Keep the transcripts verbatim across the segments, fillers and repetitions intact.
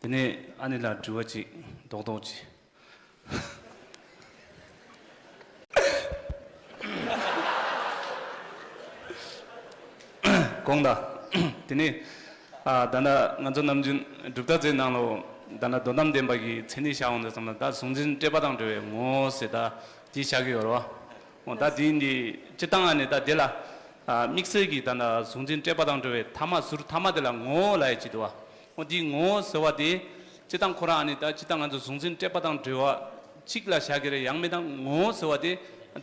དེ་ནས་ཨ་ནེ་ལགས་དྲི་བ་གཅིག་རྡོག་རྡོག་གཅིག་དགོངས་དག་དེ་ནས་ཨ་ད་ལྟ་ང་ཚོ་ནམ་རྒྱུན་གྲུབ་མཐའ་རྩེའི་ནང་ལོ་ད་ལྟ་དོན་དམ་བདེན་པ་གི་མཚན་ཉིད་བཞག་འོང་དུས་ཙམ་ལ། ད་གཟུང་འཛིན་སྤྲོས་པ་དང་བྲལ་བའི་ངོ་བོ་ཟེར་ད་དེ་བཞག་གི་ཡོད་རེད་བ། འོ་ད་དེ་འདི་སྤྱིར་བཏང་ཨ་ནི་ད་དེ་ལ་ཨ་དམིགས་བསལ་གྱི་ད་ལྟ་གཟུང་འཛིན་སྤྲོས་པ་དང་བྲལ་བའི་ཐ་མ་ཟུར་ཐ་མ་དེ་ལ་ངོ་བོ་ལབ་ཡ་ཅིག་འདུག་བ། འོ་དེའི་ངོ་བོ་ཟེར་བ་དེ་སྤྱིར་བཏང་ཁོ་རང་ཨ་ནི་ད་སྤྱིར་བཏང་ང་ཚོ་གཟུང་འཛིན་སྤྲོས་པ་དང་བྲལ་བ་གཅིག་ལ་བཞག་གི་རེད། ཡང་མིན་ད་ངོ་བོ་ཟེར་བ་དེ་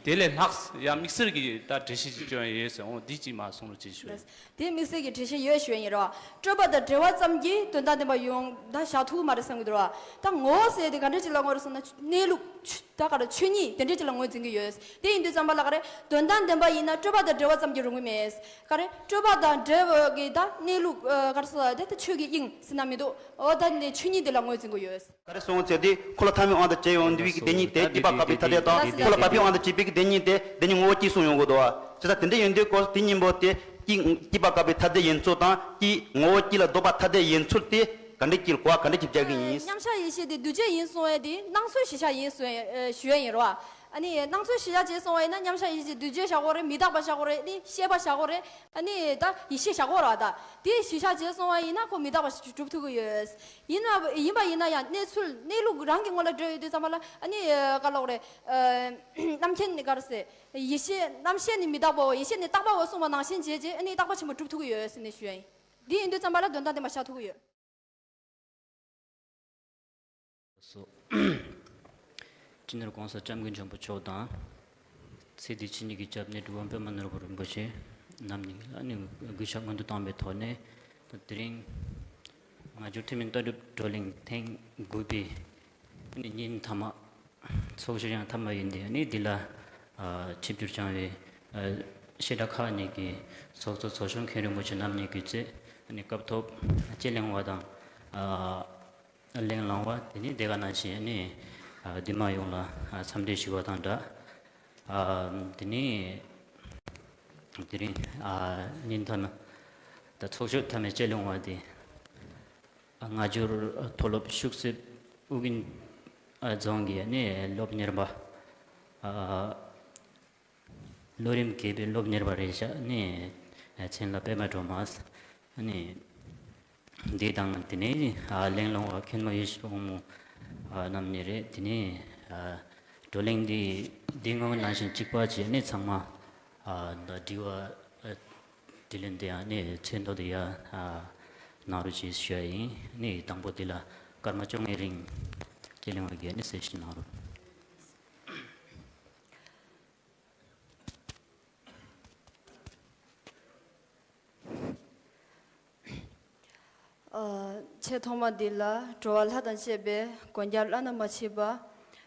དེ་ལས་ལྷག་ཡ་དམིགས་བསལ་གྱི་ད་འགྲེལ་བཤད་ཅིག་སྐྱོན་ཡོད་ཟེར། འོ་འདི་གཅིག་མ་གསུང་རོགས་གྱིས་ཞུ། དེ་དམིགས་བསལ་གྱི་འགྲེལ་བཤད་ཡོད་ཞུ་ཡ་ཡིན་རོ། སྤྲོས་པ་དང་བྲལ་བ་ཙམ་གྱིས་དོན་དམ་བདེན་པ་ཡོང་ད་བཞག་ཐུབ་ཀྱི་མ་རེད་བསམ་གྱི་འདུག་རོ། ད་ངོ་བོ་ཟེར་དེ་ག་འདྲ་ཅིག་ལ་ངོ་རེ་ཟེར་ན་གནས་ལུགས་ཆུ་ད་ག་རེ་ཆོས་ཉིད་དེ་འདྲ་ཅིག་ལ་ངོས་འཛིན་གྱི་ཡོད། དེ་ཡིན་དུས་ཙམ་པ་ལ་ག་རེ་དོན་དམ་བདེན་པ་ཡིན་ན་སྤྲོས་པ་དང་བྲལ་བ་ཙམ་གྱིས་རུང་གི་མེད། ག་རེ་སྤྲོས་པ་དང་བྲལ་བ་གི་ད་གནས་ལུགས་ཨ་ག་རེ་ཟེར་དེ་ད་ཆོས་ཀྱི་དབྱིངས་ཟེར་ན་མི་འདུག་འོ་ད་ནི་ཆོས་ཉིད་དེ་ལ་ངོས་འཛིན་གྱི་ཡོད། ག་རེ་གསུངས་ཚེ་དེ་ཁོ་ལ་ཐ་མའི་དབང་དུ་བྱས་ཡོང་དུས་ཀྱི་དེ་ཉིད་དེ་སྐྱེས་པ་བཀག་པའི་ཐ་དད་དང་ཁོ་ལ་བབ་པའི་དབང་དུ་བྱས་པའི་གི་དེ་ཉིད་དེ་དེ་ཉིད་ངོ་བོ་གཅིག་གསུངས་ཡོང་གི་འདུག་བ། བྱས་ཙང་དེ་འདྲ་ཡིན་དུས་ཀོ་དེ་གཉིས་པོ་དེ་སྐྱེས་སྐྱེས་པ་བཀག་པའི་ཐ་དད་ཡིན་ཚུལ་དང་སྐྱེས་ངོ་བོ་གཅིག་ལ་ལྡོག་པ་ཐ་དད་ཡིན་ཚུལ་དེ་ག་འདྲ་གྱིས་གོ་བ་ག་འདྲ་གྱིས་རྒྱག་གི་ཡིན། མཉམ་གཞག་ཡེ་ཤེས་དེ་འདུས་བྱས་ཡིན་གསུང་བས་དེ་སྣང་ཚུལ་གཞི་བཞག་ཡིན་གསུང་ཞུ་ཡ་ཡིན་རོ། ཨ་ནི་སྣང་ཚུལ་གཞི་བཞག་བྱས་སོང་བ་ཡིན་ན་མཉམ་གཞག་ཡེ་ཤེས་འདུས་བྱས་བཞག་དགོས་རེད། མི་རྟག་པ་བཞག་དགོས་རེད། ཨ་ནི་ཤེས་པ་བཞག་དགོས་རེད། ཨ་ནི་ད་ཡེ་ཤེས་བཞག་དགོས་རེད་བ། ད་དེ་གཞི་བཞག་བྱས་སོང་བ་ཡིན་ན་ཁོ་མི་རྟག་པ་ཞིག་གྲུབ་ཐུབ་ཀྱི་ཡོད། ཡིན་ན་ཡིན་པ་ཡིན་ན་ཡང་གནས་ཚུལ་གནས་ལུགས་རང་གི་ངོ་ལ་འགྲོ་ཡོད་དུས་ཙམ་པ་ལ་ཨ་ནི་ག་ལོག་རེད། རྣམ་མཁྱེན་ནི་ག་རེ་ཟེར། ཡེ་ཤེས་རྣམ་ཤེས་ནི་མི་རྟག་པའོ། ཡེ་ཤེས་ནི་རྟག་པའོ་གསུངས་པ་ནང་བཞིན་བྱས་རྗེས་ཨ་ནི་རྟག་པ་ཆེན་པོ་གྲུབ་ཐུབ་ཀྱི་ཡོད་ཟེར་ནས་ཞུ་ཡ་ཡིན། འདི་ཡིན་དུས་ཙམ་པ་ལ་དོན་དམ་བདེན་པ་བཞག་ཐུབ་ཀྱི་ཡོད། སོ། སྤྱི་ནོར་༸གོང་ས་༸སྐྱབས་མགོན་ཆེན་པོ་མཆོག་དང་། ཚེ་འདི་ཕྱི་གཉིས་ཀྱི་སྐྱབས་གནས་གྲུབ་དབང་པདྨ་ནོར་བུ་རིན་པོ་ཆེ་རྣམ་གཉིས་ལ་ནི་གུས་ཕྱག་སྔོན་དུ་བཏང་བའི་ཐོག་ནས། ད་དེ་རིང་སྔ་འགྱུར་ཐུན་མིན་ལྟ་གྲུབ་བགྲོ་གླེང་ཐེངས་དགུ་པའི་ནི་ཉིན་མཐའ་མ། ཚོགས་ཞུགས་ཡང་མཐའ་མ་ཡིན་ཏེ་ནི་འདི་ལ་ཆིབས་བསྒྱུར་བསྐྱངས་པའི་བཤད་གྲྭ་ཁག་གཉིས་ཀྱི་ཚོགས་གཙོ་ཚོགས་གཞོན་མཁན་རིན་པོ་ཆེ་རྣམ་གཉིས་ཀྱི་ཚེ་ནི་སྐབས་ཐོག་དཔྱད་གླེང་བ་དང་། གླེང་བསླང་བ་དེ་ནི་དེ་ག་ནང་བཞིན་ནི་འདུས་མ་ཡོངས་ལ་འཚམས་འདྲི་ཞུ་བ་དང་སྦྲགས། དེ་ནི་དེ་རིང་ཉིན་མཐའ་མ་ད་ཚོགས་ཞུགས་མཐའ་མའི་དཔྱད་གླེང་བ་དེ། སྔ་འགྱུར་མཐོ་སློབ་ཤུག་གསེབ་ཨུ་རྒྱན་རྫོང་གི་ནི་སློབ་གཉེར་པ། ལོ་རིམ་བརྒྱད་པའི་སློབ་གཉེར་པ་རེད་བཞག་ནི་མཚན་ལ་པདྨ་སྒྲོལ་མ་ནི་འདི་དང་དེ་ནས་གླེང་སློང་བ་མཁན་མོ་ཡེ་ཤེས་དབང་མོ་རྣམ་གཉིས་རེད། དེ་ནས་བགྲོ་གླེང་འདི་འདི་སྔོན་ནང་བཞིན་གཅིག་པ་བྱས་ནས་ཚང་མ་དྲི་བ། དྲིས་ལན་དེ་ཡང་ནི་ཚེ་མདོ་དེ་ཡང་གནང་རོགས་ཞེས་ཞུ་ཡ་ཡིན། ནི་དང་པོ་དེ་ལ་སྐར་མ་བཅོ་ལྔའི་རིང་དཔྱད་གླེང་བ་གིས་ནི་གསལ་བཤད་གནང་རོགས། ཆེས་ཐོག་མ་འདི་ལ་འགྲོ་བ་ལྷ་དང་བཅས་པའི་མགོན་སྐྱབས་བླ་ན་མ་མཆིས་པ་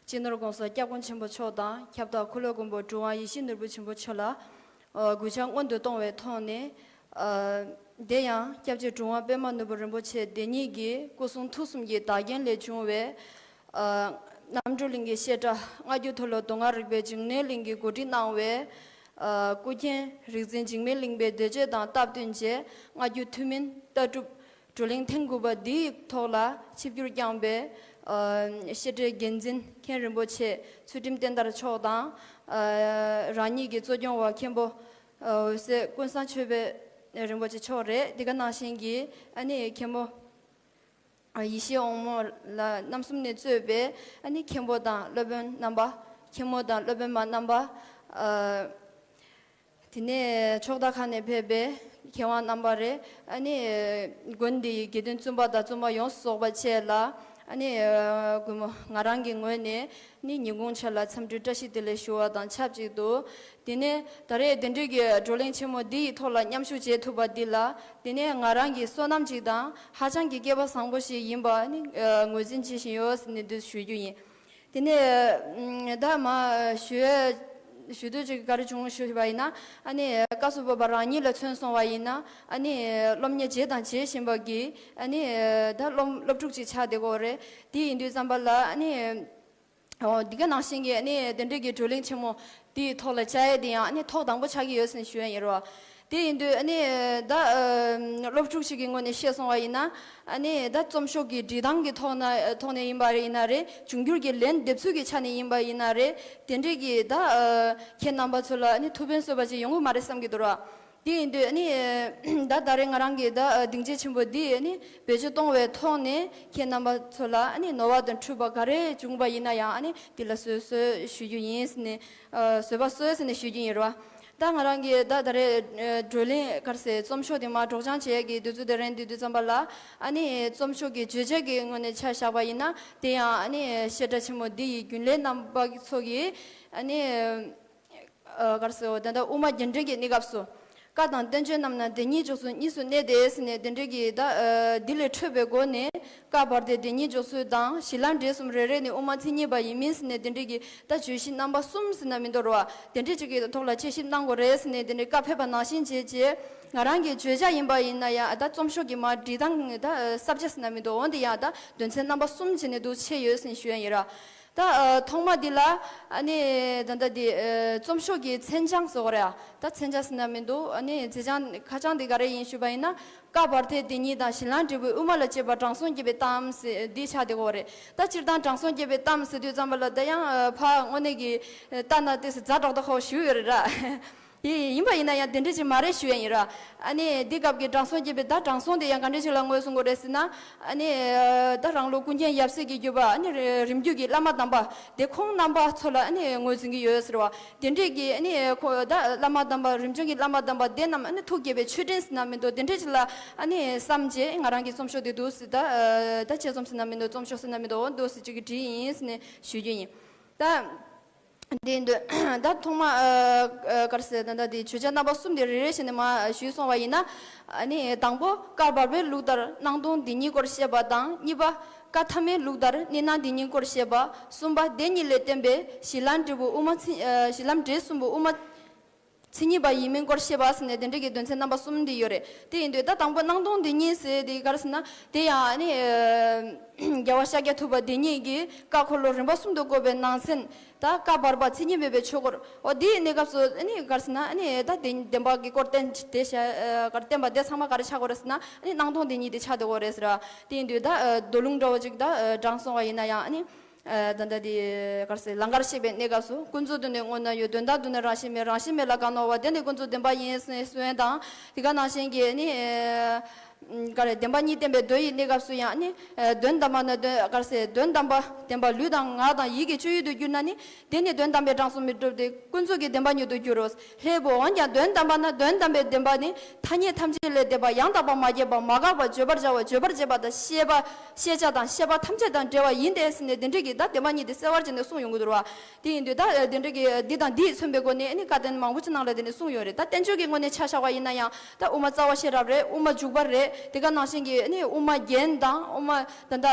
སྤྱི་ནོར་༸གོང་ས་༸སྐྱབས་མགོན་ཆེན་པོ་མཆོག་དང་ཁྱབ་བདག་འཁོར་ལོ་མགོན་པོ་གྲུབ་དབང་ཡེ་ཤེས་ནོར་བུ་ཆེན་པོ་མཆོག་ལ་གུས་ཕྱག་སྔོན་དུ་གཏོང་བའི་ཐོག་ནས། དེ་ཡང་སྐྱབས་རྗེ་གྲུབ་དབང་པདྨ་ནོར་བུ་རིན་པོ་ཆེ་དེ་ཉིད་ཀྱི་སྐུ་གསུང་ཐུགས་གསུམ་གྱི་བདག་རྐྱེན་ལས་བྱུང་བའི་རྣམ་གྲོལ་གླིང་གི་བཤད་གྲྭ། སྔ་འགྱུར་མཐོ་སློབ་མདོ་སྔགས་རིག་པའི་འཇིགས་མེད་གླིང་གིས་གོ་སྒྲིག་གནང་བའི་ཨ་སྐུ་མཁྱེན་རིག་འཛིན་འཇིགས་མེད་གླིང་པའི་འདས་མཆོད་དང་སྟབས་བསྟུན་བྱས། སྔ་འགྱུར་ཐུན་མིན་ལྟ་གྲུབ་བགྲོ་གླེང་ཐེངས་དགུ་པ་འདིའི་ཐོག་ལ་ཆིབས་བསྒྱུར་བསྐྱངས་པའི་ཨ་བཤད་གྲྭའི་འགན་འཛིན་མཁན་རིན་པོ་ཆེ་ཚུལ་ཁྲིམས་བསྟན་དར་མཆོག་དང་། ཨ་རང་ཉིད་ཀྱི་གཙོ་སྐྱོང་བ་མཁན་པོ་ཨ་འོད་ཟེར་ཀུན་བཟང་ཆོས་འཕེལ་རིན་པོ་ཆེ་མཆོག་རེད། འདི་ག་ནང་བཞིན་གྱི་ཨ་ནི་མཁན་པོ། ཡེ་ཤེས་དབང་མོ་ལགས་རྣམ་གསུམ་ནས་གཙོས་པའི་ཨ་ནི་མཁན་པོ་དང་སློབ་དཔོན་རྣམ་པ། མཁན་མོ་དང་སློབ་དཔོན་མ་རྣམ་པ། ཨ་དེ་ནས་ཕྱོགས་མཐའ་ཁག་ནས་ཕེབས་པའི་མཁས་དབང་རྣམ་པ་རེད། ཨ་ནི་དགོན་འདིའི་དགེ་འདུན་བཙུན་པ་དང་བཙུན་མ་ཡོངས་སུ་རྫོགས་པ་བཅས་ལ་ཨ་ནི་ཨ་གུས་མོ་ང་རང་གི་ངོས་ནས་ནི་ཉིན་གུང་ཆ་ལ་འཚམས་འདྲི་བཀྲ་ཤིས་བདེ་ལེགས་ཞུ་བ་དང་ཆབས་ཅིག་ཏུ། དེ་ནས་ད་རེས་དེ་འདྲའི་གི་བགྲོ་གླེང་ཆེན་མོ་འདི་ཡི་ཐོག་ལ་མཉམ་ཞུགས་བྱེད་ཐུབ་པ་འདི་ལ། དེ་ནས་ང་རང་གི་བསོད་ནམས་ཅིག་དང་ཧ་ཅང་གི་སྐལ་པ་བཟང་པོ་ཞིག་ཡིན་པ་ནི་ངོས་འཛིན་བྱེད་བཞིན་ཡོད་ཟེར་ནས་འདི་ཞུ་རྒྱུ་ཡིན། དེ་ནས་ད་མ་ཞུ་ཞུ་འདོད་ཅིག་ག་རེ་བྱུང་ཞུས་པ་ཡིན་ན། ཨ་ནི་སྐབས་སུ་བབ་པ་རང་ཉིད་ལ་མཚོན་སོང་བ་ཡིན་ན། ཨ་ནི་སློབ་གཉེར་བྱས་དང་བྱེད་བཞིན་པ་གི་ཨ་ནི་ད་སློབ་སློབ་ཕྲུག་ཅིག་ཆགས་བསྡད་ཀྱི་ཡོད་རེད། དེ་ཡིན་དུས་ཙམ་པ་ལ་ཨ་ནི། འོ་འདི་ག་ནང་བཞིན་གྱི་ཨ་ནི་དེ་འདྲའི་གི་བགྲོ་གླེང་ཆེན་མོ་དེའི་ཐོག་ལ་བཅར་ཡས་དེ་ཡང་ཨ་ནི་ཐོག་དང་པོ་ཆགས་ཀྱི་ཡོད་ཟེར་ཞུ་ཡ་ཡིན་རོ། དེ་ཡིན་དུས་ཨ་ནི་ད་ཨ་སློབ་ཕྲུག་ཞིག་གི་ངོས་ནས་བཤད་སོང་བ་ཡིན་ན། ཨ་ནི་ད་རྩོམ་ཤོག་གི་འབྲི་སྟངས་ཀྱི་ཐོག་ན་ཐོག་ནས་ཡིན་པ་ཡིན་ན་རེད། འབྱུང་འགྱུར་གྱི་ལན་འདེབས་ཚུལ་གྱི་ཆ་ནས་ཡིན་པ་ཡིན་ན་རེད། དེ་འདྲས་ཀྱི་ད་ཨ་ཁྱེད་རྣམ་པ་ཚོ་ལ་ཨ་ནི་ཐུགས་ཕན་གསོས་པ་ཅིག་ཡོང་གི་མ་རེད་བསམ་གྱི་འདུག་ར། དེ་ཡིན་དུས་ཨ་ནི་ད་ད་རེས་ང་རང་གིས་ད་ཨ་སྡིངས་ཆ་ཆེན་པོ་འདི་ཨ་ནི་བེད་སྤྱོད་གཏོང་བའི་ཐོག་ནས་ཁྱེད་རྣམ་པ་ཚོ་ལ་ཨ་ནི་ནོར་བ་དང་འཁྲུལ་པ་ག་རེ་བྱུང་པ་ཡིན་ན་ཡང་ཨ་ནི་འདི་ལ་བཟོད་གསོལ་ཞུ་རྒྱུ་ཡིན་ཟེར་ནས་ཨ་བཟོད་པ་གསོལ་ཟེར་ནས་ཞུ་རྒྱུ་ཡིན་ར། ད་ང་རང་གིས་ད་ད་རེས་ཨ་བགྲོ་གླེང་ག་རེ་ཟེར་རྩོམ་ཤོག་དེ་མར་སྒྲོག་སྦྱང་བྱེད་ཡས་ཀྱི་དུས་ཚོད་དེ་རན་དུས་དུས་ཙམ་པ་ལ་ཨ་ནི་རྩོམ་ཤོག་གི་བརྗོད་བྱ་གི་ངོས་ནས་ཆ་བཞག་པ་ཡིན་ན་དེ་ཡང་ཨ་ནི་བཤད་གྲྭ་ཆེན་མོ་འདི་ཡི་རྒྱུན་ལས་རྣམ་པ་ཚོ་གིས་ཨ་ནི་ཨ་ག་རེ་ཟེར་ད་ལྟ་དབུ་མ་རྒྱན་འགྲེལ་གྱི་གནས་སྐབས་སུ། བཀའ་དང་བསྟན་བཅོས་རྣམས་ན་བདེན་གཉིས་འཇོག་ཚུལ་གཉིས་སུ་གནས་ཏེ་ཟེར་ནས་དེ་འདྲའི་གི་ད་ཨ་འདི་ལས་འཕྲོས་པའི་སྒོ་ནས་བཀའ་བར་དོའི་བདེན་གཉིས་འཇོག་ཚུལ་དང་གཞི་ལམ་འབྲས་གསུམ་རེ་རེ་ནི་དབུ་མ་མཚན་ཉིད་པ་ཡིན་མིན་ཟེར་ནས་དེ་འདྲའི་གི་ད་བརྗོད་གཞི་རྣམ་པ་གསུམ་ཟེར་ན་མི་འདུག་ར་བ། དེ་འདྲའི་ཅིག་གི་ཐོག་ལ་དཔྱད་ཞིབ་གནང་དགོས་རེད་ཟེར་ནས་དེ་འདྲའི་བཀའ་ཕེབས་པ་ནང་བཞིན་བྱས་རྗེས་ང་རང་གི་བརྗོད་བྱ་ཡིན་པ་ཡིན་ན་ཡང་ད་རྩོམ་ཤོག་གི་མར་འབྲི་སྟངས་ད་ས་བཅད་ཟེར་ན་མི་འདུག་འོན་ཏེ་ཡང་ད་དོན་ཚན་རྣམ་པ་གསུམ་བྱས་ནས་འདུག་ཕྱེ་ཡོད་ཟེར་ནས་ཞུ་ཡ་ཡིན་ར། ད་ཨ་ཐོག་མ་འདི་ལ་ཨ་ནི་ད་ལྟ་འདི་ཨ་རྩོམ་ཤོག་གི་མཚན་བྱང་ཟེར་བ་རེད་ཨ། ད་མཚན་བྱང་ཟེར་ན་མི་འདུག་ཨ་ནི་མཛད་བྱང་ཁ་བྱང་འདི་ག་རེ་ཡིན་ཞུས་པ་ཡིན་ན། བཀའ་བར་དོའི་བདེན་གཉིས་དང་གཞི་ལམ་འབྲས་བུའི་དབུ་མ་ལ་དཔྱད་པ་དྲང་སྲོང་བརྒྱད་པའི་གཏམ་ཟེར་འདི་ཆགས་བསྡད་ཀྱི་ཡོད་རེད། ད་སྤྱིར་བཏང་དྲང་སྲོང་བརྒྱད་པའི་གཏམ་ཟེར་དུས་ཙམ་པ་ལ་ད་ཡང་ཨ་ཕར་དངོས་གནས་ཀྱི་ལྟ་ན་ཏོག་ཙམ་ཛ་དྲག་ཏོག་ཙམ་ཞུ་ཡོད་རེད་ར། ཡིན་ཡིན་པ་ཡིན་ན་ཡང་དེ་འདྲ་ཅིག་མ་རེད་ཞུ་ཡ་ཡིན་ར། ཨ་ནི་འདི་སྐབས་ཀྱི་དྲང་སྲོང་བརྒྱད་པའི་ད་དྲང་སྲོང་དེ་ཡང་ག་འདྲ་ཅིག་ལ་ངོས་བཟུང་དགོས་རེད་ཟེར་ན། ཨ་ནི་ད་རང་ལུགས་ཀུན་མཁྱེན་ཡབ་སྲས་ཀྱི་བརྒྱུད་པ་ཨ་ནི་རིམ་བརྒྱུད་ཀྱི་བླ་མ་དམ་པ་དེ་ཁོང་རྣམ་པ་ཚོ་ལ་ཨ་ནི་ངོས་འཛིན་གྱི་ཡོད་ཟེར་བ། དེ་འདྲས་ཀྱི་ཨ་ནི་ཁོ་ད་བླ་མ་དམ་པ་རིམ་བྱོན་གྱི་བླ་མ་དམ་པ་དེ་རྣམས་ཨ་ནི་ཐུགས་དགྱེས་པའི་མཆོད་སྤྲིན་ཟེར་ན་མི་འདུག་དེ་འདྲས་ཅིག་ལ་ཨ་ནི་བསམ་རྗེས་ང་རང་གི་རྩོམ་ཤོག་དེ་འདུག་ཟེར་ད་ད་དཔྱད་རྩོམ་ཟེར་ན་མི་འདུག་རྩོམ་ཤོག་ཟེར་ན་མི་འདུག་འདུག་ཟེར་ཅིག་གི་བྲིས་ཡིན་ཟེར་ནས་ཞུ་རྒྱུ་ཡིན། ད། དེ་འདོད་ད་ཐོག་མ་ཨ་ཨ་ག་རེ་ཟེར་ད་ད་དེ་བརྗོད་བྱ་རྣམ་པ་གསུམ་དེ་རེ་རེ་བྱས་ནས་མར་ཞུས་སོང་བ་ཡིན་ན། ཨ་ནི་དང་པོ་བཀའ་བར་པའི་ལུགས་ལྟར་སྣང་སྟོང་བདེན་གཉིས་སྐོར་བཤད་པ་དང་གཉིས་པ་བཀའ་ཐ་མའི་ལུགས་ལྟར་གནས་སྣང་བདེན་གཉིས་སྐོར་བཤད་པ། གསུམ་པ་དེ་གཉིས་ལས་བརྟེན་པའི་གཞི་ལམ་འབྲས་བུ་དབུ་མ་མཚན་ཨ་གཞི་ལམ་འབྲས་གསུམ་པོ་དབུ་མ་མཚན་ཉིད་པ་ཡིན་མིན་སྐོར་བཤད་པ་ཟེར་ནས་དེ་འདྲ་གི་དོན་ཚན་རྣམ་པ་གསུམ་འདི་ཡོད་རེད། དེ་ཡིན་དུས་ད་དང་པོ་སྣང་སྟོང་བདེན་གཉིས་ཟེར་དེ་ག་རེ་ཟེར་ན་དེ་ཡང་ཨ་ནི་ཨ་རྒྱལ་བ་ཤཱཀྱ་ཐུབ་པ་དེ་ཉིད་ཀྱིས་བཀའ་འཁོར་ལོ་རིམ་པ་གསུམ་དུ་བསྐོར་བའི་ནང་ཚན། ད་བཀའ་བར་པ་མཚན་ཉིད་མེད་པའི་ཆོས་སྐོར། འོ་དེའི་གནས་སྐབས་སུ་ཨ་ནི་ག་རེ་ཟེར་ན་ཨ་ནི་ད་བདེན་བདེན་པ་གི་སྐོར་བསྟན་དེ་བཤད་ཨ་ག་རེ་བསྟན་པ་དེ་ཚང་མ་ག་རེ་ཆགས་དགོས་རེད་ཟེར་ན་ཨ་ནི་སྣང་སྟོང་བདེན་གཉིས་དེ་ཆགས་བསྡད་དགོས་རེད་ཟེར་བ། དེ་ཡིན་དུས་ད་ཨ་མདོ་ལུང་འདྲ་བོ་ཅིག་ད་ཨ་དྲངས་སོང་བ་ཡིན་ན་ཡང་ཨ་ནི་ཨ་ད་ད་དེ་ག་རེ་ཟེར་ལང་ཀར་གཤེགས་པའི་གནས་སྐབས་སུ་ཀུན་རྫོབ་ཏུ་ནི་དངོས་རྣམས་ཡོད། དོན་དམ་དུ་ནི་རང་བཞིན་མེད། རང་བཞིན་མེད་ལ་གང་ནོར་བ། དེ་ནི་ཀུན་རྫོབ་བདེན་པ་ཡིན་ཟེར་གསུངས་དང་དེ་ག་ནང་བཞིན་གྱི་ཨ་ནི། ག་རེ་བདེན་པ་གཉིས་བསྟན་པའི་མདོ་ཡི་གནས་སྐབས་སུ་ཡང་ནི། དོན་དམ་པ་ན་དོན་ག་རེ་ཟེར་དོན་དམ་པ་བདེན་པ་ལུས་དང་ངག་དང་ཡིད་ཀྱི་སྤྱོད་ཡུལ་དུ་གྱུར་ན་ནི། དེ་ནི་དོན་དམ་པའི་གྲངས་སུ་མི་འགྲུབ་སྟེ་ཀུན་རྫོབ་ཀྱི་བདེན་པ་ཉིད་དུ་འགྱུར་རོ། ལྷའི་བུ་འོན་ཀྱང་དོན་དམ་པ་ན་དོན་དམ་པའི་བདེན་པ་ནི་ཐ་སྙད་ཐམས་ཅད་ལས་འདས་པ་ཡང་དག་པ་མ་སྐྱེས་པ་མ་འགགས་པ་བརྗོད་པར་བྱ་བ་བརྗོད་པར་བྱེད་པ་དང་ཤེས་པ་ཤེས་བྱ་དང་ཤེས་པ་ཐམས་ཅད་དང་བྲལ་བ་ཡིན་ཏེ་ཟེར་ནས་དེ་འདྲ་གི་ད་བདེན་པ་གཉིས་དེ་གསལ་བར་བྱས་ནས་གསུངས་ཡོང་གི་འདུག་ར། དེ་ཡིན་དུས་ད་དེ་འདྲ་གི་འདི་དང་འདིས་མཚོན་པའི་སྒོ་ནས་ནི་བཀའ་བསྟན་མང་པོ་ཅིག་ནང་ལ་དེ་ནས་གསུངས་ཡོད་རེད། ད་བསྟན་བཅོས་ཀྱི་ངོས་ནས་ཆ་བཞག་པ་ཡིན་ན་ཡང་། ད་དབུ་མ་རྩ་བ་ཤེས་རབ་རེད། དབུ་མ་འཇུག་པ་རེད། དེ་ག་ནང་བཞིན་གྱི་ནི་དབུ་མ་རྒྱན་དང་དབུ་མ་ད་ལྟ་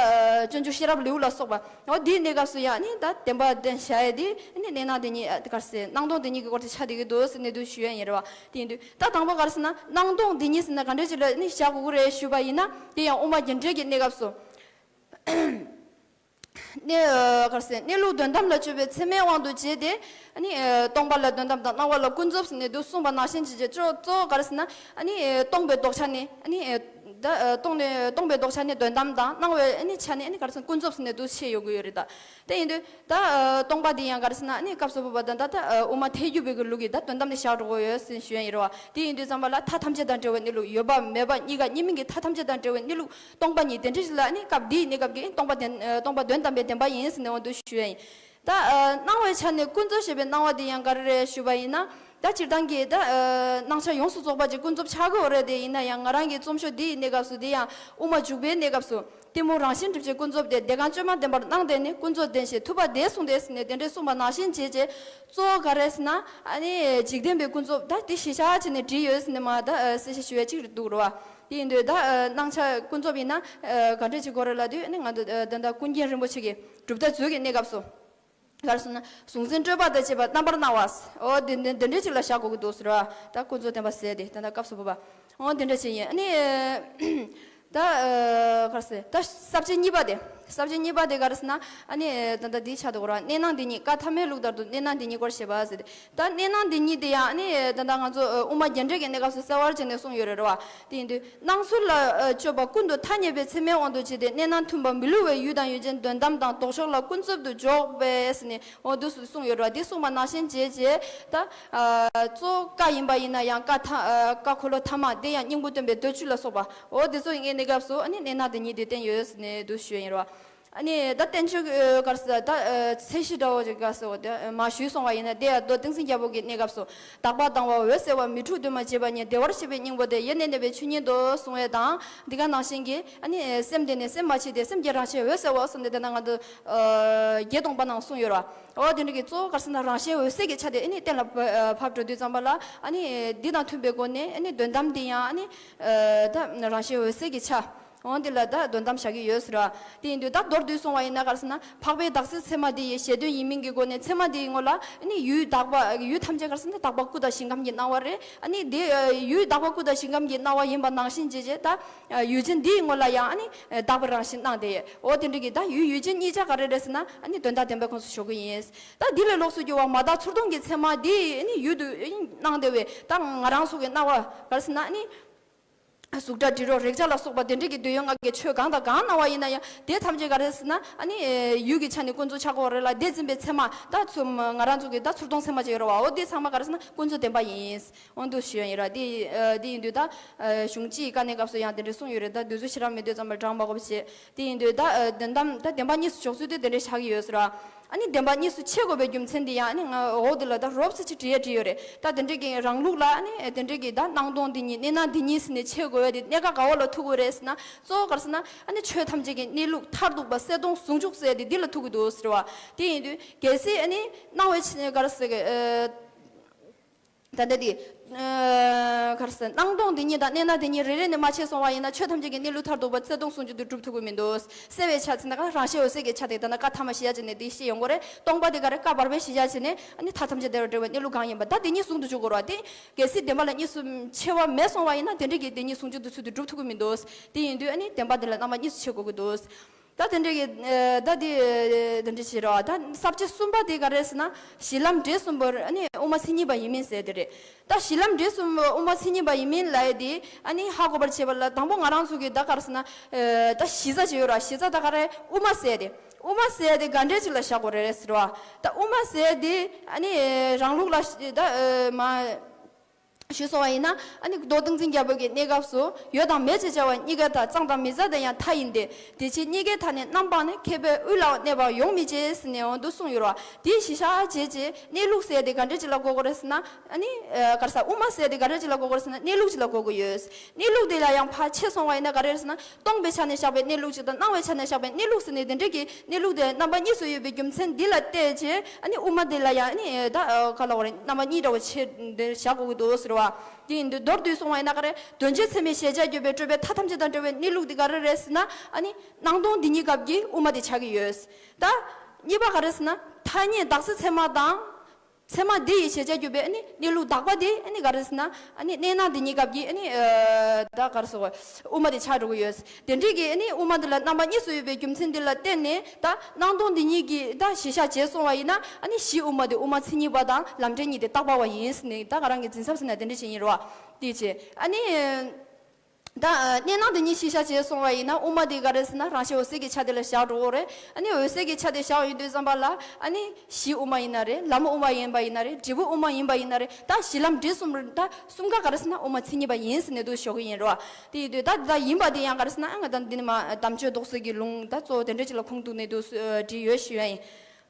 སྤྱོད་འཇུག་ཤེས་རབ་ལེའུ་ལ་སོགས་པ། འོ་དེའི་གནས་སྐབས་སུ་ཡང་ནི་ད་བདེན་པ་བསྟན་བྱ་ཡ་དེ་ནི་གནས་སྣང་དེ་ཉིད་ག་རེ་ཟེར་སྣང་སྟོང་དེ་ཉིད་ཀྱི་སྐོར་དེ་ཆགས་བསྡད་ཀྱི་འདུག་ཟེར་ནས་འདུག་ཞུ་ཡ་ཡིན་རེད་བ། དེ་ཡིན་དུས་ད་དང་པོ་ག་རེ་ཟེར་ན་སྣང་སྟོང་དེ་ཉིད་ཟེར་ན་ག་འདྲ་ཅིག་ལ་ནི་བཞག་དགོས་ཀྱི་རེད་ཞུས་པ་ཡིན་ན་དེ་ཡང་དབུ་མ་རྒྱན་འགྲེལ་གྱི་གནས་སྐབས་སུ། གནས་ག་རེ་ཟེར་གནས་ལུགས་དོན་དམ་ལ་དཔྱོད་པའི་ཚད་མའི་དབང་དུ་བྱས་ཏེ། ཨ་ནི་སྟོང་པ་ལ་དོན་དམ་དང་སྣང་བ་ལ་ཀུན་རྫོབ་ཟེར་ནས་འདུག་གསུངས་པ་ནང་བཞིན་བྱས་རྗེས་གཙོ་གཙོ་བོ་ག་རེ་ཟེར་ན་ཨ་ནི་སྟོང་པའི་ལྡོག་ཆ་ནི་ཨ་ནི་ད་སྟོང་ནི་སྟོང་པའི་ལྡོག་ཆ་ནི་དོན་དམ་དང་སྣང་བའི་ཨ་ནི་ཆ་ནི་ཨ་ནི་ག་རེ་ཟེར་ན་ཀུན་རྫོབ་ཟེར་ནས་འདུག་བཤད་ཡོང་གི་ཡོད་རེད་ད། དེ་ཡིན་དུས་ད་སྟོང་པ་འདི་ཡང་ག་རེ་ཟེར་ན་ཨ་ནི་སྐབས་སུ་བབ་པ་དང་ད་ད་དབུ་མ་ཐལ་འགྱུར་བའི་གི་ལུགས་ཀྱི་ད་དོན་དམ་ནི་བཞག་འགྲོ་གི་ཡོད་ཟེར་ཞུ་ཡ་ཡིན་རེད་བ། དེ་ཡིན་དུས་ཙམ་པ་ལ་མཐའ་ཐམས་ཅད་དང་བྲལ་བའི་གནས་ལུགས་ཡོད་པ་མེད་པ་གཉིས་ཀ་གཉིས་མིན་གྱི་མཐའ་ཐམས་ཅད་དང་བྲལ་བའི་གནས་ལུགས། སྟོང་པ་ཉིད་དེ་འདྲ་ཞིག་ལ་ནི་སྐབས་འདིའི་གནས་སྐབས་ཀྱི་སྟོང་པ་བདེན་སྟོང་པ་དོན་དམ་པའི་བདེན་པ་ཡིན་ཟེར་ནས་འོ་འདུག་ཞུ་ཡ་ཡིན། ད་སྣང་བའི་ཆ་ནས་ཀུན་རྫོབ་ཞེས་པའི་སྣང་བ་འདི་ཡང་ག་རེ་རེད་ཞུས་པ་ཡིན་ན། ད་སྤྱིར་བཏང་གི་ད་སྣང་ཆ་ཡོངས་སུ་རྫོགས་པ་ཅིག་ཀུན་རྫོབ་ཆགས་ཀྱི་ཡོད་རེད་དེ་ཡིན་ན་ཡང་ང་རང་གི་རྩོམ་ཤོག་འདིའི་གནས་སྐབས་སུ་དེ་ཡང་དབུ་མ་འཇུག་པའི་གནས་སྐབས་སུ་གཏི་མུག་རང་བཞིན་སྒྲིབ་བྱེད་ཀུན་རྫོབ་སྟེ་དེ་གང་བཅོས་མ་བདེན་པར་སྣང་དེ་ནི་ཀུན་རྫོབ་བདེན་ཞེས་ཐུབ་པ་དེས་གསུངས་ཏེ་ཟེར་ནས་དེ་འདྲས་གསུངས་པ་ནང་བཞིན་བྱས་རྗེས་གཙོ་བོ་ག་རེ་ཟེར་ན་ཨ་ནི་འཇིག་རྟེན་པའི་ཀུན་རྫོབ་ད་དེ་གཞི་བཞག་བྱས་ནས་བྲིས་ཡོད་ཟེར་ནས་མ་ད་གསལ་བཤད་ཞུ་ཡ་གཅིག་རེད་འདུག་རེད་བ། དེ་ཡིན་དུས་ད་ཨ་སྣང་ཆ་ཀུན་རྫོབ་ཡིན་ན་ཨ་ག་འདྲས་བྱེད་དགོས་རེད་ལབ་དུས་ཨ་ནི་ང་ཚོ་ཨ་ད་ལྟ་ཀུན་མཁྱེན་རིན་པོ་ཆེ་གི་གྲུབ་མཐའ་མཛོད་ཀྱི་གནས་སྐབས་སུ། ག་རེ་ཟེར་ན་གཟུང་འཛིན་སྤྲོས་པ་དང་བཅས་པ་རྣམ་པར་སྣང་བ། འོ་དེ་འདི་འདི་འདྲས་ཅིག་ལ་བཞག་དགོས་ཀྱི་འདུག་ཟེར་བ། ད་ཀུན་རྫོབ་བདེན་པ་ཟེར་དེ་ད་ལྟ་སྐབས་སུ་བབ་པ། འོ་དེ་འདྲས་ཅིག་ཡིན། ཨ་ནི་ད་ཨ་ག་རེ་ཟེར་ད་ས་བཅད་གཉིས་པ་དེ། ས་བཅད་གཉིས་པ་དེ་ག་རེ་ཟེར་ན། ཨ་ནི་ད་ལྟ་འདི་ཆགས་འདུག་ར། གནས་སྣང་དེ་ཉིད། བཀའ་ཐ་མའི་ལུགས་ལྟར་དུ་གནས་སྣང་དེ་ཉིད་སྐོར་བཤད་པ་ཟེར་ཏེ། ད་གནས་སྣང་དེ་ཉིད་དེ་ཡང་ཨ་ནི་ད་ལྟ་ང་ཚོ་དབུ་མ་རྒྱན་འགྲེལ་གྱི་གནས་སྐབས་སུ་གསལ་བར་བྱས་ནས་གསུངས་ཡོད་རེད་ར་བ། དེ་ཡིན་དུས་སྣང་ཚུལ་ལ་ཨ་དཔྱོད་པ་ཀུན་ཏུ་ཐ་སྙད་པའི་ཚད་མའི་དབང་དུ་བྱས་ཏེ་གནས་སྣང་མཐུན་པ་མི་བསླུ་བའི་ཡུལ་དང་ཡུལ་ཅན་དོན་དམ་དང་ལྡོག་ཕྱོགས་ལ་ཀུན་རྫོབ་ཏུ་འཇོག་པས་ཟེར་ནས་འོ་འདུག་སེ་གསུངས་ཡོད་ར་བ། དེ་གསུངས་པ་ནང་བཞིན་བྱས་རྗེས་ད་ཨ་གཙོ་བོ་བཀའ་ཡིན་པ་ཡིན་ན་ཡང་བཀའ་ཐ་ཨ་བཀའ་འཁོར་ལོ་ཐ་མ་དེ་ཡང་སྙིང་པོ་སྟོན་པའི་མདོ་བཅུ་ལ་སོགས་པ། འོ་དེ་ཚོ་ཡིན་གནས་སྐབས་སུ་ཨ་ནི་གནས་སྣང་དེ་ཉིད་དེ་བསྟན་ཡོད་ཟེར་ནས་འདུག་ཞུ་ཡ་ཡིན་ར་བ། ཨ་ནི་ད་བསྟན་བཅོས་ཀྱི་ག་རེ་ཟེར་ད་ཚད་གཞི་འདྲ་བོ་ཅིག་ག་རེ་ཟེར་འོ་དེ་མ་ཞུས་སོང་བ་ཡིན་ན། དེ་ཡང་མདོ་ཏིང་འཛིན་རྒྱལ་པོ་གི་གནས་སྐབས་སུ། དག་པ་དང་བ་འོད་གསལ་བ། མི་འཁྲུགས་འདུས་མ་བྱས་པ་ཉིད། བདེ་བར་གཤེགས་པའི་སྙིང་པོ་དེ། ཡེ་ནས་གནས་པའི་ཆོས་ཉིད་དོ་གསུང་བའི་དང་། འདི་ག་ནང་བཞིན་གྱི་ཨ་ནི་སེམས་དེ་ནི་སེམས་མ་མཆིས་ཏེ། སེམས་ཀྱི་རང་བཞིན་འོད་གསལ་བ་གསུངས་ཏེ། དེ་ན་ང་ཚོ་བརྒྱད་སྟོང་པ་ནང་གསུངས་ཡོད་ར། འོ་དེ་འདྲ་གི་གཙོ་བོ་ག་རེ་ཟེར་ན་རང་བཞིན་འོད་གསལ་གྱི་ཆ་དེ་ཨ་ནི་གཏན་ལ་ཕབ་འགྲོ་དུས་ཙམ་པ་ལ། ཨ་ནི་འདི་དང་མཐུན་པའི་སྒོ་ནས་ཨ་ནི་དོན་དམ་དེ་ཡང་ཨ་ནི་ད་རང་བཞིན་འོད་གསལ་གྱི་ཆ། འོ་འདི་ལ་ད་དོན་དམ་བཞག་གི་ཡོད་ཟེར་བ། དེ་ཡིན་དུས་ད་མདོར་བསྡུས་སོང་བ་ཡིན་ན་ག་རེ་ཟེར་ན། འཕགས་པའི་དག་སེལ་ཚད་མ་དེ་ཡི་ཞེ་དོན་ཡིན་མིན་གྱི་སྒོ་ནས། ཚད་མ་དེའི་ངོ་ལ་ཨ་ནི་ཡུལ་དག་པ། ཡུལ་ཐམས་ཅད་ག་རེ་ཟེར་ན་དག་པ་སྐུ་དང་ཞིང་ཁམས་ཀྱི་སྣང་བ་རེད། ཨ་ནི་དེ་ཡུལ་དག་པ་སྐུ་དང་ཞིང་ཁམས་ཀྱི་སྣང་བ་ཡིན་པ་ནང་བཞིན་བྱས་རྗེས་ད་ཡུལ་ཅན་འདིའི་ངོ་ལ་ཡང་ཨ་ནི་དག་པའི་རང་བཞིན་སྣང་སྟེ། འོ་དེ་འདྲ་གི་ད་ཡུལ་ཡུལ་ཅན་གཉིས་ཆ་ག་རེ་རེད་ཟེར་ན། ཨ་ནི་དོན་དམ་བདེན་པའི་ཁོངས་སུ་འཇོག་གི་ཡིན། ད་འདི་ལས་ལོགས་སུ་གྱུར་པ་མ་དག་ཚུར་མཐོང་གི་ཚད་མ་དེ་ཨ་ནི་ཡུལ་དུ་སྣང་སྟེ་བས། ད་ང་རང་ཚོ་གི་སྣང་བ་ག་རེ་ཟེར་ན། ཨ་ནི། གཟུགས་སྒྲ་དྲི་རོ་རེག་བྱ་ལ་སོགས་པ་དེ་འདྲ་གི་འདོད་ཡོན་ལྔ་གི་ཆོས་གང་དང་གང་སྣང་བ་ཡིན་ན་ཡང་། དེ་ཐམས་ཅད་ག་རེ་ཟེར་ན། ཨ་ནི་ཡུལ་གྱི་ཆ་ནས་ཀུན་རྫོབ་ཆགས་ཀྱི་ཡོད་རེད་ལ། དེ་འཛིན་པའི་ཚད་མ་ད་ཚུར་ང་རང་ཚོ་གི་ད་ཚུར་མཐོང་ཚད་མ་ཅིག་ཡོད་རེད་བ། འོ་དེ་ཚང་མ་ག་རེ་ཟེར་ན་ཀུན་རྫོབ་བདེན་པ་ཡིན། འོ་འདུག་ཞུ་ཡ་ཡིན་ར། དེ་དེ་ཡིན་དུས་ད་གཞུང་སྤྱིའི་བཀའ་གནས་སྐབས་སུ་ཡང་དེ་འདྲ་གསུངས་ཡོད་རེད། ད་དུས་ཚོད་ཞེ་དྲག་མེད་དུས་ཙམ་པ་བགྲང་མ་དགོས་པ་བྱས། དེ་ཡིན་དུས་ད་དོན་དམ་ད་བདེན་པ་གཉིས་སུ་འཇོག་ཚུལ་དེ་དེ་འདྲ་ཆགས་ཀྱི་ཡོད་ཟེར་བ། ཨ་ནི་བདེན་པ་གཉིས་སུ་ཕྱེ་དགོས་པའི་རྒྱུ་མཚན་དེ་ཡང་ཨ་ནི་ང་འོག་དེ་ལ་ད་རོབ་ཙམ་ཅིག་བྲིས་ཡ་བྲིས་ཡོད་རེད། ད་དེ་འདྲ་གི་རང་ལུགས་ལ་ཨ་ནི་དེ་འདྲ་གི་ད་སྣང་སྟོང་དེ་ཉིད་གནས་སྣང་དེ་ཉིད་ཟེར་ནས་ཕྱེ་དགོས་ཡ་དེ་གནད་འགག་ག་བ་ལ་ཐུག་གི་རེད་ཟེར་ན། གཙོ་བོ་ག་རེ་ཟེར་ན། ཨ་ནི་ཆོས་ཐམས་ཅད་ཀྱི་གནས་ལུགས་མཐར་ཐུག་པ་གསལ་སྟོང་ཟུང་འཇུག་ཟེར་ཡ་དེ་འདི་ལ་ཐུག་གི་འདུག་ཟེར་བ། དེ་ཡིན་དུས་གལ་སྲིད་ཨ་ནི་སྣང་བའི་ཆ་ག་རེ་ཟེར་གི་ཨ། ད་ལྟ་དེ། ཨ་ག་རེ་ཟེར། སྣང་སྟོང་དེ་ཉིད་དང་གནས་སྣང་དེ་ཉིད་རེ་རེ་ནས་མ་ཕྱེ་སོང་བ་ཡིན་ན། ཆོས་ཐམས་ཅད་ཀྱི་གནས་ལུགས་མཐར་ཐུག་པ་གསལ་སྟོང་ཟུང་འཇུག་ཏུ་གྲུབ་ཐུབ་ཀྱི་མི་འདུག་གསལ་བའི་ཆ་ཟེར་ན་ག་རང་བཞིན་འོད་གསལ་གྱི་ཆ་དེ། ད་ནི་བཀའ་ཐ་མ་གཞལ་བྱ་བྱས་ནས་དེ་ཤེས་ཡོང་གི་རེད། སྟོང་པ་དེ་ག་རེ་བཀའ་བར་པས་གཞལ་བྱ་བྱས་ནས་ཨ་ནི་མཐའ་ཐམས་ཅད་བདེ་བར་འབྲེལ་བའི་གནས་ལུགས་གང་ཡིན་པ། ད་དེ་གཉིས་ཟུང་དུ་འཇུག་དགོས་རེད་བ། དེ་གལ་སྲིད་བདེན་པ་ལ་གཉིས་སུ་ཕྱེ་བ་མེད་སོང་བ་ཡིན་ན། དེ་འདྲ་གི་དེ་གཉིས་ཟུང་འཇུག་ཏུ་ཚུལ་དུ་གྲུབ་ཐུབ་ཀྱི་མི་འདུག་དེ་ཡིན་དུས་ཨ་ནི་བདེན་པ་དེ་ལ་རྣམ་པ་གཉིས་སུ་ཕྱེ་དགོས་ཀྱི་འདུག་ད་དེ་འདྲ་གི་ཨ་ད་དེ་དེ་འདྲ་བྱེད་རོགས། ད་ས་བཅད་གསུམ་པ་དེ་ག་རེ་ཟེར་ན། གཞི་ལམ་འབྲས་གསུམ་པོ་ཨ་ནི་དབུ་མ་མཚན་ཉིད་པ་ཡིན་མིན་ཟེར་དེ་རེད། ད་གཞི་ལམ་འབྲས་གསུམ་པོ་དབུ་མ་མཚན་ཉིད་པ་ཡིན་མིན་ལབ་ཡ་དེ་ཨ་ནི་ཧ་གོ་བར་བྱེད་པ་ལ། དང་པོ་ང་རང་ཚོ་གི་ད་ག་རེ་ཟེར་ན། ཨ་ད་གཞི་རྩ་ཅིག་ཡོད་ར། གཞི་རྩ་ད་ག་རེ། དབུ་མ་ཟེར་ཡ་དེ། དབུ་མ་ཟེར་ཡ་དེ་ག་འདྲས་ཅིག་ལ་བཞག་དགོས་རེད་ཟེར་བ། ད་དབུ་མ་ཟེར་ཡ་དེ་ཨ་ནི་རང་ལུགས་ལ་ད་ཨ་མ། ཞུས་སོང་བ་ཡིན་ན། ཨ་ནི་མདོ་ཏིང་འཛིན་རྒྱལ་པོ་གི་གནས་སྐབས་སུ། ཡོད་དང་མེད་ཅེས་བྱ་བ་གཉིས་ཀ་མཐའ། གཙང་དང་མི་གཙང་དེ་ཡང་མཐའ་ཡིན་ཏེ། དེ་ཕྱིར་གཉིས་ཀའི་མཐའ་ནི་རྣམ་སྤངས་ནས། མཁས་པས་དབུས་ལའང་གནས་པ་ཡོང་མི་བྱེད་ཟེར་ནས་འོ་འདུག་གསུངས་ཡོད་རེད་བ། དེའི་གཞི་བཞག་བྱས་རྗེས་གནས་ལུགས་ཟེར་དེ་ག་འདྲ་ཅིག་ལ་གོ་དགོས་རེད་ཟེར་ན། ཨ་ནི་ཨ་ག་རེ་ཟེར། དབུ་མ་ཟེར་དེ་ག་འདྲ་ཅིག་ལ་གོ་དགོས་རེད་ཟེར་ན། གནས་ལུགས་ཅིག་ལ་གོ་དགོས་ཡོད། གནས་ལུགས་དེ་ལ་ཡང་ཕར་ཕྱེ་སོང་བ་ཡིན་ན་ག་རེ་རེད་ཟེར་ན། སྟོང་པའི་ཆ་ནས་བཞག་པའི་གནས་ལུགས་ཅིག་དང་། སྣང་བའི་ཆ་ནས་བཞག་པའི་གནས་ལུགས་ཟེར་ནས་དེ་འདྲ་གི་གནས་ལུགས་དེ་རྣམ་པ་གཉིས་སུ་ཡོད་པའི་རྒྱུ་མཚན་འདི་ལ་བལྟས་རྗེས། ཨ་ནི་དབུ་མ་འདི་ལ་ཡང་ཨ་ནི་ད་ག་ལ་བ་རེད། རྣམ་པ་གཉིས་འདྲ་བོ་ཕྱེ་བཞག་དགོས་ཀྱི་འདུག་ཟེར་བ། དེ་ཡིན་དུས་མདོར་བསྡུས་སོང་བ་ཡིན་ན་ག་རེ། དོན་སྤྱིའི་ཚད་མས་གཞལ་བྱ་གྱུར་པའི་སྤྲོས་པའི་མཐའ་ཐམས་ཅད་དང་བྲལ་བའི་གནས་ལུགས་འདི་ག་རེ་རེད་ཟེར་ན། ཨ་ནི་སྣང་སྟོང་འདི་ཉིད་སྐབས་ཀྱི་དབུ་མ་དེ་ཆགས་ཀྱི་ཡོད། ད་གཉིས་པ་ག་རེ་ཟེར་ན། ཐ་སྙད་དག་སེལ་ཚད་མ་དང་། ཚད་མ་དེ་ཡི་གཞལ་བྱ་གྱུར་པའི་ཨ་ནི་གནས་ལུགས་དག་པ་དེ་ཨ་ནི་ག་རེ་ཟེར་ན། ཨ་ནི་གནས་སྣང་དེ་ཉིད་སྐབས་ཀྱི་ཨ་ནི་ཨ་ད་ག་རེ་ཟེར་དགོས། དབུ་མ་དེ་ཆགས་འགྲོ་གི་ཡོད། དེ་འདྲའི་གི་ཨ་ནི་དབུ་མ་དེ་ལ་རྣམ་པ་གཉིས་སུ་ཡོད་པའི་རྒྱུ་མཚན་དེ་ལ་བརྟེན་ནས། ད་སྣང་སྟོང་དེ་ཉིད་ཀྱི་ད་གཞི་བཞག་བྱས་སོང་བ་ཡིན་ན། ཨ་ནི་གཞི་དབུ་མ་དེ་དབུ་མ་མཚན་ཉིད་པ་དང་ལམ་འབྲས་གཉིས་དེ་རྟག་པ་བ་ཡིན་ཟེར་ནས། ད་ང་རང་གི་འཛིན་ས་ཟེར་ན་དེ་འདྲ་ཞིག་ཡིན་རེད་བ། དེ་བྱས་ཨ་ནི། ད་ཨ་གནས་སྣང་དེ་ཉིད་གཞི་བཞག་བྱས་སོང་བ་ཡིན་ན། དབུ་མ་དེ་ག་རེ་ཟེར་ན། རང་བཞིན་འོད་གསལ་གྱི་ཆ་དེ་ལ་བཞག་འགྲོ་གི་རེད། ཨ་ནི་འོད་གསལ་གྱི་ཆ་དེ་བཞག་ཡོང་དུས་ཙམ་པ་ལ། ཨ་ནི་གཞི་དབུ་མ་ཡིན་ན་རེད། ལམ་དབུ་མ་ཡིན་པ་ཡིན་ན་རེད། འབྲས་བུ་དབུ་མ་ཡིན་པ་ཡིན་ན་རེད། ད་གཞི་ལམ་འབྲས་གསུམ་རེད། ད་གསུམ་ཀ་ག་རེ་ཟེར་ན་དབུ་མ་མཚན་ཉིད་པ་ཡིན་ཟེར་ནས་འདུག་ཞུ་གི་ཡིན་རེད་བ། དེ་ཡིན་དུས་ད་དེ་ད་ཡིན་པ་དེ་ཡང་ག་རེ་ཟེར་ན། ཨ་ང་ད་འདི་ནི་མ་དམ་ཆོས་རྡོག་རྩ་གི་ལུང་ད་གཙོ་བོ་དེ་འདྲ་ཅིག་ལ་ཁུངས་གཏུགས་ནས་འདུག་བྲིས་ཡོད་ཞུ་ཡ་ཡིན།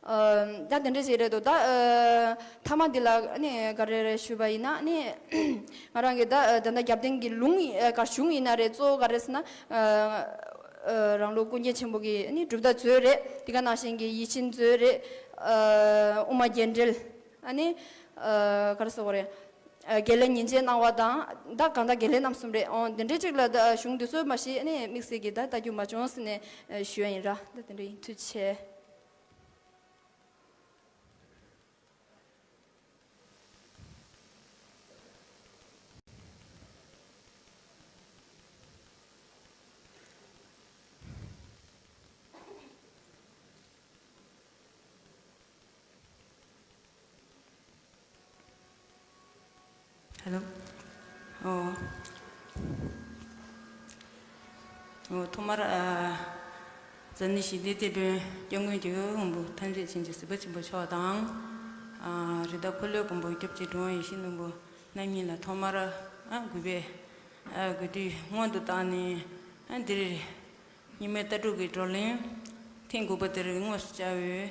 ཨ་ད་དེ་འདྲ་ཞིག་རེད་འདུག་ད་ཨ་ཐ་མ་འདི་ལ་ཨ་ནི་ག་རེ་རེད་ཞུས་པ་ཡིན་ན། ཨ་ནི་ང་རང་གི་ད་ཨ་ད་ལྟ་རྒྱབ་རྟེན་གྱི་ལུང་ཨ་ག་གཞུང་ཡིན་ན་རེད། གཙོ་བོ་ག་རེ་ཟེར་ན། ཨ་ཨ་རང་ལུགས་ཀུན་མཁྱེན་ཆེན་པོ་གི་ཨ་ནི་གྲུབ་མཐའ་མཛོད་རེད། དེ་ག་ནང་བཞིན་གྱི་ཡིད་བཞིན་མཛོད་རེད། ཨ་དབུ་མ་རྒྱན་འགྲེལ། ཨ་ནི་ཨ་ག་རེ་ཟེར་དགོས་རེད། ཨ་དགེ་ལེགས་ཉིན་བྱེད་སྣང་བ་དང་། ད་གང་ལྟར་དགེ་ལེགས་རྣམ་གསུམ་རེད། འོ་དེ་འདྲའི་ཅིག་ལ་ད་གཞུང་འདི་ཚོ་མ་གཞི་ཨ་ནི་དམིགས་བསལ་གྱི་ད་ལྟ་རྒྱུ་མ་བྱུང་ཟེར་ནས་ཨ་ཞུ་ཡ་ཡིན་ར། ད་དེ་འདྲ་ཡིན། ཐུགས་རྗེ་ཆེ། ཨོ། ཨོ། ཐོག་མར་ཨ་ཛ་ནི་ཞི་བདེའི་དེད་དཔོན་སྐྱབས་མགོན་རྒྱལ་བའི་དབང་པོ་ཐམས་ཅད་མཁྱེན་ཅིང་གཟིགས་པ་ཆེན་པོ་མཆོག་དང་། ཨ་རི་དྭགས་འཁོར་ལོའི་མགོན་པོ་སྐྱབས་རྗེ་གྲུབ་དབང་ཡེ་ཤེས་མགོན་པོ་རྣམ་གཉིས་ལ་ཐོག་མར་ཨ་གུས་པས་ཨ་གུས་འདུད་སྔོན་དུ་བཏང་ནས། ཨ་འདིར་རྙིང་མའི་ལྟ་གྲུབ་ཀྱི་བགྲོ་གླེང་ཐེངས་དགུ་པ་དེར་དངོས་སུ་བཅར་བའི་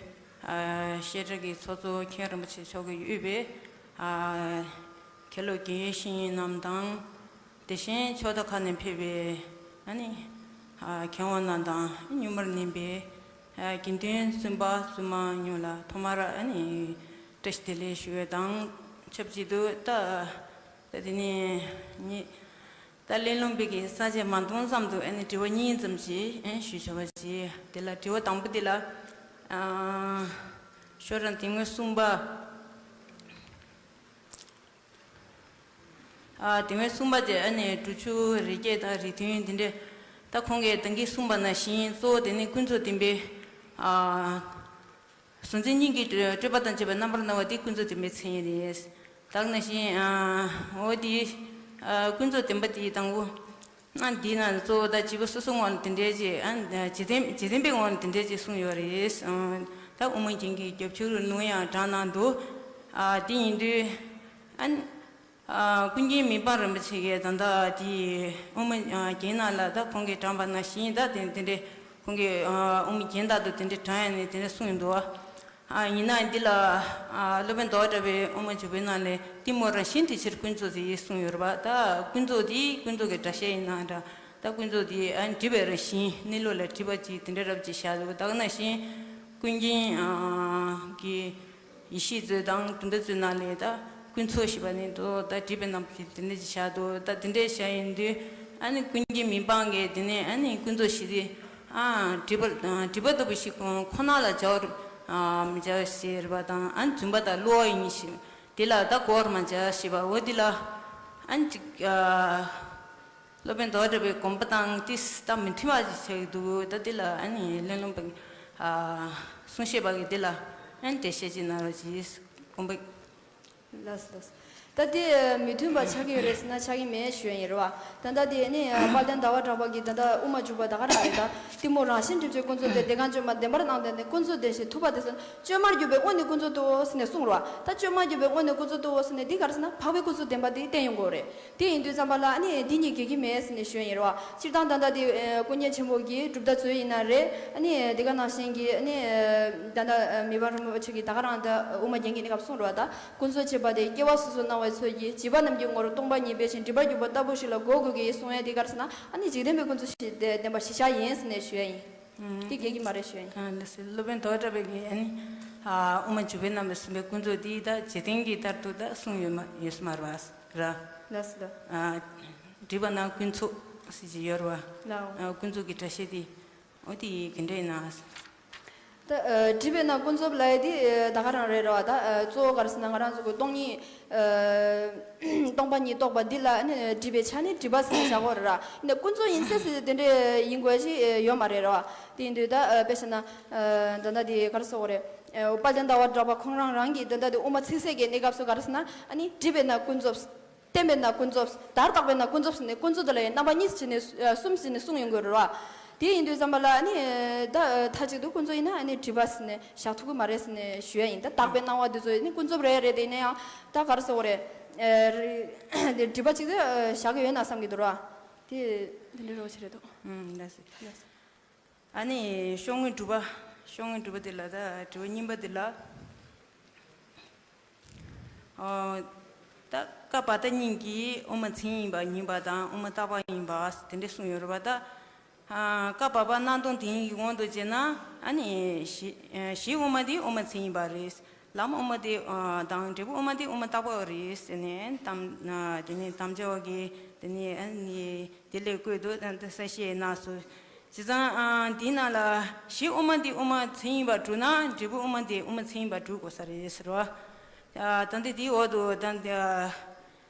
ཨ་བཤད་གྲྭ་གི་ཚོགས་གཙོ་མཁན་རིན་པོ་ཆེ་མཆོག་གིས་དབུས་པའི་ཨ་མཁན་སློབ་དགེ་བཤེས་རྣམས་དང་། དེ་བཞིན་ཕྱོགས་མཐའ་ཁག་ནས་ཕེབས་པའི་ཨ་ནི་ཨ་མཁས་དབང་རྣམས་དང་། མཉམ་པར་གནས་པའི་ཨ་དགེ་འདུན་བཙུན་པ་བཙུན་མ་ཡོངས་ལ་ཐོག་མར་ཨ་ནི་བཀྲ་ཤིས་བདེ་ལེགས་ཞུ་བ་དང་ཆབས་ཅིག་ཏུ། ད་ད་དེ་ནས་ངེད་ད་གླེང་སློང་པའི་གི་ས་བཅད་མ་འདོན་ཙམ་དུ་ཨ་ནི་དྲི་བ་གཉིས་ཙམ་ཞིག་ཨ་ཞུ་ཆོག་པ་ཞིག་དེ་ལ་དྲི་བ་དང་པོ་དེ་ལ། ཨ་ཤོག་གྲངས་དེ་སྔོན་གསུངས་པ། ཨ་དེ་སྔོན་གསུངས་པ་དེ་ཨ་ནི་གྲུབ་ཆུ་རི་སྐྱེས་དང་རི་ཐུན་དེ་འདྲ། ད་ཁོང་གིས་ད་གིན་གསུངས་པ་ནང་བཞིན་གཙོ་བོ་དེ་ནི་ཀུན་རྫོབ་བདེན་པའི་ཨ་གཟུང་འཛིན་གཉིས་ཀྱི་སྤྲོས་པ་དང་བཅས་པའི་རྣམ་པར་སྣང་བ་དེ་ཀུན་རྫོབ་བདེན་པའི་མཚན་ཉིད་རེད། ད་ག་ནང་བཞིན་ཨ་འོ་དེ་ཨ་ཀུན་རྫོབ་བདེན་པ་དེ་དང་པོ། ཨ་འདི་ན་གཙོ་བོ་ད་བྱིས་པ་སོ་སོའི་ངོས་ནས་དེ་འདྲའི་ཅིག་ཨ་འཇིག་རྟེན་འཇིག་རྟེན་པའི་ངོས་ནས་དེ་འདྲའི་ཅིག་གསུངས་ཡོད་རེད། ཨ་ད་དབུ་མ་རྒྱན་གྱི་རྒྱབ་སྐྱོར་ལུང་ཡང་དྲངས་གནང་འདུག་ཨ་དེ་ཡིན་དུས་ཨ་ཨ་ཀུན་མཁྱེན་མི་ཕམ་རིན་པོ་ཆེ་གིས་ད་ལྟ་དེ་དབུ་མ་རྒྱན་ནང་ལ་ད་ཁོང་གིས་དྲངས་པ་ནང་བཞིན་ད་དེ་དེ་འདྲའི་ཁོང་གིས་ཨ་དབུ་མ་རྒྱན་དག་ཏུ་དེ་འདྲའི་དྲངས་ཡ་ནས་དེ་འདྲ་གསུངས་ཡོད་འདུག་ཨ་ཡིན་ན་འདི་ལ་ཨ་སློབ་དཔོན་ཟླ་བ་གྲགས་པའི་དབུ་མ་འཇུག་པའི་ནང་ལས་གཏི་མུག་རང་བཞིན་དྲི་ཕྱིར་ཀུན་རྫོབ་ཟེར་གསུངས་ཡོད་རེད་པ། ད་ཀུན་རྫོབ་དེ་ཀུན་རྫོབ་ཀྱི་སྒྲ་བཤད་ཡིན་ན་འདྲ། ད་ཀུན་རྫོབ་དེ་ཨ་སྒྲིབ་པའི་རང་བཞིན་གནས་ལུགས་ལ་སྒྲིབ་པ་ཅིག་དེ་འདྲ་རབ་ཅིག་བཞག་འདུག་ད་ག་ནང་བཞིན་ཀུན་མཁྱེན་ཨ་གྱི་ཡེ་ཤེས་མཛོད་དང་དོན་དག་མཛོད་ནང་ལས་ད་ཀུན་རྫོབ་ཞེས་པ་ནི་དོ་ད་སྒྲིབ་པའི་རྣམ་པ་ཅིག་དེ་འདྲ་ཅིག་བཞག་འདུག་ད་དེ་འདྲ་བཞག་ཡིན་དུས་ཨ་ནི་ཀུན་མཁྱེན་མི་ཕམ་གྱིས་དེ་ནས་ཨ་ནི་ཀུན་རྫོབ་ཞེས་དེ། ཨ་སྒྲིབ་པ་སྒྲིབ་པ་ལྟ་བུ་ཞིག་ཁོ་ཁོ་ན་ལ་སྦྱར་ཨ་མི་སྦྱར་ཟེར་བ་དང་། ཨ་རྫུན་པ་དང་བསླུ་བ་ཡིན་ཞེས་དེ་ལ་ད་གོ་བར་མ་བྱ་ཞེས་པ། འོ་དེ་ལ་ཨ་ཅིག་ཨ་སློབ་དཔོན་ཟླ་བ་གྲགས་པའི་དགོངས་པ་དང་ཏིས་ད་མི་མཐུན་པ་ཞིག་ཆགས་ཀྱི་འདུག་ད་དེ་ལ་ཨ་ནི་གླེང་སློང་པ་ཨ་གསུང་བཤད་པ་གིས་དེ་ལ་ཨ་ནི་འགྲེལ་བཤད་ཅིག་གནང་རོགས་གྱིས། དགོངས་པ། ལགས་སོ་ལགས་སོ། ད་དེ་མི་མཐུན་པ་ཆགས་ཀྱི་ཡོད་རེད་ཟེར་ན་ཆགས་ཀྱི་མེད་ཞུ་ཡ་ཡིན་རེད་བ། ད་ལྟ་དེ་ནི་དཔལ་ལྡན་ཟླ་བ་གྲགས་པ་གིས་ད་ལྟ་དབུ་མ་འཇུག་པ་ད་ག་རང་རེད། ད་གཏི་མུག་རང་བཞིན་སྒྲིབ་བྱེད་ཀུན་རྫོབ་སྟེ། དེ་ཀ་བཅོས་མ་བདེན་པར་སྣང་བ་དེ་ནི་ཀུན་རྫོབ་བདེན་ཞེས་ཐུབ་པ་དེ་ཟེར། བཅོས་མར་གྱུར་པའི་དངོས་ནི་ཀུན་རྫོབ་ཏུའོ་ཟེར་ནས་གསུངས་རེད་བ། ད་བཅོས་མར་གྱུར་པའི་དངོས་ནི་ཀུན་རྫོབ་ཏུའོ་ཟེར་ནས་འདི་ག་རེ་ཟེར་ན་འཕགས་པའི་ཀུན་རྫོབ་བདེན་པ་དེ་བསྟན་ཡོང་གི་ཡོད་རེད། དེ་ཡིན་དུས་ཙམ་པ་ལ་ཨ་ནི་འདི་གཉིས་འགལ་གྱི་མེད་ཟེར་ནས་ཞུ་ཡ་ཡིན་རེད་བ། སྤྱིར་བཏང་ད་ལྟ་དེ་ཨ་ཀུན་མཁྱེན་ཆེན་པོ་གི་གྲུབ་མཐའ་མཛོད་ཡིན་ན་རེད། ཨ་ནི་དེ་ག་ནང་བཞིན་གྱི་ཨ་ནི་ད་ལྟ་མི་ཕམ་རིན་པོ་ཆེ་གིས་ད་ག་རང་ད་དབུ་མ་རྒྱན་གྱི་གནས་སྐབས་གསུངས་རེད་བ། ད་ཀུན་རྫོབ་ཅེས་པ་དེ་སྐྱེ་བ་སོ་སོར་སྣང་བའི་ཚུལ་གྱིས་བྱིས་པ་རྣམས་ཀྱི་ངོར་སྟོང་པ་ཉིད་འབད་ཅིང་སྒྲིབ་པར་གྱུར་པ་ལྟ་བུ་ཞིག་ལ་གོ་དགོས་ཀྱི་གསུང་ཡ་དེ་ག་རེ་ཟེར་ན་ཨ་ནི་འཇིག་རྟེན་པའི་ཀུན་རྫོབ་ཞེས་བདེན་པ་གཞི་བཞག་ཡིན་ཟེར་ནས་ཞུ་ཡ་ཡིན། ཨུམ། དེ་འགལ་གྱི་མ་རེད་ཞུ་ཡ་ཡིན། ཨ་ལགས་སོ། སློབ་དཔོན་ཟླ་བ་གྲགས་པའི་གི་ཨ་ནི་ཨ་དབུ་མ་འཇུག་པའི་རྣམ་པར་གསུངས་པའི་ཀུན་རྫོབ་དེ་ད་འཇིག་རྟེན་གྱི་ལྟར་དུ་ད་གསུངས་ཡོད་མ་ཡོད་ས་མ་རེད་བ། ར། ལགས་སོ། ཨ་སྒྲིབ་པ་ན་ཀུན་རྫོབ་ཟེར་གྱི་ཡོད་རེད་བ། ལགས། ཨ་ཀུན་རྫོབ་ཀྱི་སྒྲ་བཤད་དེ། འོ་དེ་ག་འདྲ་ཡིན་ན། ད་ཨ་སྒྲིབ་པས་ན་ཀུན་རྫོབ་ལབ་ཡ་དེ་ཨ་ད་ག་རང་རེད་ར་བ། ད་ཨ་གཙོ་བོ་ག་རེ་ཟེར་ན་ང་རང་ཚོ་གི་སྟོང་ཉིད་ཨ་སྟོང་པ་ཉིད་རྟོགས་པ་འདི་ལ་ཨ་ནི་སྒྲིབ་པའི་ཆ་ནི་སྒྲིབ་པ་ཟེར་ནས་བཞག་གོ་རེད་ར། ཡིན་ན་ཀུན་རྫོབ་ཡིན་ཟེར་ཟེར་དེ་འདྲ་ཡིན་དགོས་ཞིག་ཡོད་མ་རེད་ར་བ། དེ་ཡིན་དུས་ད་ཨ་དཔེ་བཞག་ན་ཨ་ད་ལྟ་དེ་ག་རེ་ཟེར་དགོས་རེད། ཨ་དཔལ་ལྡན་ཟླ་བ་གྲགས་པ་ཁོང་རང་རང་གིས་ད་ལྟ་དེ་དབུ་མ་ཚིག་གསལ་གྱི་གནས་སྐབས་སུ་ག་རེ་ཟེར་ན་ཨ་ནི་སྒྲིབ་པས་ན་ཀུན་རྫོབ། བརྟན་པས་ན་ཀུན་རྫོབ། བརྡར་བརྟགས་པས་ན་ཀུན་རྫོབ་ཟེར་ནས་ཀུན་རྫོབ་དེ་ལ་ཡང་རྣམ་པ་གཉིས་བྱས་ནས་གསུམ་བྱས་ནས་གསུངས་ཡོང་གི་རེད་བ། དེ་ཡིན་དུས་ཙམ་པ་ལ་ཨ་ནི་ད་མཐའ་གཅིག་ཏུ་ཀུན་རྫོབ་ཡིན་ན་ཨ་ནི་སྒྲིབ་པ་ཟེར་ནས་བཞག་ཐུབ་ཀྱི་མ་རེད་ཟེར་ནས་ཞུ་ཡ་ཡིན། ད་བརྟགས་པའི་སྣང་བ་འདི་ཚོ་ནི་ཀུན་རྫོབ་རེད་རེད་དེ་ཡིན་ན་ཡང་ད་ག་རེ་ཟེར་དགོས་རེད། ཨ་དེ་སྒྲིབ་པ་གཅིག་ཏུ་བཞག་གི་ཡོད་ན་བསམ་གྱི་འདུག་ར། དེ་དེ་འདྲའི་རོགས་བྱེད་རེད་འདུག་ཨུམ། ལགས་སོ། ལགས་སོ། ཨ་ནི་ཤོག་ངོས་དྲུག་པ། ཤོག་ངོས་དྲུག་པ་འདི་ལ་ད་དྲི་བ་གཉིས་པ་འདི་ལ། ཨོ། ད་ཀ་བ་ཏ་གཉིས་ཀྱིས་དབུ་མ་མཚན་ཡིན་པ་ཡིན་པ་དང་དབུ་མ་རྟག་པ་ཡིན་པ་དེ་འདྲ་གསུངས་ཡོད་རེད་པ། ད་ཀ་བ་པ་སྣང་སྟོང་དེ་ཉིད་ཀྱི་དབང་དུ་བྱས་ན་ཨ་ནི་གཞི་གཞི་དབུ་མ་དེ་དབུ་མ་མཚན་ཡིན་པ་རེད། ལམ་དབུ་མ་དེ་དང་འབྲས་བུ་དབུ་མ་དེ་དབུ་མ་རྟག་པ་རེད་ཟེར་ནས་དམ་དེ་ནས་དམ་བཅའ་བ་གིས་དེ་ནས་ཨ་ནི། དེ་ལས་བཀོད་དུ་གསལ་བཤད་གནང་སོང་། བྱས་ཙང་འདིའི་ནང་ལ་གཞི་དབུ་མ་འདི་དབུ་མ་མཚན་ཡིན་པར་གྲུབ་ན་འབྲས་བུ་དབུ་མ་དེ་དབུ་མ་མཚན་ཡིན་པར་གྲུབ་དགོས་ས་རེད་ཟེར་བ། ད་ལྟ་དེའི་འོག་ཏུ་ད་ལྟ་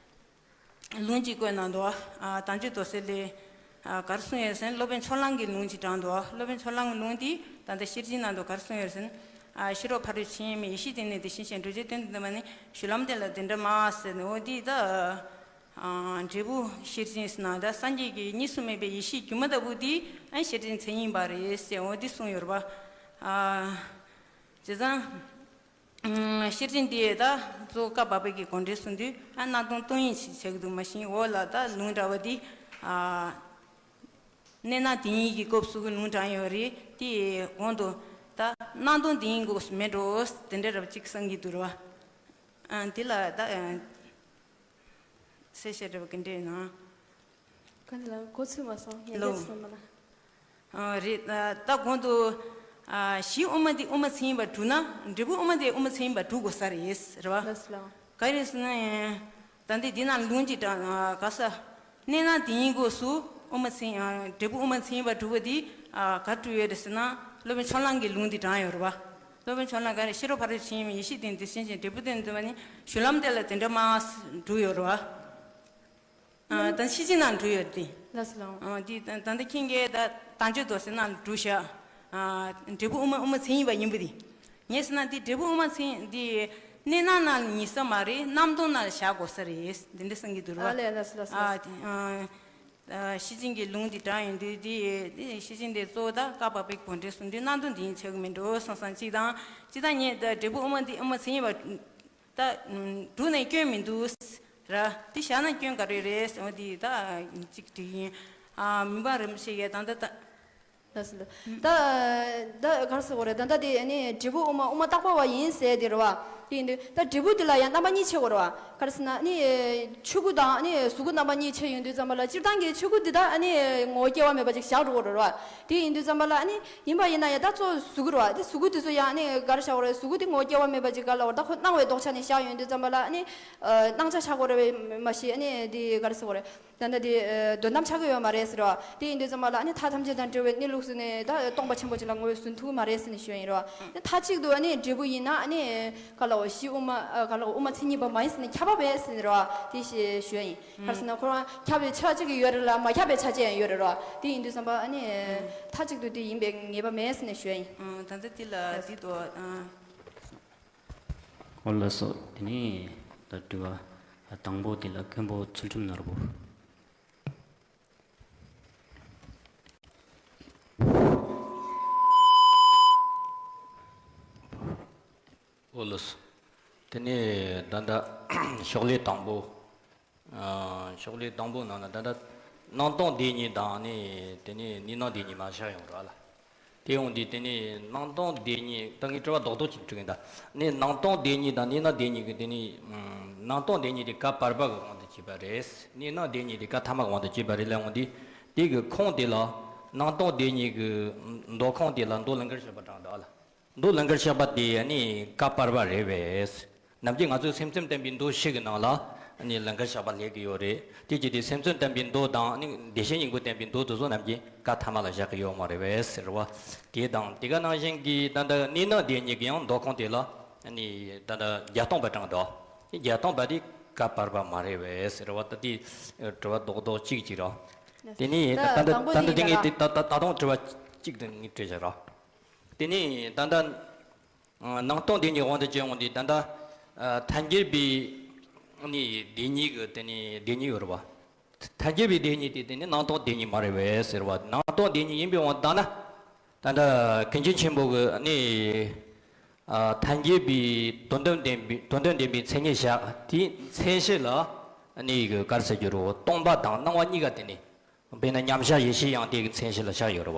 ལུང་གཅིག་བཀོད་གནང་འདུག་དམ་ཆོས་རྡོར་གསལ་ལས་ག་རེ་གསུངས་ཡོད་ཟེར་ན། སློབ་དཔོན་ཕྱོགས་གླང་གི་ལུང་གཅིག་དྲངས་འདུག་སློབ་དཔོན་ཕྱོགས་གླང་གི་ལུང་འདི་ད་ལྟ་ཤེར་ཕྱིན་ནང་དུ་ག་རེ་གསུངས་ཡོད་ཟེར་ན། ཤེས་རབ་ཕ་རོལ་ཕྱིན་ཡིན་མིན། ཡེ་ཤེས་དེ་ནི་དེ་བཞིན་གཤེགས། འགྲོ་འཆག་གཏན་དུ་འདུ་བ་ནི། གཞུང་ལམ་དེ་ལ་དེ་འདྲ་སྨྲ་ཟེར་ནས། འོ་འདི་ད། ཨ་འབྲས་བུ་ཤེར་ཕྱིན་ཟེར་ན་ད་སངས་རྒྱས་ཀྱི་གཉིས་སུ་མེད་པའི་ཡེ་ཤེས་སྒྱུ་མ་ལྟ་བུ་དེ་ཨ་ཤེར་ཕྱིན་མཚན་ཉིད་པ་རེད་ཟེར་འོ་འདི་གསུངས་ཡོད་རེད་པ། ཨ་བྱས་ཙང་ཨ་ཤེར་ཕྱིན་དེ་ད་གཙོ་བོ་བཀའ་བབས་པའི་གི་གོ་འགྲེལ་གསུངས་དུས་ཨ་སྣང་སྟོང་སྟོང་ཉིད་ཅིག་བྱེད་ཀྱི་འདུག་མ་གཞི་འོག་ལ་ད་ལུང་འདྲ་བ་དེ་ཨ། གནས་སྣང་དེ་ཉིད་ཀྱི་སྐབས་སུ་གི་ལུང་དྲངས་ཡོད་རེད། དེའི་གོང་དུ་ད་སྣང་སྟོང་དེ་ཉིད་ཀྱི་སྐབས་སུ་མེད་འགྲོ། དེ་འདྲ་རབ་ཅིག་བསམ་གྱི་འདུག་ར། ཨ་དེ་ལ་ད་ཨ་གསལ་བཤད་འདྲ་བ་གི་འདྲ་ཡིན་ན། ག་འདི་ལ་གོ་ཚོད་མ་སོང་ངས་ལོ། ལས་སོང་མ་ན། ཨ་རེད། ཨ་ད་གོང་དུ་ཨ་གཞི་དབུ་མ་འདི་དབུ་མ་མཚན་ཉིད་པར་གྲུབ་ན་འབྲས་བུ་དབུ་མ་དེ་དབུ་མ་མཚན་ཉིད་པར་གྲུབ་དགོས་ས་རེད་རེད་བ། ལགས་སོ་ལགས། ག་རེ་ཟེར་ན། ད་འདི་འདི་ན་ལུང་གཅིག་དྲངས་ག་ས། གནས་སྣང་དེ་ཉིད་སྐབས་སུ་དབུ་མ་མཚན་འབྲས་བུ་དབུ་མ་མཚན་ཉིད་པར་གྲུབ་པ་འདི་ག་གྲུབ་ཡོད་རེད་ཟེར་ན་སློབ་དཔོན་ཕྱོགས་གླང་གི་ལུང་འདི་དྲངས་ཡོད་རེད་བ། སློབ་དཔོན་ཕྱོགས་གླང་ག་རེ་ཤེས་རབ་ཕ་རོལ་ཕྱིན་ཡེ་ཤེས་དོན་དེ་ཤེས་ཤིང་འབྲས་བུ་དོན་དུ་མ་ནི་གཞུང་ལམ་དེ་ལ་དེ་འདྲ་མ་གྲུབ་ཡོད་རེད་བ། ད་ཤེར་ཕྱིན་ནང་གྲུབ་ཡོད་དེ། ལགས་སོ་ལགས། འདི་ད་ལྟ་ཁྱེད་ཀྱིས་ད་དང་ཆོས་མདོ་ཟེར་ན་གྲུབ་བཞག་འབྲས་བུ་དབུ་མ་དབུ་མ་མཚན་ཉིད་པ་ཡིན་པ་དེ། ངས་ཟེར་ན་འདི་འབྲས་བུ་དབུ་མ་མཚན་འདི་གནས་སྣང་ནང་ལ་ཉིད་ས་མ་རེད། རྣམ་རྟོག་ནང་ལ་བཞག་དགོས་ས་རེད། འདི་འདྲ་གསུང་གི་འདུག་ར། ཨ་ལས་ལགས་སོ་ལགས་སོ། ཨ་དེ་ཨ་ཤེར་ཕྱིན་གྱི་ལུང་འདི་དྲངས་ཡོང་དུས་འདི་འདི་ཤེར་ཕྱིན་དེ་གཙོ་བོ་ད་བཀའ་བབས་པའི་གོ་འགྲེལ་གསུང་དུས་སྣང་སྟོང་འདི་ཡིན་ཆགས་ཀྱི་མིན་འགྲོ་བསམ་བསམ་གཅིག་དང་། གཅིག་དང་ངས་ད་འབྲས་བུ་དབུ་མ་འདི་དབུ་མ་མཚན་ཉིད་པ། ད་འགྲུབ་ནས་སྐྱོན་མི་འདུག་ར། དེ་བཞག་ན་སྐྱོན་ག་རེ་རེད་ཟེར་བ་དེ་ད་གཅིག་དྲིས་ཡིན། ཨ་མི་འབའ་རིམ་ཤེས་ཡས་ད་ད་ད། ལགས་སོ། ད་ད་ག་རེ་ཟེར་དགོས་རེད། ད་ད་དེ་ནི་འབྲས་བུ་དབུ་མ་དབུ་མ་བཏགས་པ་བ་ཡིན་ཟེར་དེ་རེད་བ། དེ་ཡིན་དུས་ད་འབྲས་བུ་དེ་ལ་ཡང་རྣམ་པ་གཉིས་ཕྱེ་དགོས་རེད་བ། ག་རེ་ཟེར་ན་ནི་ཆོས་སྐུ་དང་ནི་གཟུགས་སྐུ་རྣམ་པ་གཉིས་ཕྱེ་ཡོང་དུས་ཙམ་པ་ལ་སྤྱིར་བཏང་གི་ཆོས་སྐུ་འདི་དག་ནི་ངོ་བོ་སྐྱེ་བ་མེད་པ་ཅིག་བཞག་འགྲོ་དགོས་རེད་བ། དེ་ཡིན་དུས་ཙམ་པ་ལ་ནི། ཡིན་པ་ཡིན་ན་ཡང་ད་གཙོ་བོ་གཟུགས་སྐུ་རེད་བ། དེ་གཟུགས་སྐུ་དེ་ཚོ་ཡང་ནི་ག་རེ་བཞག་དགོས་རེད། གཟུགས་སྐུ་དེ་ངོ་བོ་སྐྱེ་བ་མེད་པ་ཅིག་ག་ལ་བར་ད་ཁོ་སྣང་བའི་ལྡོག་ཆ་ནས་བཞག་ཡོང་དུས་ཙམ་པ་ལ་ནི། སྣང་ཆ་བཞག་དགོས་རེད་མ་གཞི་ནི་དེ་ག་རེ་ཟེར་དགོས་རེད། ད་ནི་དེ་དོན་དམ་ཆགས་ཀྱི་ཡོད་མ་རེད་ཟེར་བ། དེ་ཡིན་དུས་ཙམ་པ་ལ་ནི་མཐའ་ཐམས་ཅད་དང་བྲལ་བའི་གནས་ལུགས་སུ་ནི་ད་སྟོང་པ་ཆེན་པོ་ཅིག་ལ་ངོས་ཟིན་ཐུབ་མ་རེད་ཟེར་ནས་ཞུ་ཡ་ཡིན་རེད་བ། ནི་མཐའ་གཅིག་ཏུ་ནི་འབྲས་བུ་ཡིན་ན་ནི་ག་ལ་བ་གཞི་དབུ་མ་ག་ལ་བ་དབུ་མ་མཚན་ཉིད་པ་མ་ཡིན་ཟེར་ནས་ཁྱབ་པ་མེད་ཟེར་ནས་རེད་བ། དེ་ཞེས་ཞུ་ཡ་ཡིན། ག་རེ་ཟེར་ན་ཁོ་རང་ཁྱབ་པའི་ཆ་གཅིག་ཡོད་རེད་ལ་མ་ཁྱབ་པའི་ཆ་གཅིག་ཡང་ཡོད་རེད་རོ། དེ་ཡིན་དུས་ཙམ་པ་ཨ་ནི་མཐའ་གཅིག་ཏུ་དེ་ཡིན་པའི་ངེས་པ་མེད་ཟེར་ནས་ཞུ་ཡ་ཡིན། ཨང་། ད་ལྟ་དེ་ལ་དེ་དོ་ཨང་། ཨོ་ལགས་སོ། དེ་ནས་ད་དྲི་བ་དང་པོ་དེ་ལ་མཁན་པོ་ཚུལ་ཁྲིམས་ནོར་བུ། ཨོ་ལགས་སོ། དེ་ནས་ད་ལྟ་ཤོག་ལྷེ་དང་པོ། ཨ། ཤོག་ལྷེ་དང་པོ་ནང་ན་ད་ལྟ་སྣང་སྟོང་བདེན་གཉིས་དང་ནི་དེ་ནས་གནས་སྣང་བདེན་གཉིས་མར་བཞག་ཡོང་ར་ལ། དེ་ཡོང་དུས་དེ་ནས་སྣང་སྟོང་བདེན་གཉིས་ད་ངས་དྲི་བ་རྡོག་རྡོག་ཅིག་དྲི་གིན་ད། ནི་སྣང་སྟོང་བདེན་གཉིས་དང་གནས་སྣང་བདེན་གཉིས་ཀྱི་དེ་ནས་སྣང་སྟོང་བདེན་གཉིས་དེ་བཀའ་བར་པ་གི་དབང་དུ་བྱས་པ་རེད། གནས་སྣང་བདེན་གཉིས་དེ་བཀའ་ཐ་མ་གི་དབང་དུ་བྱས་པ་རེད་ལབ་ཡོང་དུས། དེ་གི་ཁུངས་དེ་ལ་སྣང་སྟོང་བདེན་གཉིས་ཀྱི་མདོ་ཁུངས་དེ་ལ་མདོ་ལང་ཀར་གཤེགས་པ་དྲངས་འདུག་ལ། མདོ་ལང་ཀར་གཤེགས་པ་དེ་ནི་བཀའ་བར་པ་རེད་པས། ནམ་རྒྱུན་ང་ཚོས་སེམས་ཙམ་བསྟན་པའི་མདོ་བཞི་གི་ནང་ལ་ནི་ལང་ཀར་གཤེགས་པ་སླེབས་ཀྱི་ཡོད་རེད། དེ་བྱས་ཏེ་སེམས་ཙམ་བསྟན་པའི་མདོ་དང་ནི་བདེ་གཤེགས་སྙིང་པོ་བསྟན་པའི་མདོ་དེ་ཚོ་ནམ་རྒྱུན་བཀའ་ཐ་མ་ལ་བཞག་གི་ཡོད་མ་རེད་པས་ཟེར་བ། དེ་དང་དེ་ག་ནང་བཞིན་གྱི་ད་ལྟ་གནས་སྣང་བདེན་གཉིས་ཀྱི་ཡང་མདོ་ཁུངས་དེ་ལ་ནི་ད་ལྟ་བརྒྱད་སྟོང་པ་དྲངས་འདུག་བརྒྱད་སྟོང་པ་དེ་བཀའ་བར་པ་མ་རེད་པས་ཟེར་བ། ད་དེ་དྲི་བ་རྡོག་རྡོག་གཅིག་གཅིག་རོ། དེ་ནི་ད་ད་ད་ད་ད་དེ་ངས་དེ་ད་ད་ད་དུང་དྲི་བ་གཅིག་དེ་ངས་དྲིས་བཞག་རོ། དེ་ནས་ད་ལྟ་སྣང་སྟོང་བདེན་གཉིས་དབང་དུ་བྱས་ཡོང་དུས་ད་ལྟ་ཐལ་འགྱུར་བའི་ནི་བདེན་གཉིས་ཀྱི་དེ་ནི་བདེན་གཉིས་ཡོད་རེད་བ། ཐལ་འགྱུར་བའི་བདེན་གཉིས་དེ་དེ་ནི་སྣང་སྟོང་བདེན་གཉིས་མ་རེད་པས་ཟེར་བ། སྣང་སྟོང་བདེན་གཉིས་ཡིན་པའི་དབང་དུ་བཏང་ན། ད་ལྟ་མཁན་ཆེན་ཆེན་པོ་གི་ནི་ཐལ་འགྱུར་བའི་དོན་དམ་བདེན་པའི་དོན་དམ་བདེན་པའི་མཚན་ཉིད་བཞག་དེའི་མཚན་གཞི་ལ་ནི་ག་རེ་ཟེར་རྒྱུ་རེད། སྟོང་པ་དང་སྣང་བ་གཉིས་ཀ་དེ་ནི། དཔེར་ན་མཉམ་གཞག་ཡེ་ཤེས་ཡང་དེ་གི་མཚན་གཞི་ལ་བཞག་ཡོད་རེད་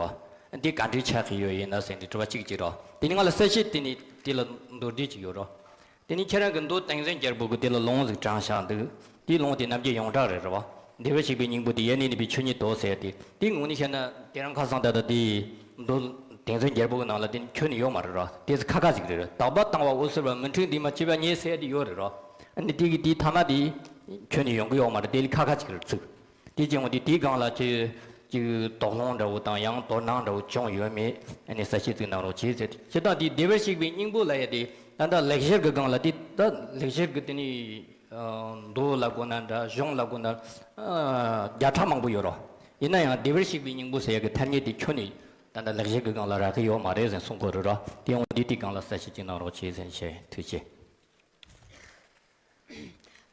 བ། འདི་ག་འདྲའི་ཆགས་ཀྱི་ཡོད་ཡིན་ན་ཟེར་འདི་དྲི་བ་གཅིག་གཅིག་རོ། དེ་ནི་ང་ལ་གསལ་བཤད་དེ་ནི་དེ་ལ་མདོར་བསྡུས་ཅིག་ཡོད་རོ། དེ་ནི་ཁྱེད་རང་གི་མདོ་ཏིང་འཛིན་རྒྱལ་པོ་གི་དེ་ལ་ལུང་ཟིག་དྲངས་བཞག་འདུག་དེའི་ལུང་དེ་རྣམ་འབྱེད་ཡོངས་གྲགས་རེད་རེད་བ། བདེ་བར་གཤེགས་པའི་སྙིང་པོ་དེ་ཡེ་ནས་གནས་པའི་ཆོས་ཉིད་དོ་ཟེར་ཏེ། དེ་ངོ་ནས་བཤད་ན་དེ་རིང་ཁ་སང་ད་ལྟ་དེ་མདོ་ཏིང་འཛིན་རྒྱལ་པོ་གི་ནང་ལ་དེ་ནི་ཁྱོན་ནས་ཡོད་མ་རེད་རོ། དེ་ཚོ་ཁ་ཁ་ཟིག་རེད་རོ། དག་པ་དང་བ་འོད་གསལ་བ་མི་འཁྲུལ་འདུས་མ་བྱས་པ་ཉིད་ཟེར་དེ་ཡོད་རེད་རོ། ཨ་ནི་དེ་གི་དེའི་ཐ་མ་དེ་ཁྱོན་ནས་ཡོང་གི་ཡོད་མ་རེད། དེ་ལས་ཁ་ཁ་ཅིག་རེད་ཚུགས། དེ་བྱུང་བ་དེ་དེའི་སྒང་ལ་ཅིག་ཅིག་དོགས་སློང་འདྲ་བོ་དང་ཡང་དོ་སྣང་འདྲ་བོ་བྱུང་ཡོད་མེད་ཨ་ནི་གསལ་བཤད་ཅིག་གནང་རོགས་བྱེད་ཟེར་ཏེ། སྤྱིར་བཏང་དེ་བདེ་བར་གཤེགས་པའི་སྙིང་པོ་ལབ་ཡ་དེ་ད་ལྟ་ལེགས་སྦྱར་གྱི་སྒང་ལ་དེ་ད་ལེགས་སྦྱར་གྱི་དེ་ནི་མདོ་ལབ་དགོས་ན་འདྲ་གཞུང་ལབ་དགོས་ན་བརྒྱ་ཕྲག་མང་པོ་ཡོད་རོ། ཡིན་ན་ཡང་བདེ་བར་གཤེགས་པའི་སྙིང་པོ་ཟེར་ཡ་གི་ཐ་སྙད་དེ་ཁྱོན་ནས་ད་ལྟ་ལེགས་སྦྱར་གྱི་སྒང་ལ་རག་གི་ཡོད་མ་རེད་ཟེར་གསུང་གི་རེད་རོ། དེ་ཡང་དེ་དེའི་སྒང་ལ་གསལ་བཤད་ཅིག་གནང་རོགས་བྱེད་ཟེར་ནས་བཤད། ཐུགས་རྗེ་ཆེ།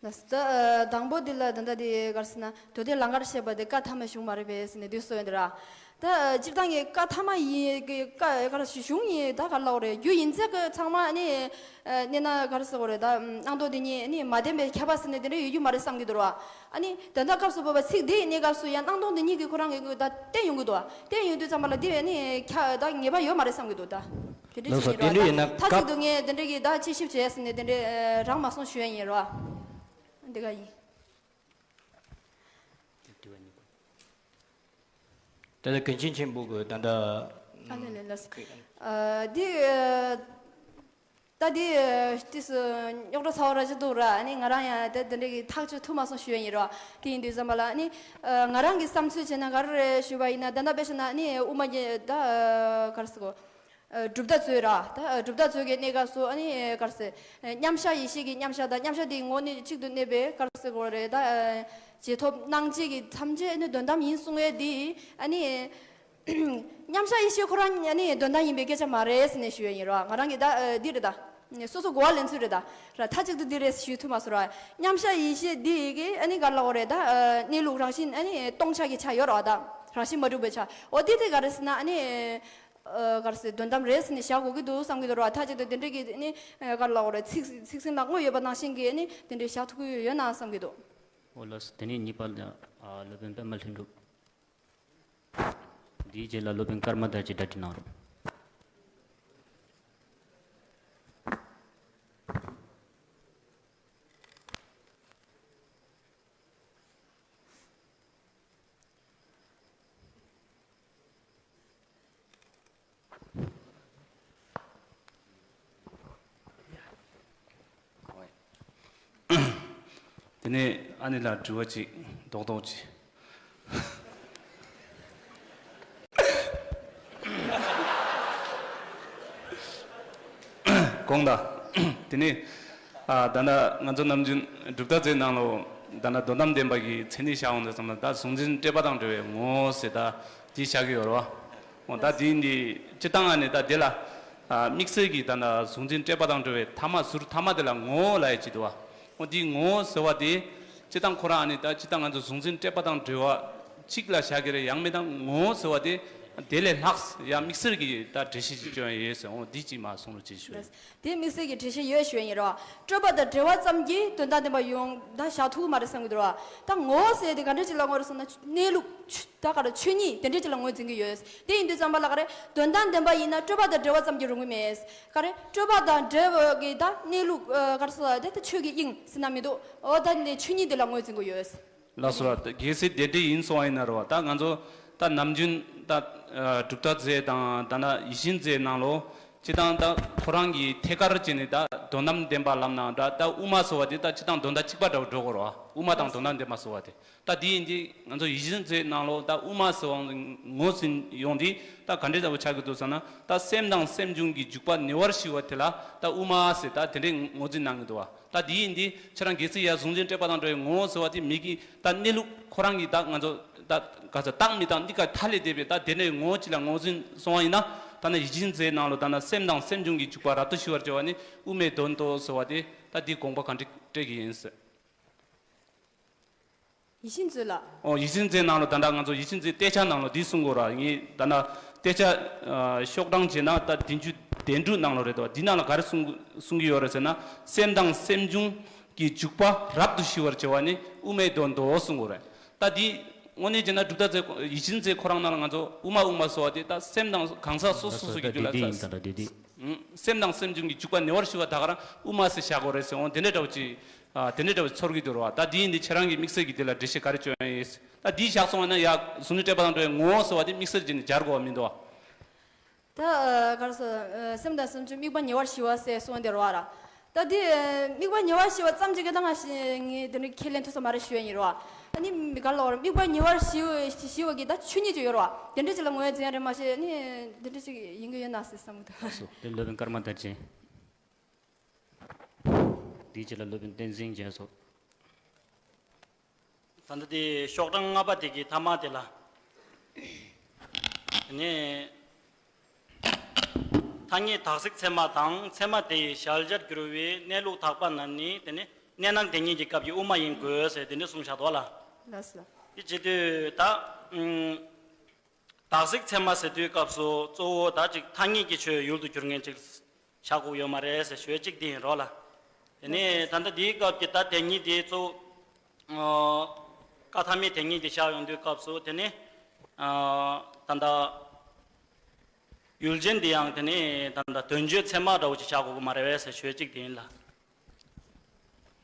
ལགས་སོ། ད་དང་པོ་འདི་ལ་ད་ལྟ་འདི་ག་རེ་ཟེར་ན། མདོ་སྡེ་ལང་ཀར་བཤད་པ་དེ་བཀའ་ཐ་མ་བྱུང་མ་རེད་པས་ཟེར་ནས་འདི་གསུངས་ཡོད་འདི་ར། ད་སྤྱིར་བཏང་གི་བཀའ་ཐ་མ་ཡིན་གི་བཀའ་ག་རེ་ཞུ་གཞུང་ཡིན་ད་ག་ལ་འོ་རེད། རྒྱུ་ཡིན་ཚད་གི་ཚང་མ་ནི་གནས་ན་ག་རེ་ཟེར་དགོས་རེད། ད་སྣང་སྟོང་དེ་ཉིད་ནི་མ་བདེན་པས་ཁྱབ་པ་ཟེར་ནས་དེ་འདྲ་ཡོད་རྒྱུ་མ་རེད་བསམ་གི་འདུག་ར། ཨ་ནི་ད་ལྟ་སྐབས་སུ་བབ་པ་ཚིག་འདི་ཡི་གནས་སྐབས་སུ་ཡང་སྣང་སྟོང་དེ་ཉིད་ཀྱི་ཁོ་རང་གི་ད་བསྟན་ཡོང་གི་འདུག་བསྟན་ཡོང་དུས་ཙམ་པ་ལ་འདི་ནི་ཁྱབ་ད་ངེས་པ་ཡོད་མ་རེད་བསམ་གི་འདུག་ད་དེ་འདྲ་ལགས་སོ། ཞིག་ཡིན་ར། དེ་འདྲ་ཡིན་ན་ད་མཐའ་གཅིག་ཏུ་ངས་དེ་འདྲ་གི་ད་དཔྱད་ཞིབ་བྱས་ཟེར་ནས་དེ་འདྲ་རག་མ་སོང་ཞུ་ཡ་ཡིན་ར། འདི་ག་ཡིན། ད་ལྟ་མགོན་ཆེན་ཆེན་པོ་གི་ད་ལྟ་ཨ་ལེ་ལེ་ལགས་སོ། ཨ་འདི་ཨ་ད་འདི་ཨ་ཏིས་རྙོག་དྲ་ཚ་བ་ར་ཅིག་འདུག་ར། ཨ་ནི་ང་རང་ཡང་ད་དེ་འདྲ་གི་ཐག་གཅོད་ཐུབ་མ་སོང་ཞུ་ཡ་ཡིན་ར། དེ་ཡིན་དུས་ཙམ་པ་ལ་ཨ་ནི་ཨ་ང་རང་གི་བསམ་ཚུལ་བྱས་ན་ག་རེ་རེད་ཞུས་པ་ཡིན་ན། ད་ལྟ་དཔེ་བཞག་ན་ཨ་ནི་དབུ་མ་གི་ད་ཨ་ག་རེ་ཟེར་དགོས། ཨ་གྲུབ་མཐའ་མཛོད་ར། ད་ཨ་གྲུབ་མཐའ་མཛོད་ཀྱི་གནས་སྐབས་སུ་ཨ་ནི་ག་རེ་ཟེར། ཨ་མཉམ་གཞག་ཡེ་ཤེས་ཀྱི་མཉམ་གཞག་དང་མཉམ་གཞག་དེའི་ངོ་བོ་གཅིག་ཏུ་གནས་པའི་ག་རེ་ཟེར་དགོས་རེད། ད་ཨ་རྗེས་ཐོབ་སྣང་བྱེད་ཀྱི་ཐམས་ཅད་ནི་དོན་དམ་ཡིན་གསུང་ཡས་འདི་ཨ་ནི་མཉམ་གཞག་ཡེ་ཤེས་ཁོ་རང་ཨ་ནི་དོན་དམ་ཡིན་པའི་སྐད་ཆ་མ་རེད་ཟེར་ནས་ཞུ་ཡས་ཡིན་ར། ང་རང་གི་ད་ཨ་འདི་རེད་ད། སོ་སོ་གོ་བ་ལེན་ཚུལ་རེད་ད། ར་མཐའ་གཅིག་ཏུ་འདི་རེད་ཞུ་ཐུབ་མ་སོང་ར། མཉམ་གཞག་ཡེ་ཤེས་འདི་གི་ཨ་ནི་ག་རེ་ལབ་དགོས་རེད། ད་ཨ་གནས་ལུགས་རང་བཞིན་ཨ་ནི་སྟོང་ཆ་གི་ཆ་ཡོད་ར། ད་རང་བཞིན་མ་གྲུབ་པའི་ཆ། འོ་འདི་དེ་ག་རེ་ཟེར་ན་ཨ་ནི། ཨ་ག་རེ་ཟེར། དོན་དམ་རེད་ཟེར་ནས་བཞག་དགོས་ཀྱི་འདུག་བསམ་གྱི་འདུག་ར། མཐའ་གཅིག་ཏུ་དེ་འདྲ་གི་ནི་ཨ་ག་རེ་ལབ་དགོས་རེད། ཚིག་ཚིག་ཟིན་ལ་དངོས་ཡོད་པ་ནང་བཞིན་གྱི་ནི་དེ་འདྲ་བཞག་ཐུབ་ཀྱི་ཡོད་ན་བསམ་གྱི་འདུག་འོ་ལགས་སོ། དེ་ནས་གཉིས་པ་ལ་ཨ་སློབ་དཔོན་པདྨ་ལྷུན་གྲུབ། དེའི་རྗེས་ལ་སློབ་དཔོན་ཀརྨ་དར་གྱིས་གྲ་སྒྲིག་གནང་རོགས། དེ་ནས་ཨ་ནེ་ལགས་དྲི་བ་ཅིག་རྡོག་རྡོག་ཅིག་དགོངས་དག་དེ་ནས་ཨ་ད་ལྟ་ང་ཚོ་ནམ་རྒྱུན་གྲུབ་མཐའ་རྩེའི་ནང་ལོ། ད་ལྟ་དོན་དམ་བདེན་པ་གི་མཚན་ཉིད་བཞག་འོང་དུས་ཙམ་ལ། ད་གཟུང་འཛིན་སྤྲོས་པ་དང་བྲལ་བའི་ངོ་བོ་ཟེར་ད་དེ་བཞག་གི་ཡོད་རེད་བ། འོ་ད་དེ་འདི་སྤྱིར་བཏང་ཨ་ནི་ད་དེ་ལ་ཨ་དམིགས་བསལ་གྱི་ད་ལྟ་གཟུང་འཛིན་སྤྲོས་པ་དང་བྲལ་བའི་ཐ་མ་ཟུར་ཐ་མ་དེ་ལ་ངོ་བོ་ལབ་ཡ་ཅིག་འདུག་བ། འོ་དེའི་ངོ་བོ་ཟེར་བ་དེ་སྤྱིར་བཏང་ཁོ་རང་ཨ་ནི་ད་སྤྱིར་བཏང་ང་ཚོ་གཟུང་འཛིན་སྤྲོས་པ་དང་བྲལ་བ་གཅིག་ལ་བཞག་གི་རེད། ཡང་མིན་ད་ངོ་བོ་ཟེར་བ་དེ་དེ་ལས་ལྷག་ཡང་དམིགས་བསལ་གྱི་ད་འགྲེལ་བཤད་ཅིག་སྐྱོན་ཡ་ཡོད་ཟེར། འོ་འདི་གཅིག་མར་གསུང་རོགས་ཅེས་ཞུ། དེ་དམིགས་བསལ་གྱི་འགྲེལ་བཤད་ཡོད་ཞུ་ཡ་ཡིན་རོ། སྤྲོས་པ་དང་བྲལ་བ་ཙམ་གྱིས་དོན་དམ་བདེན་པ་ཡོང་ད་བཞག་ཐུབ་ཀྱི་མ་རེད་བསམ་གྱི་འདུག་རོ། ད་ངོ་བོ་ཟེར་དེ་ག་འདྲ་ཅིག་ལ་ངོ་རེད་ཟེར་ན་གནས་ལུགས་ཆོས་ད་ག་རེ་ཆོས་ཉིད་དེ་འདྲ་ཅིག་ལ་ངོས་འཛིན་གྱི་ཡོད། དེ་ཡིན་དུས་ཙམ་པ་ལ་ག་རེ་དོན་དམ་བདེན་པ་ཡིན་ན་སྤྲོས་པ་དང་བྲལ་བ་ཙམ་གྱིས་རུང་གི་མེད། ག་རེ་སྤྲོས་པ་དང་བྲལ་བ་གི་ད་གནས་ལུགས་ཨ་ག་རེ་ཟེར་དེ་ད་ཆོས་ཀྱི་དབྱིངས་ཟེར་ན་མི་འདུག་འོ་ད་ནི་ཆོས་ཉིད་དེ་ལ་ངོས་འཛིན་གྱི་ཡོད། ལགས་སོ། གལ་སྲིད་དེ་འདྲ་ཡིན་སོང་བ་ཡིན་ན་རོ། ད་ང་ཚོ་ད་ནམ་རྒྱུན་ད་ཨ་གྲུབ་མཐའ་རྩེ་དང་ད་ན་ཡིད་བཞིན་རྩེའི་ནང་ལོ། སྤྱིར་བཏང་ད་ཁོ་རང་གི་ཐད་ཀར་བྱས་ནས་ད་དོན་དམ་བདེན་པ་ལབ་ན་འདྲ། ད་དབུ་མ་ཟེར་བ་དེ་ད་སྤྱིར་བཏང་དོན་དག་གཅིག་པ་འདྲ་བོ་འགྲོ་གི་རོ། དབུ་མ་དང་དོན་དམ་བདེན་པ་ཟེར་བ་དེ། ད་དེ་ཡིན་དུས་ང་ཚོ་ཡིད་བཞིན་རྩེའི་ནང་ལོ་ད་དབུ་མ་ཟེར་བ་ངོས་ཟིན་ཡོང་དུས་ད་ག་འདྲ་འདྲ་བོ་ཆགས་ཀྱི་འདུག་ཟེར་ན། ད་སེམས་དང་སེམས་བྱུང་གི་འཇུག་པ་ཉེ་བར་ཞི་བ་དེ་ལ་ད་དབུ་མ་ཟེར་ད་དེ་འདྲའི་ངོས་འཛིན་གནང་གི་འདུག་བ། ད་དེ་ཡིན་དུས་ཁྱེད་རང་གལ་སྲིད་ཡ་གཟུང་འཛིན་སྤྲོས་པ་དང་བྲལ་བའི་ངོ་བོ་ཟེར་བ་དེ་མི་གི་ད་གནས་ལུགས་ཁོ་རང་གི་ད་ང་ཚོ་ད་ག་ཚོད་རྟག་མི་རྟག་འདི་ག་ཐ་ལས་འདས་པའི་ད་དེ་འདྲའི་ངོ་བོ་ཅིག་ལ་ངོས་འཛིན་སོང་བ་ཡིན་ན། ད་ན་ཡིད་བཞིན་རྩེའི་ནང་ལོ་ད་ན་སེམས་དང་སེམས་བྱུང་གི་འཇུག་པ་རབ་ཏུ་ཞི་བར་བྱ་བ་ནི་དབུ་མའི་དོན་ཏོ་ཟེར་བ་དེ་ད་འདི་དགོངས་པ་ག་འདྲ་སྤྲད་ཀྱི་ཡིན་ཟེར། ཡིད་བཞིན་མཛོད་ལ། ཨོ་ཡིད་བཞིན་མཛོད་ནང་ལོ་ད་ལྟ་ང་ཚོ་ཡིད་བཞིན་མཛོད་གཏད་ཆགས་ནང་ལོ་འདི་གསུང་གོ་ར། ངས་ད་ལྟ་གཏད་ཆགས་ཨ་ཤོག་གྲངས་བྱས་ན་ད་བདུན་ཅུ་དོན་དྲུག་ནང་ལོ་རེད་དོ། འདི་ནང་ལ་ག་རེ་གསུང་གསུང་གི་ཡོད་རེད་ཟེར་ན། སེམས་དང་སེམས་བྱུང་གི་འཇུག་པ་རབ་ཏུ་ཞི་བར་བྱ་བ་ནི་དབུ་མའི་དོན་དོ་གསུང་གོ་རེད། ད་འདི་དངོས་གནས་བྱས་ན་གྲུབ་མཐའ་རྩེ་ཡིད་བཞིན་མཛོད་ཁོ་རང་ནང་ལ་ང་ཚོ་དབུ་མ་དབུ་མ་ཟེར་བ་དེ་ད་སེམས་དང་གང་ཟག་སོ་སོ་སོ་གི་རྒྱུད་ལ་ད། སེམས་དང་སེམས་བྱུང་གི་འཇུག་པ་ཉེ་བར་ཞི་བ་ད་ག་རང་དབུ་མ་ཟེར་བཞག་གོ་རེད་ཟེར་འོང་དེ་འདྲ་འདྲ་བོ་ཅིག་ཨ་དེ་འདྲ་འདྲ་བོ་ཚོར་གི་འདུག་ར་བ། ད་འདི་ཡིན་འདི་ཁྱེད་རང་གི་དམིགས་བསལ་གྱི་དེ་ལ་འགྲེལ་བཤད་ག་རེ་བཅོས་ཡིན། ད་འདི་བཞག་སོང་བ་ན་ཡ་གཟུགས་ནས་སྤྲོས་པ་དང་འདྲ་བའི་ངོ་བོ་ཟེར་བ་དེ་དམིགས་བསལ་གྱི་ནི་སྦྱར་དགོས་པ་མི་འདུག་བ། ད་ཨ་ག་རེ་ཟེར་ཨ་སེམས་དང་སེམས་བྱུང་དམིགས་པ་ཉེ་བར་ཞི་བ་ཟེར་གསུངས་དེ་ར་བ་ར། ད་འདི་ཨ་དམིགས་པ་ཉེ་བར་ཞི་བ་ཙམ་ཅིག་གི་ད་ང་ཞི་ངས་དེ་འདྲ་ཁས་ལེན་ཐུབ་ས་མ་རེད་ཞུ་ཡ་ཡིན་ར་བ། ཨ་ནི་མི་ག་ལ་བ་ར་དམིགས་པ་ཉེ་བར་ཞི་བ་ཞི་བ་གི་ད་ཆོས་ཉིད་ཅིག་ཡོད་ར་བ། དེ་འདྲ་ཅིག་ལ་ངོས་འཛིན་ཡ་རེད་མ་ཤེས་ཨ་ནི་དེ་འདྲ་ཅིག་ཡིན་གི་ཡོད་ན་ཟེར་བསམ་གི་འདུག་ལགས་སོ། དེ་སློབ་དཔོན་ཀརྨ་དར་ཅན། དེའི་རྗེས་ལ་སློབ་དཔོན་བསྟན་འཛིན་རྒྱ་མཚོ། ད་ལྟ་དེ་ཤོག་གྲངས་ལྔ་པ་དེ་གི་ཐ་མ་དེ་ལ། དེ་ནས་ཐ་སྙད་དག་ཚིག་ཚད་མ་དང་ཚད་མ་དེ་ཡི་གཞལ་བྱར་གྱུར་པའི་གནས་ལུགས་དག་པ་རྣམས་ནི་དེ་ནི་ གནས་སྣང་དེ་ཉིད་ཀྱི་སྐབས་ཀྱི་དབུ་མ་ཡིན་དགོས་ཟེར་དེ་འདྲ་གསུངས་བཞག་འདུག་ལ། ལགས་སོ། དེ་བྱེད་དུས་ད་ཨུམ། དག་ཚིག་ཚད་མ་ཟེར་དུས་སྐབས་སུ་གཙོ་བོ་ད་ཅིག་ཐ་སྙད་ཀྱི་ཆོས་ཡུལ་དུ་གྱུར་མཁན་ཅིག་བཞག་དགོས་ཡོད་མ་རེད་ཟེར་ཞུ་ཡ་གཅིག་དེ་ཡིན་རོགས་ལ། དེ་ནས་ད་ལྟ་འདིའི་སྐབས་ཀྱི་ད་དེ་ཉིད་དེ་གཙོ་བོ་ཀ་ཐ་མའི་དེ་ཉིད་དེ་བཞག་ཡོང་དུས་སྐབས་སུ་དེ་ནས་ད་ལྟ་ཡུལ་ཅན་དེ་ཡང་དེ་ནས་ད་ལྟ་དོན་བརྗོད་ཚད་མ་འདྲ་བོ་ཅིག་བཞག་དགོས་ཀྱི་མ་རེད་པས་ཟེར་ཞུ་ཡ་གཅིག་དེ་ཡིན་ལ།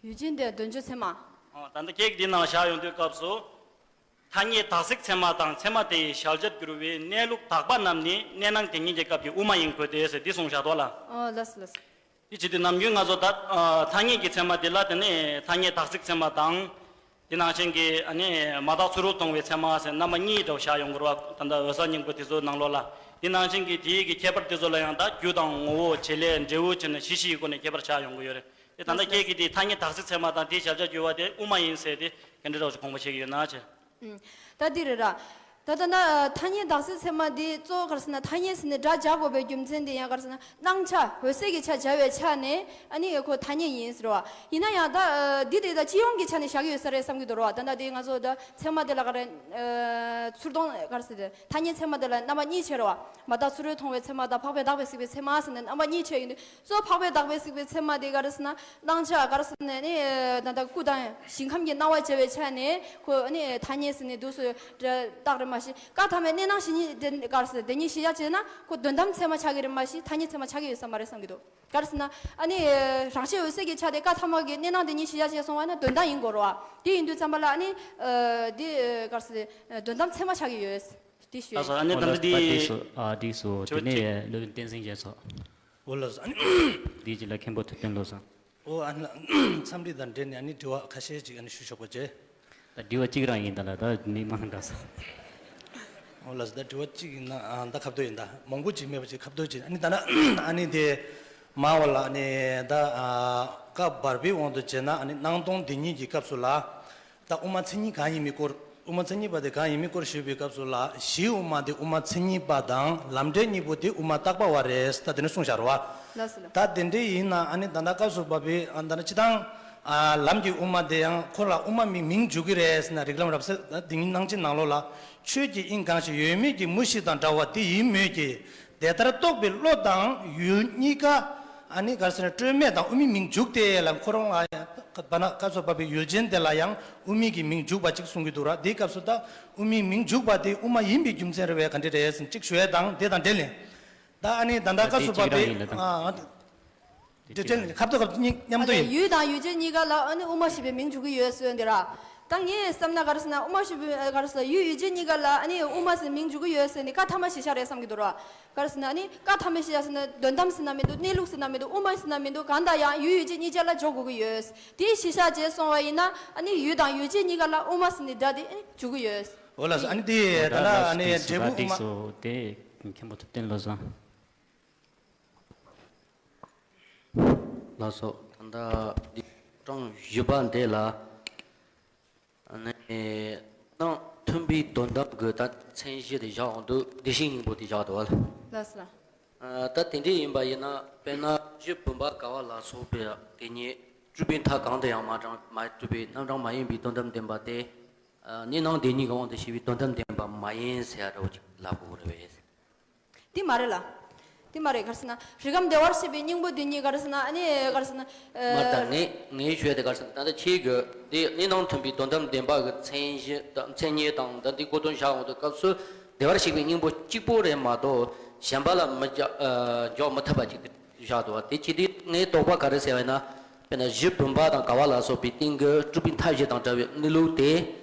ཡུལ་ཅན་དེ་དོན་བརྗོད་ཚད་མ། ཨོ། ད་ལྟ་སྐད་འདི་ནང་བཞག་ཡོང་དུས་སྐབས་སུ། ཐ་སྙད་དག་ཚིག་ཚད་མ་དང་ཚད་མ་དེ་ཡི་གཞལ་བྱར་གྱུར་པའི་གནས་ལུགས་དག་པ་རྣམས་ནི་གནས་སྣང་དེ་ཉིད་ཀྱི་སྐབས་ཀྱི་དབུ་མ་ཡིན་དགོས་ཏེ་ཟེར་འདི་གསུངས་བཞག་འདུག་ལ། ཨོ་ལགས་སོ་ལགས་སོ། དེ་བྱེད་དུས་ནམ་རྒྱུན་ང་ཚོ་ད་ཨ་ཐ་སྙད་ཀྱི་ཚད་མ་དེ་ལ་དེ་ནས་ཐ་སྙད་དག་ཚིག་ཚད་མ་དང་། དེ་ནང་བཞིན་གྱི་ཨ་ནི་མ་དག་ཚུ་རོལ་མཐོང་བའི་ཚད་མ་ཟེར་རྣམ་པ་གཉིས་འདྲ་བོ་བཞག་ཡོང་གི་རེད་བ། ད་ལྟ་འོད་གསལ་སྙིང་པོ་དེ་ཚོའི་ནང་ལོགས་ལ། དེ་ནང་བཞིན་གྱི་དེའི་གི་ཁྱད་པར་དེ་ཚོ་ལ་ཡང་ད་རྒྱུ་དང་ངོ་བོ་བྱེད་ལས་འབྲས་བུ་བྱས་ནས་བཞི་བཞི་ཡི་སྒོ་ནས་ཁྱད་པར་ཆགས་ཡོང་གི་ཡོད་རེད། དེ་ད་ལྟ་ལགས་སོ་ལགས་སོ། སྐད་ཀྱི་དེ་ཐ་སྙད་དག་ཚིག་ཚད་མ་དང་དེའི་གཞལ་བྱར་གྱུར་པ་དེ་དབུ་མ་ཡིན་ཟེར་ཏེ་ག་འདྲ་འདྲ་བོ་ཞིག་དགོངས་པ་བཞེས་ཀྱི་ཡོད་ན་ཆེ། ཨུམ། ད་འདི་རེད་ར། ད་ལྟ་ན་ཐ་སྙད་དག་ཚིག་ཚད་མ་འདི་གཙོ་བོ་ག་རེ་ཟེར་ན་ཐ་སྙད་ཟེར་ནས་སྒྲ་སྦྱར་དགོས་པའི་རྒྱུ་མཚན་དེ་ཡང་ག་རེ་ཟེར་ན་སྣང་ཆ་འོད་གསལ་གྱི་ཆ་སྦྱར་བའི་ཆ་ནས་ཨ་ནི་ཁོ་ཐ་སྙད་ཡིན་ཟེར་བ། ཡིན་ན་ཡང་ད་འདི་དེ་ད་སྤྱི་ཡོངས་ཀྱི་ཆ་ནས་བཞག་གི་ཡོད་ས་རེད་བསམ་གྱི་འདུག་ར་བ། ད་ལྟ་དེ་ང་ཚོ་ད་ཚད་མ་དེ་ལ་ག་རེ་ཚུར་མཐོང་ག་རེ་ཟེར་ཏེ་ཐ་སྙད་ཚད་མ་དེ་ལ་རྣམ་པ་གཉིས་ཕྱེ་ར་བ། མ་དག་ཚུ་རོལ་མཐོང་བའི་ཚད་མ་དང་འཕགས་པའི་བདག་པས་གཟིགས་པའི་ཚད་མ་ཟེར་ནས་རྣམ་པ་གཉིས་ཕྱེ་ཡོད་དུས། གཙོ་བོ་འཕགས་པའི་བདག་པས་གཟིགས་པའི་ཚད་མ་དེ་ག་རེ་ཟེར་ན་སྣང་ཆ་ག་རེ་ཟེར་ན་ནི་ད་ལྟ་སྐུ་དང་ཞིང་ཁམས་ཀྱི་སྣང་བ་བྱེད་པའི་ཆ་ནས་ཁོ་ནི་ཐ་སྙད་ཟེར་ནས་འདུག་སེ་རྟགས་རེད་མ་གཞི། ཀ་ཐ་མའི་གནས་སྣང་བཞི་ཉིད་དེ་ག་རེ་ཟེར་དེ་ཉིད་གཞི་བཞག་བྱས་ན་ཁོ་དོན་དམ་ཚད་མ་ཆགས་ཀྱི་རེད་མ་གཞི་ཐ་སྙད་ཚད་མ་ཆགས་ཀྱི་ཡོད་ས་མ་རེད་བསམ་གྱི་འདུག་ག་རེ་ཟེར་ན་ཨ་ནི་རང་ཆས་འོད་གསལ་གྱི་ཆ་དེ་ཀ་ཐ་མ་གི་གནས་སྣང་དེ་ཉིད་གཞི་བཞག་བྱས་སོང་བ་ན་དོན་དམ་ཡིན་དགོས་རེད་བ། དེ་ཡིན་དུས་ཙམ་པ་ལ་ཨ་ནི་འདི་ག་རེ་ཟེར་དོན་དམ་ཚད་མ་ཆགས་ཀྱི་ཡོད། དེ་ཞུ། ལགས་སོ། ཨ་ནི་ད་ལྟ་འདི། འོ་ལགས་སོ། ཨ་འདི་སོ་དེ་ནས་ལོ་བསྟན་འཛིན་རྒྱལ་ཚོགས། འོ་ལགས་སོ། འདིའི་རྗེས་ལ་མཁན་པོ་ཐུབ་བསྟན་བློ་བཟང་། འོ་ཨ་ནི་ལགས་འཚམས་འདྲི་དང་འབྲེལ་ནས་ཨ་ནི་དྲི་བ་ཁ་ཤས་ཅིག་ཨ་ནི་ཞུ་ཆོག་པ་བྱས། ད་དྲི་བ་གཅིག་རང་ཡིན་ད་ལ་ད་མི་མང་འདྲ་སོང་། འོ་ལགས་སོ། ད་དྲི་བ་གཅིག་ཡིན་ན་ཨ་ད་ཁ་བརྡ་ཡིན་ད་མང་པོ་ཅིག་མེད་པ་ཅིག་ཁ་བརྡ་ཅིག་ཨ་ནི་ད་ན་ཨ་ནི་དེ་མ་འོ་ལ་ཨ་ནི་ད་ཨ་སྐབས་བར་པའི་དབང་དུ་བྱས་ན་ཨ་ནི་སྣང་སྟོང་དེ་ཉིད་ཀྱི་སྐབས་སུ་ལ། ད་དབུ་མ་མཚན་ཉིད་གང་ཡིན་མིན་སྐོར། དབུ་མ་མཚན་ཉིད་པ་དེ་གང་ཡིན་མིན་སྐོར་ཞུས་པའི་སྐབས་སུ་ལ་གཞིའི་དབུ་མ་དེ་དབུ་མ་མཚན་ཉིད་པ་དང་ལམ་འབྲས་གཉིས་པོ་དེ་དབུ་མ་བཏགས་པ་བ་རེད་ད་དེ་ནས་གསུངས་བཞག་རེད་བ། ལགས་སོ་ལགས། ད་དེ་འདྲ་ཡིན་ན་ཨ་ནི་ད་ལྟ་སྐབས་སུ་བབ་པའི་ཨ་ད་ལྟ་སྤྱི་བཏང་ཨ་ལམ་གྱི་དབུ་མ་དེ་ཡང་ཁོ་ལ་དབུ་མ་མིན་མིང་འཇུག་གི་རེད་ཟེར་ན་རིགས་ལམ་རབ་གསལ་ད་དེ་ཉིད་སྣང་ཆེན་ནང་ལོགས་ལ་ཆོས་ཀྱི་དབྱིངས་གང་ཞིག་ཡོད་མེད་ཀྱི་མུ་བཞི་དང་འདྲ་བ་དེ་ཡིན་མོད་ཀྱི། དེ་ལྟར་རྟོགས་པའི་བློ་དང་ཡུལ་གཉིས་ཀ་ཨ་ནི་ག་རེ་ཟེར་ན་སྤྲོས་མེད་དང་དབུ་མའི་མིང་འཇུག་སྟེ་ལ་ཁོ་རང་ལ་ཡང་བ་ན་སྐབས་སུ་བབ་པའི་ཡུལ་ཅན་དེ་ལ་ཡང་དབུ་མའི་གི་མིང་འཇུག་པ་ཅིག་གསུང་གི་འདུག་ར། དེའི་སྐབས་སུ་ད་དབུ་མའི་མིང་འཇུག་པ་དེ་དབུ་མ་ཡིན་པའི་རྒྱུ་མཚན་རེད་བས་ག་འདྲ་རེད་ཟེར་ཅིག་ཞུ་ཡས་དང་དེ་དང་འབྲེལ་ནས་ད་ཨ་ནི་ད་ལྟ་སྐབས་སུ་བབ་པའི་ཨ། དེ་དེ་ཁ་བཏགས་ཁ་བཏགས་མཉམ་དུ་ཡིན། ཡུལ་དང་ཡུལ་ཅན་གཉིས་ཀ་ལ་ཨ་ནི་དབུ་མ་ཞེས་པའི་མིང་འཇུག་གི་ཡོད་ཟེར་འདི་ར། ད་ངས་བསམ་ན་ག་རེ་ཟེར་ན་དབུ་མ་ཞེས་པའི་ག་རེ་ཟེར་ཡུལ་ཡུལ་ཅན་གཉིས་ཀ་ལ་ཨ་ནི་དབུ་མ་ཟེར་མིང་འཇུག་གི་ཡོད་ཟེར་ནི་ཀ་ཐ་མ་གཞི་བཞག་རེད་བསམ་གྱི་འདུག་ར། ག་རེ་ཟེར་ན་ཨ་ནི་ཀ་ཐ་མ་གཞི་བཞག་ཟེར་ན་དོན་དམ་ཟེར་ན་མི་འདུག་གནས་ལུགས་ཟེར་ན་མི་འདུག་དབུ་མ་ཟེར་ན་མི་འདུག་གང་ལྟར་ཡང་ཡུལ་ཡུལ་ཅན་གཉིས་ཆ་ལ་འཇོག་དགོས་ཀྱི་ཡོད། དེ་གཞི་བཞག་བྱས་སོང་བ་ཡིན་ན་ཨ་ནི་ཡུལ་དང་ཡུལ་ཅན་གཉིས་ཀ་ལ་དབུ་མ་ཟེར་ནི་སྒྲ་དེ་ཨ་ནི་འཇུག་གི་ཡོད། འོ་ལགས་སོ། ཨ་ནི་དེ་ད་ལྟ་ཨ་ནི་འབྲས་བུ་དབུ་མ། དེ་མཁན་པོ་ཐུབ་བསྟན་བློ་བཟང་། ལགས་སོ། ད་ལྟ་འདི་གྲངས་བཞི་པ་འདི་ལ་ནི་སྣང་མཐུན་པའི་དོན་དམ་གྱི་ད་མཚན་གཞི་དེ་བཞག་འོང་དུས་བདེ་གཤེགས་སྙིང་པོ་དེ་བཞག་འདུག་བ། ལགས་སོ། ད་དེ་འདྲ་ཡིན་པ་ཡིན་ན་དཔེར་ན་གཞི་བུམ་པ་ག་བ་ལ་སོགས་པའི་དེ་ཉིད་གྲུབ་པའི་མཐའ་གང་དུ་ཡང་མ་གྲངས་མ་གྲུབ་པའི་རྣམ་གྲངས་མ་ཡིན་པའི་དོན་དམ་བདེན་པ་དེ་གནས་སྣང་དེ་ཉིད་ཀྱི་དབང་དུ་བྱས་པའི་དོན་དམ་བདེན་པ་མ་ཡིན་ཟེར་ཡ་འདྲ་བོ་ཅིག་ལབ་དགོས་རེད་པས། དེ་མ་རེད་ལ། དེ་མ་རེད་ག་རེ་ཟེར་ན། རིགས་ཁམས་བདེ་བར་གཤེགས་པའི་སྙིང་པོ་དེ་ཉིད་ག་རེ་ཟེར་ན་ཨ་ནི་ག་རེ་ཟེར་ན། མ་ད་ངས་ངས་ཞུས་ཏེ་ག་རེ་ཟེར་ན་ད་ལྟ་ཁྱེད་ཀྱིས་དེ་གནས་སྣང་མཐུན་པའི་དོན་དམ་བདེན་པ་གི་མཚན་གཞི་དང་མཚན་ཉིད་དང་ད་འདི་གོ་དོན་བཞག་འོང་དུས་སྐབས་སུ་བདེ་བར་གཤེགས་པའི་སྙིང་པོ་གཅིག་པོ་རེད་མ་གཏོགས་གཞན་པ་ལ་མི་རྒྱག་འཇོག་མི་ཐུབ་པ་ཅིག་བཞག་འདུག་བ། དེ་ཅི་སྟེ་ངའི་དོགས་པ་ག་རེ་ཟེར་བ་ཡིན་ན། དཔེར་ན་གཞི་བུམ་པ་དང་ག་བ་ལ་སོགས་པའི་སྟེང་གི་གྲུབ་པའི་མཐའ་བཞི་དང་བྲལ་བའི་གནས་ལུགས་དེ་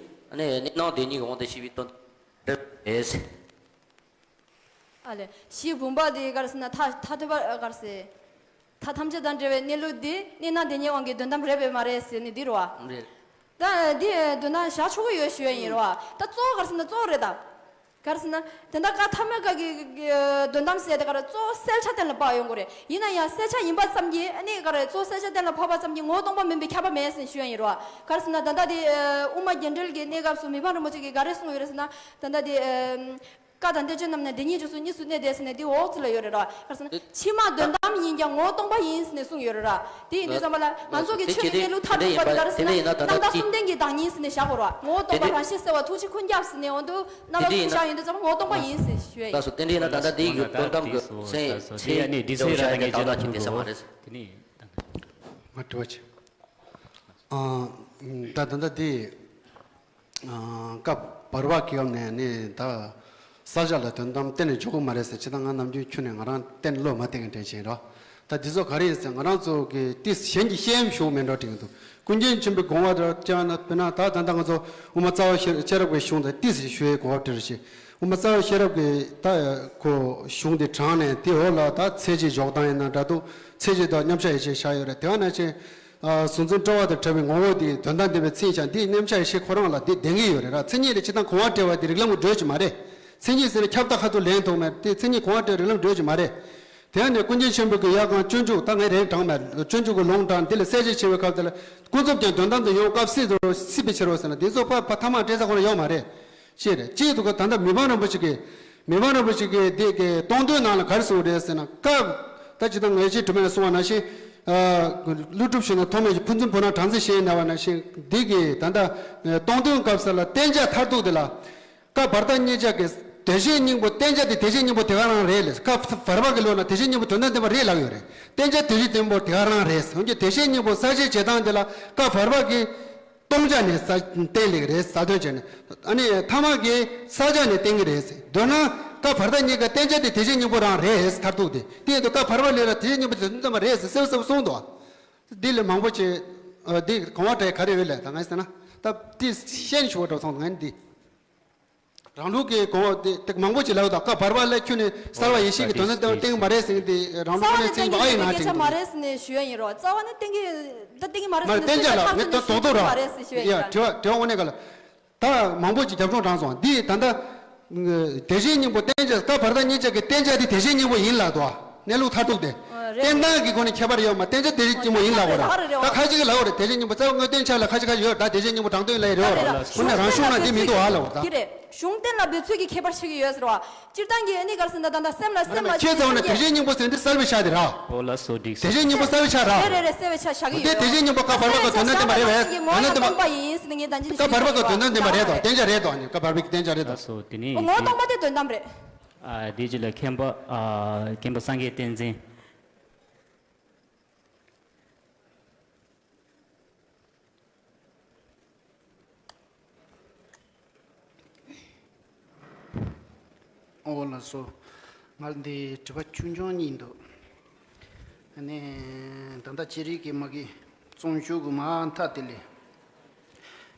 གནས་སྣང་དེ་ཉིད་ཀྱི་དབང་དུ་བྱས་པའི་དོན་དམ་རེད། ཨ་ལས། གཞི་བུམ་པ་དེ་ག་རེ་ཟེར་ན་མཐའ་མཐའ་ཐོས་པ་ག་རེ་ཟེར། མཐའ་ཐམས་ཅད་དང་བྲལ་བའི་གནས་ལུགས་དེ་གནས་སྣང་དེ་ཉིད་དབང་གིས་དོན་དམ་རེད་པས་མ་རེད་ཟེར་ནས་འདི་རེད་བ། རེད། ད་འདི་དོན་དམ་བཞག་ཆོག་གི་ཡོད་ཞུ་ཡ་ཡིན་རེད་བ། ད་གཙོ་བོ་ག་རེ་ཟེར་ན་གཙོ་བོ་རེད་ད། ག་རེ་ཟེར་ན། དེ་འདྲ་ཀ་ཐ་མ་ཀ་གི་དོན་དམ་ཟེར་དེ་ག་རེ་གཙོ་བོ་གསལ་ཆ་གཏན་ལ་ཕབ་ཡོང་གི་རེད། ཡིན་ན་ཡང་གསལ་ཆ་ཡིན་པ་ཙམ་གྱིས་ཨ་ནི་ག་རེ་གཙོ་བོ་གསལ་ཆ་གཏན་ལ་ཕབ་པ་ཙམ་གྱིས་ངོ་བོ་སྟོང་པ་མིན་པའི་ཁྱབ་པ་མེད་ཟེར་ཞུ་ཡ་ཡིན་རེད་བ། ག་རེ་ཟེར་ན་ད་ལྟ་དེ་དབུ་མ་རྒྱན་འགྲེལ་གྱི་གནས་སྐབས་སུ་མི་ཕམ་རིན་པོ་ཆེ་གིས་ག་རེ་གསུངས་ཡོད་རེད་ཟེར་ན། ད་ལྟ་དེ། བཀའ་དང་བསྟན་བཅོས་རྣམས་ནི་འདི་ཉིད་ཀྱི་གསུང་གཉིས་སུ་གནས་ཏེ་ཟེར་ནས་འདི་འོག་ཚུལ་ལ་ཡོད་རེད་ར། ག་རེ་ཟེར་ན་ཕྱི་མ་དོན་དམ་ཡིན་ཀྱང་ངོ་བོ་སྟོང་པ་ཡིན་ཟེར་ནས་གསུངས་ཡོད་རེད་ར། དེ་ཡིན་དུས་ཙམ་པ་ལ་ང་ཚོ་གི་ཆོས་ཀྱི་གནས་ལུགས་མཐར་ཐུག་པ་དེ་ག་རེ་ཟེར་ན་རྣམ་དག་གསུམ་ལྡན་གྱི་བདག་ཉིད་ཟེར་ནས་བཞག་དགོས་ར། ངོ་བོ་སྟོང་པ་རང་བཞིན་གསལ་བ་ཐུགས་རྗེ་ཀུན་ཁྱབ་ཟེར་ནས་འོ་འདུག་རྣམ་པ་གསུམ་བཞག་ཡོད་དུས་ཙམ་པ་ངོ་བོ་སྟོང་པ་ཡིན་ཟེར་ཞུ་ཡ་ཡིན། ལགས་སོ། རྟེན་འབྲེལ་ན་ད་ལྟ་འདི་ཡི་དོན་དམ་གྱི་སེམས་ཅན་དེ་ཡ་ནི་འདི་སེ་ར་ནས་ངས་ཅི་ལབ་དགོས་འདུག་གོ། དེ་ནི་ང་དྲི་བ་ཆེ། ཨ། ད་ད་ལྟ་འདི། ཨ། སྐབས་བར་པ་གི་སྐབས་ནས་ནི་ད་ས་སྐྱ་ལ་དོན་དམ་གཏན་ནས་འཇོག་གི་མ་རེད་ཟེར། ཅི་ད་ང་ནམ་རྒྱུན་ཁྱོན་ནས་ང་རང་གཏན་བློ་མ་གཏད་མཁན་དྲན་བཞིན་རོ། ད་འདི་ཚོ་ག་རེ་ཡིན་ཟེར་ང་རང་ཚོ་གི་ཏི་གཞན་གྱི་བཤད་ཡམ་ཞུ་མེད་འགྲོ་དྲན་གི་འདུག་ཀུན་མཁྱེན་ཆེན་པོའི་དགོངས་པ་དང་བཅས་ན་དཔེར་ན་ད་ད་ལྟ་ང་ཚོ་དབུ་མ་རྩ་བ་ཤེས་ཤེས་རབ་ཀྱི་གཞུང་དང་ཏི་ཞུ་ཡའི་གོ་སྐབས་སྤྲད་རེ་ཞིག་དབུ་མ་རྩ་བ་ཤེས་རབ་ཀྱི་ད་ཁོ་གཞུང་དེ་དྲངས་ནས་དེ་འོག་ལ་ད་མཚན་གཞི་འཇོག་སྟངས་ཡིན་ན་འདྲ་འདུག་མཚན་གཞི་དང་མཉམ་གཞག་ཡེ་ཤེས་བཞག་ཡོད་རེད། དེ་ག་ནང་བཞིན། ཨ། གཟུང་འཛིན་སྤྲོ་བ་དང་བྲལ་བའི་ངོ་བོ་དེ་དོན་དམ་བདེན་པའི་མཚན་ཞིང་འདི་མཉམ་གཞག་ཡེ་ཤེས་ཁོ་རང་ལ་འདི་ལྡན་གྱི་ཡོད་རེད་ར། མཚན་ཉིད་དེ་སྤྱིར་བཏང་གོ་བ་བྲལ་བ་དེ་རིགས་ལམ་གྱི་འགྲོས་ཅིག་མ་རེད། མཚན་ཉིད་ཟེར་ན་ཁྱབ་བདག་ཁ་ཐུག་ལེན་ཐུབ་མེད་དེ་མཚན་ཉིད་གོ་བ་བྲལ་རིགས་ལམ་འགྲོས་ཅིག་མ་རེད། དེ་ནས་ཀུན་མཁྱེན་ཆེན་པོ་གི་ཡ་གང་སྤྱོད་འཇུག་ད་ངས་རེད་དྲངས་མེད། སྤྱོད་འཇུག་གི་ལུང་དྲངས་འདི་ལ་གསལ་བཤད་བྱེད་པའི་སྐབས་དེ་ལ་ཀུན་རྫོབ་ཀྱང་དོན་དམ་དུ་ཡོང་སྐབས་སྲིད་དུ་སྲིད་པའི་ཕྱིར་རོ་ཟེར་ན་འདི་ཚོ་ཕ་ཕ་ཐ་མག་སྤྲད་ས་ཁོ་རང་ཡོད་མ་རེད། ཅེས་རེད། གཅིག་ཏུ་ད་ལྟ་མི་ཕམ་རིན་པོ་ཆེ་གིས། མི་ཕམ་རིན་པོ་ཆེ་གིས་འདི་གི་སྟོང་ཐུན་ནང་ལ་ག་རེ་གསུངས་རེད་ཟེར་ན། སྐབས་ད་ཅི་ད་ངེས་ཤེས་དྲི་མེད་ལ་གསུངས་པ་ནང་བཞིན། ཀླུ་སྒྲུབ་ཞུས་ན་ཐོགས་མེད་ཀྱི་ཕུན་སུམ་བུ་སྣང་གྲངས་ཚད་བཤད་ན་བ་ནང་བཞིན་འདི་གི་ད་ལྟ་སྟོང་ཐུན་སྐབས་སུ་ལ་བསྟན་བྱ་མཐར་ཐུག་དེ་ལ། སྐབས་བར་དག་གཉིས་ཆ་གི་དེ་བཞིན་སྙིང་པོ་བསྟན་བྱ་དེ་དེ་བཞིན་སྙིང་པོ་དེ་ག་རང་རེད་ལས། སྐབས་བར་པ་གི་ལུགས་ན་དེ་བཞིན་སྙིང་པོ་དོན་དམ་བདེན་པ་རེད་ལབ་ཡོད་རེད། བསྟན་བྱ་དེ་བཞིན་བདེན་པོ་དེ་ག་རང་རེད། འོན་ཀྱང་དེ་བཞིན་སྙིང་པོ་གསལ་བྱེད་བྱེད་སྟངས་དེ་ལ་སྐབས་བར་པ་གི་སྟོང་ཆ་ནས་ས་བསྟན་ལེགས་རེད་ས་དོན་བྱས་ནས། ཨ་ནི་ཐ་མ་གི་ས་ཆ་ནས་བསྟན་གི་རེད་ཟེར། མདོར་ན་སྐབས་བར་དག་གཉིས་ཀ་བསྟན་བྱ་དེ་དེ་བཞིན་སྙིང་པོ་རང་རེད་ཟེར་མཐར་ཐུག་དེ། དེ་ཡིན་དུས་སྐབས་བར་པ་ལས་ལ་དེ་བཞིན་སྙིང་པོ་དེ་དོན་དམ་རེད་ཟེར་གསལ་གསལ་པོ་གསུངས་འདུག་འདི་ལས་མང་པོ་ཅིག་འདི་གོང་བ་སྤྲད་ག་རེ་ཡོད་ལས་ད་ང་ཟེར་ན་ད་དེ་ཤེས་ཞུ་བ་འགྲོ་སོང་ད་ང་འདི། རང་ལུགས་ཀྱི་གོ་བ་དེ་དེ་མང་པོ་ཅིག་ལབ་དང་སྐབས་བར་པ་ལ་ཁྱོད་ནི་གསལ་བ་ཡེ་ཤེས་ཀྱི་དོན་དམ་བསྟན་པ་བསྟན་གྱི་མ་རེད་ཟེར་ཏེ་རང་ལུགས་ནས་བསྟན་པ་ཨ་ཡིན་ན་ཅིག་མ་རེད་ཟེར་ནས་ཞུ་ཡ་ཡིན་རོ། རྩ་བ་ནི་བསྟན་གྱི་ད་བསྟན་གྱི་མ་རེད་ཟེར་ནས་བསྟན་བྱ་ལ་ངས་ད་རྡོག་རྡོག་ར་མ་རེད་ཟེར་ཞུ་ཡ་ཡིན། དྲི་བ་དྲི་བ་དངོས་གནས་ག་ལ་ད་མང་པོ་ཅིག་རྒྱབ་ལྗོངས་དྲངས་སོང་འདི་ད་ལྟ་དེ་བཞིན་སྙིང་པོ་བསྟན་བྱ་སྐབས་བར་དག་གཉིས་ཆ་གི་བསྟན་བྱ་དེ་དེ་བཞིན་སྙིང་པོ་ཡིན་ལ་དོ་གནས་ལུགས་མཐར་ཐུག་དེ་བསྟན་སྟངས་ཀྱི་སྒོ་ནས་ཁྱད་པར་ཡོད་མ་བསྟན་བྱ་དེ་བཞིན་སྙིང་པོ་ཡིན་ལ་འོ་ར་ད་ཁ་ཅིག་གི་ལ་འོ་ར་དེ་བཞིན་སྙིང་པོ་རྩ་བ་དངོས་བསྟན་ཆ་ལ་ཁ་ཅིག་ཁ་ཅིག་ཡོད་ད་དེ་བཞིན་སྙིང་པོ་དྲང་དོན་ལ་ཡོད་རེད་འོ་ར། ཁོ་ནས་རང་གཞུང་ན་འདི་མི་འདུག་ཨ་ལ་འོ་ར་ད། དེ་རེད། གཞུང་གཏན་ལ་འབེབས་ཚུལ་གྱི་ཁྱད་པར་ཕྱེ་གི་ཡོད་ཟེར་བ། སྤྱིར་བཏང་གི་ཨ་ནི་ག་རེ་ཟེར་ན་ད་ལྟ་སེམས་ལ་སེམས་ལ་ཁྱེད་ཚོ་ན་དེ་བཞིན་སྙིང་པོ་ཟེར་འདི་གསལ་བའི་ཆ་དེ་ར། ཨོ་ལ་སོ་འགྲིག་དེ་སོ། བཞིན་སྙིང་པོ་གསལ་བའི་ཆ་ར། རེད་རེད་རེད་གསལ་བའི་ཆ་བཞག་གི་དེ་ཡོད། དེ་བཞིན་སྙིང་པོ་སྐབས་བར་པ་ག་དོན་དམ་བདེན་པ་རེད་བས་ཨ་ན་བདེན་པ། སྟོང་པ་ཡིན་ཟེར་ནས་ངས་ད་ཅི་སྐབས་བར་པ་ག་དོན་དམ་བདེན་པ་རེད་དོ་བདེན་བྱ་རེད་དོ་ཨ་ནི་སྐབས་བར་པའི་བདེན་བྱ་རེད་དོ། ལ་སོ་དེ་ནི་ངོ་བོ་སྟོང་པ་དེ་དོན་དམ་རེད། ཨ་དེ་ཅི་ལ་མཁན་པ་ཨ་མཁན་པ་སངས་རྒྱས་བསྟན་འཛིན། ཨོ་ལགས་སོ། ང་འདི་དྲི་བ་ཆུང་ཆུང་གཉིས་འདུག་ཨ་ནི་ད་ལྟ་ཅི་རིགས་ཀྱི་མ་གི་རྩོམ་ཤུགས་ཀྱི་མ་མཐའ་དེ་ལས།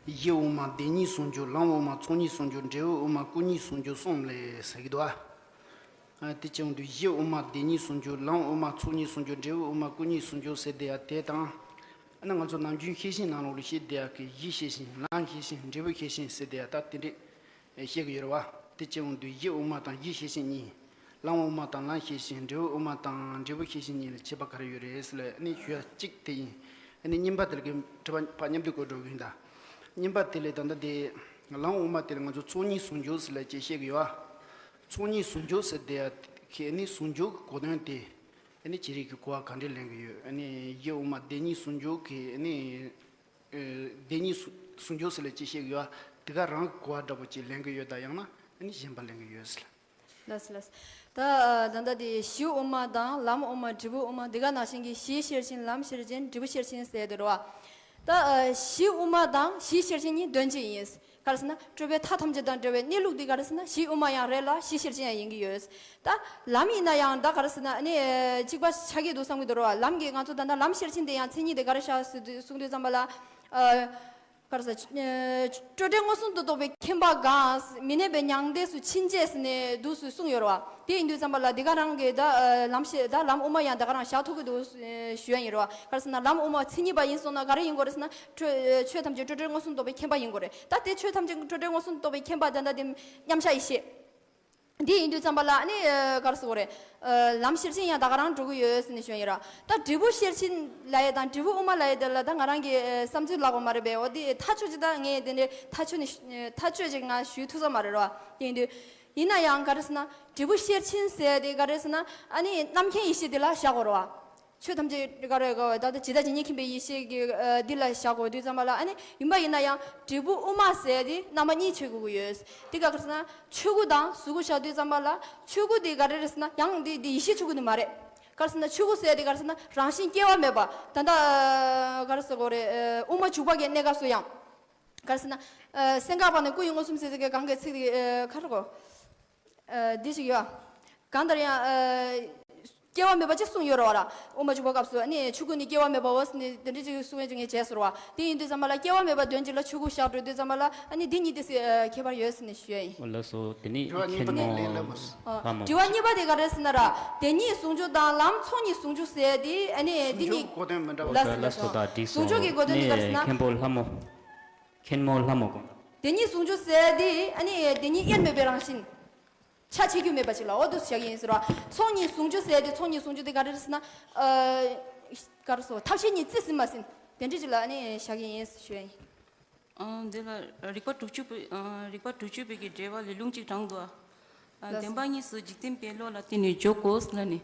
གཞི་དབུ་མ་བདེན་གཉིས་ཟུང་འཇུག་ལམ་དབུ་མ་ཚོགས་གཉིས་ཟུང་འཇུག་འབྲས་བུ་དབུ་མ་སྐུ་གཉིས་ཟུང་འཇུག་གསུམ་ལས་ཟེར་གྱི་འདུག་ཨ། ཨ་དེ་བྱུང་དུས་གཞི་དབུ་མ་བདེན་གཉིས་ཟུང་འཇུག་ལམ་དབུ་མ་ཚོགས་གཉིས་ཟུང་འཇུག་འབྲས་བུ་དབུ་མ་སྐུ་གཉིས་ཟུང་འཇུག་ཟེར་དེ་ཡ་དེ་དང་། ཨ་ནི་ང་ཚོ་ནམ་རྒྱུན་ཤེས་བཞིན་ནང་ལོགས་ལ་བཤད་དེ་ཡ་གི་གཞི་ཤེས་བཞིན་ལམ་ཤེས་བཞིན་འབྲས་བུ་ཤེས་བཞིན་ཟེར་དེ་ཡ་ད་དེ་འདྲས་བཤད་གི་ཡོད་རེད་བ། དེ་བྱུང་དུས་གཞི་དབུ་མ་དང་གཞི་ཤེས་བཞིན་གཉིས། ལམ་དབུ་མ་དང་ལམ་ཤེས་བཞིན་འབྲས་བུ་དབུ་མ་དང་འབྲས་བུ་ཤེས་བཞིན་གཉིས་ལ་ཁྱད་པར་ག་རེ་ཡོད་རེད་ཟེར་ལ་ཨ་ནི་ཞུ་ཡ་གཅིག་དེ་ཡིན། ཨ་ནི་གཉིས་པ་དེ་ལ་གི་དྲི་བ་ཕར་མཉམ་དུ་བཀོད་འགྲོ་གི་ཡིན་ད། གཉིས་པ་དེ་ལས་ད་ལྟ་དེ་ལམ་དབུ་མ་དེ་ལ་ང་ཚོ་ཚོགས་གཉིས་ཟུང་འཇུག་ཟེར་ལ་ཅེས་བཤད་གི་ཡོད་ཨ། ཚོགས་གཉིས་ཟུང་འཇུག་ཟེར་དེ་ཡ་ཁྱེད་ནི་ཟུང་འཇུག་གི་གོ་དོན་དེ་ཨ་ནི་ཅི་རིགས་ཀྱི་གོ་བ་ག་འདྲས་ལེན་གི་ཡོད། ཨ་ནི་གཞི་དབུ་མ་བདེན་གཉིས་ཟུང་འཇུག་གི་ཨ་ནི་བདེན་གཉིས་ཟུང་འཇུག་ཟེར་ལ་ཅེས་བཤད་གི་ཡོད་ཨ། དེ་ག་རང་གི་གོ་བ་འདྲ་པོ་ཅིག་ལེན་གི་ཡོད་ད་ཡང་ན་ཨ་ནི་གཞན་པ་ལེན་གི་ཡོད་ཟེར། ལགས་ལགས། ད་ད་ལྟ་དེ་གཞི་དབུ་མ་དང་ལམ་དབུ་མ་འབྲས་བུ་དབུ་མ་འདི་ག་ནང་བཞིན་གྱི་གཞི་ཤེར་ཕྱིན་ལམ་ཤེར་ཕྱིན་འབྲས་བུ་ཤེར་ཕྱིན་ཟེར་དེ་རེད་བ། ད་གཞི་དབུ་མ་དང་གཞི་ཤེར་ཕྱིན་གཉིས་དོན་གཅིག་ཡིན། ག་རེ་ཟེར་ན་སྤྲོས་པའི་མཐའ་ཐམས་ཅད་དང་བྲལ་བའི་གནས་ལུགས་འདི་ག་རེ་ཟེར་ན་གཞི་དབུ་མ་ཡང་རེད་ལ་གཞི་ཤེར་ཕྱིན་ཡང་ཡིན་གྱི་ཡོད། ད་ལམ་ཡིན་ན་ཡང་ད་ག་རེ་ཟེར་ན་ཨ་ནི་གཅིག་པ་ཆགས་ཀྱི་འདུག་བསམ་གྱི་འདུག་རེད་བ། ལམ་གྱི་ང་ཚོ་ད་ལྟ་ལམ་ཤེར་ཕྱིན་དེ་ཡང་མཚན་ཉིད་དེ་ག་རེ་བཞག་ཟེར་དུས་གསུངས་དུས་ཙམ་པ་ལ། ག་རེ་ཟེར། སྤྲོས་བྲལ་མངོན་སུམ་དུ་རྟོགས་པའི་མཁྱེན་པ་གང་། མི་གནས་པའི་མྱང་འདས་སུ་ཕྱིན་ཆད་ཟེར་ནས་འདུག་སེ་གསུངས་ཡོད་རེད་བ། དེ་ཡིན་དུས་ཙམ་པ་ལ་འདི་ག་རང་གི་ད་ལམ་ཤེས་ད་ལམ་དབུ་མ་ཡང་ད་ག་རང་བཞག་ཐུབ་ཀྱི་འདུག་ཞུ་ཡ་ཡིན་རེད་བ། ག་རེ་ཟེར་ན་ལམ་དབུ་མ་མཚན་ཉིད་པ་ཡིན་སོང་ན་ག་རེ་ཡིན་དགོས་རེད་ཟེར་ན་ཆོས་ཆོས་ཐམས་ཅད་སྤྲོས་བྲལ་མངོན་སུམ་རྟོགས་པའི་མཁྱེན་པ་ཡིན་དགོས་རེད། ད་དེ་ཆོས་ཐམས་ཅད་སྤྲོས་བྲལ་མངོན་སུམ་རྟོགས་པའི་མཁྱེན་པ་ད་ལྟ་དེ་མཉམ་བཞག་ཡེ་ཤེས། འདི་ཡིན་དུས་ཙམ་པ་ལ་ནི་ག་རེ་ཟེར་དགོས་རེད། ལམ་ཤེར་ཕྱིན་ཡང་ད་ག་རང་འགྲོ་གི་ཡོད་ཟེར་ནས་ཞུ་ཡ་ཡིན་ར། ད་འབྲས་བུ་ཤེར་ཕྱིན་ལབ་ཡ་དང་འབྲས་བུ་དབུ་མ་ལབ་ཡ་དེ་ལ་ད་ང་རང་གི་བསམ་ཚུལ་ལབ་དགོས་མ་རེད་པས། འོ་དེ་ཐག་ཆོད་ཅིག་ད་ངས་དེ་འདྲའི་ཐག་ཆོད་ནས་ཐག་ཆོད་ཅིག་ང་ཞུ་ཐུབ་ས་མ་རེད་ར། དེ་ཡིན་དུས། ཡིན་ན་ཡང་ག་རེ་ཟེར་ན་འབྲས་བུ་ཤེར་ཕྱིན་ཟེར་དེ་ག་རེ་ཟེར་ན་ཨ་ནི་རྣམ་མཁྱེན་ཡེ་ཤེས་དེ་ལ་བཞག་དགོས་རེད་བ། ཆོས་ཐམས་ཅད་ག་རེ་ག་ད་ལྟ་ཇི་ལྟ་ཇི་སྙེད་མཁྱེན་པའི་ཡེ་ཤེས་ཀྱི་ཨ་འདི་ལ་བཞག་དགོས་དུས་ཙམ་པ་ལ་ཨ་ནི་ཡིན་པ་ཡིན་ན་ཡང་འབྲས་བུ་དབུ་མ་ཟེར་དེ་རྣམ་པ་གཉིས་ཕྱེ་དགོས་ཀྱི་ཡོད། དེ་ག་རེ་ཟེར་ན་ཆོས་སྐུ་དང་གཟུགས་སྐུ་བཞག་དུས་ཙམ་པ་ལ་ཆོས་སྐུ་དེ་ག་རེ་རེད་ཟེར་ན་ཡང་དེ་དེ་ཡེ་ཤེས་ཆོས་སྐུ་ནི་མ་རེད། ག་རེ་ཟེར་ན་ཆོས་སྐུ་ཟེར་དེ་ག་རེ་ཟེར་ན་རང་བཞིན་སྐྱེ་བ་མེད་པ་ད་ལྟ་ག་རེ་ཟེར་དགོས་རེད། དབུ་མ་འཇུག་པ་གི་གནས་སྐབས་སུ་ཡང་། ག་རེ་ཟེར་ན། ཨ་སེམས་ཁམས་པ་ནི་སྐུ་ཡི་མངོན་སུམ་ཟེར་ཟེར་གི་གང་གི་ཚིག་དེ་ཨ་ག་རེ་གོ། ཨ་འདི་ཞིག་ཡོད། གང་ལྟར་ཡང་ཨ་སྐྱེ་བ་མེད་པ་ཅིག་གསུངས་ཡོད་རེད་བ་ལ། དབུ་མ་འཇུག་པ་སྐབས་སུ་ཨ་ནི་ཆོས་སྐུ་ནི་སྐྱེ་བ་མེད་པའོ་ཟེར་ནས་དེ་འདྲ་ཅིག་གསུང་ཡ་ཅིག་ངས་བྱས་ཟེར་བ། དེ་ཡིན་དུས་ཙམ་པ་ལ་སྐྱེ་བ་མེད་པ་དོན་གཅིག་ལ་ཆོས་སྐུ་བཞག་འགྲོ་དུས་ཙམ་པ་ལ་ཨ་ནི་འདི་གཉིས་དེ་སྲིད་ཨ་ཁྱད་པར་ཡོད་ཟེར་ནས་ཞུ་ཡ་ཡིན། ཨོ་ལགས་སོ། དེ་ནི་དྲི་བ་གཉིས་པ་མཁན་ནི་མོ་ལས་ལ་མོ། ཨ་ལྷ་མོ། དྲི་བ་གཉིས་པ་དེ་ག་རེ་ཟེར་ན་ར། བདེན་གཉིས་ཟུང་འཇུག་དང་ལམ་ཚོགས་གཉིས་ཟུང་འཇུག་ཟེར་དེ་ཨ་ནི་འདི་གཉིས། གོ་དོན་མི་འདྲ་བ། ལགས་སོ་ལགས་སོ། ད་འགྲིག་སོང་། ཟུང་འཇུག་གི་གོ་དོན་དེ་ག་རེ་ཟེར་ན། མཁན་པོ་ལྷ་མོ། མཁན་མོ་ལྷ་མོ་དགོངས་དག། བདེན་གཉིས་ཟུང་འཇུག་ཟེར་དེ་ཨ་ནི་བདེན་གཉིས་དབྱེར་མེད་པའི་རང་བཞིན། ཆ་ཕྱེ་རྒྱུ་མེད་པ་ཅིག་ལ་འོ་འདུག་སེ་བཞག་གི་ཡིན་ཟེར་བ། ཚོགས་གཉིས་ཟུང་འཇུག་ཟེར་དེ་ཚོགས་གཉིས་ཟུང་འཇུག་དེ་ག་རེ་རེད་ཟེར་ན། ཨ་ག་རེ་ཟེར་བ་ཐབས་ཤེས་གཉིས་རྩིས་ཟིན་མ་ཟིན། དེ་འདྲ་ཅིག་ལ་ཨ་ནི་བཞག་གི་ཡིན་ཟེར་ཞུ་ཡ་ཡིན། ཨ་འདི་ལ་རིགས་པ་དྲུག་ཅུ་པའི་ཨ་རིགས་པ་དྲུག་ཅུ་པའི་གི་འགྲེལ་པ་ལས་ལུང་གཅིག་དྲངས་འདུག་ཨ། ལགས་སོ། བདེན་པ་གཉིས་སུ་འཇིག་རྟེན་པའི་བློ་ལ་བརྟེན་ནས་འཇོག་གོ་ཟེར་ལ་ནི།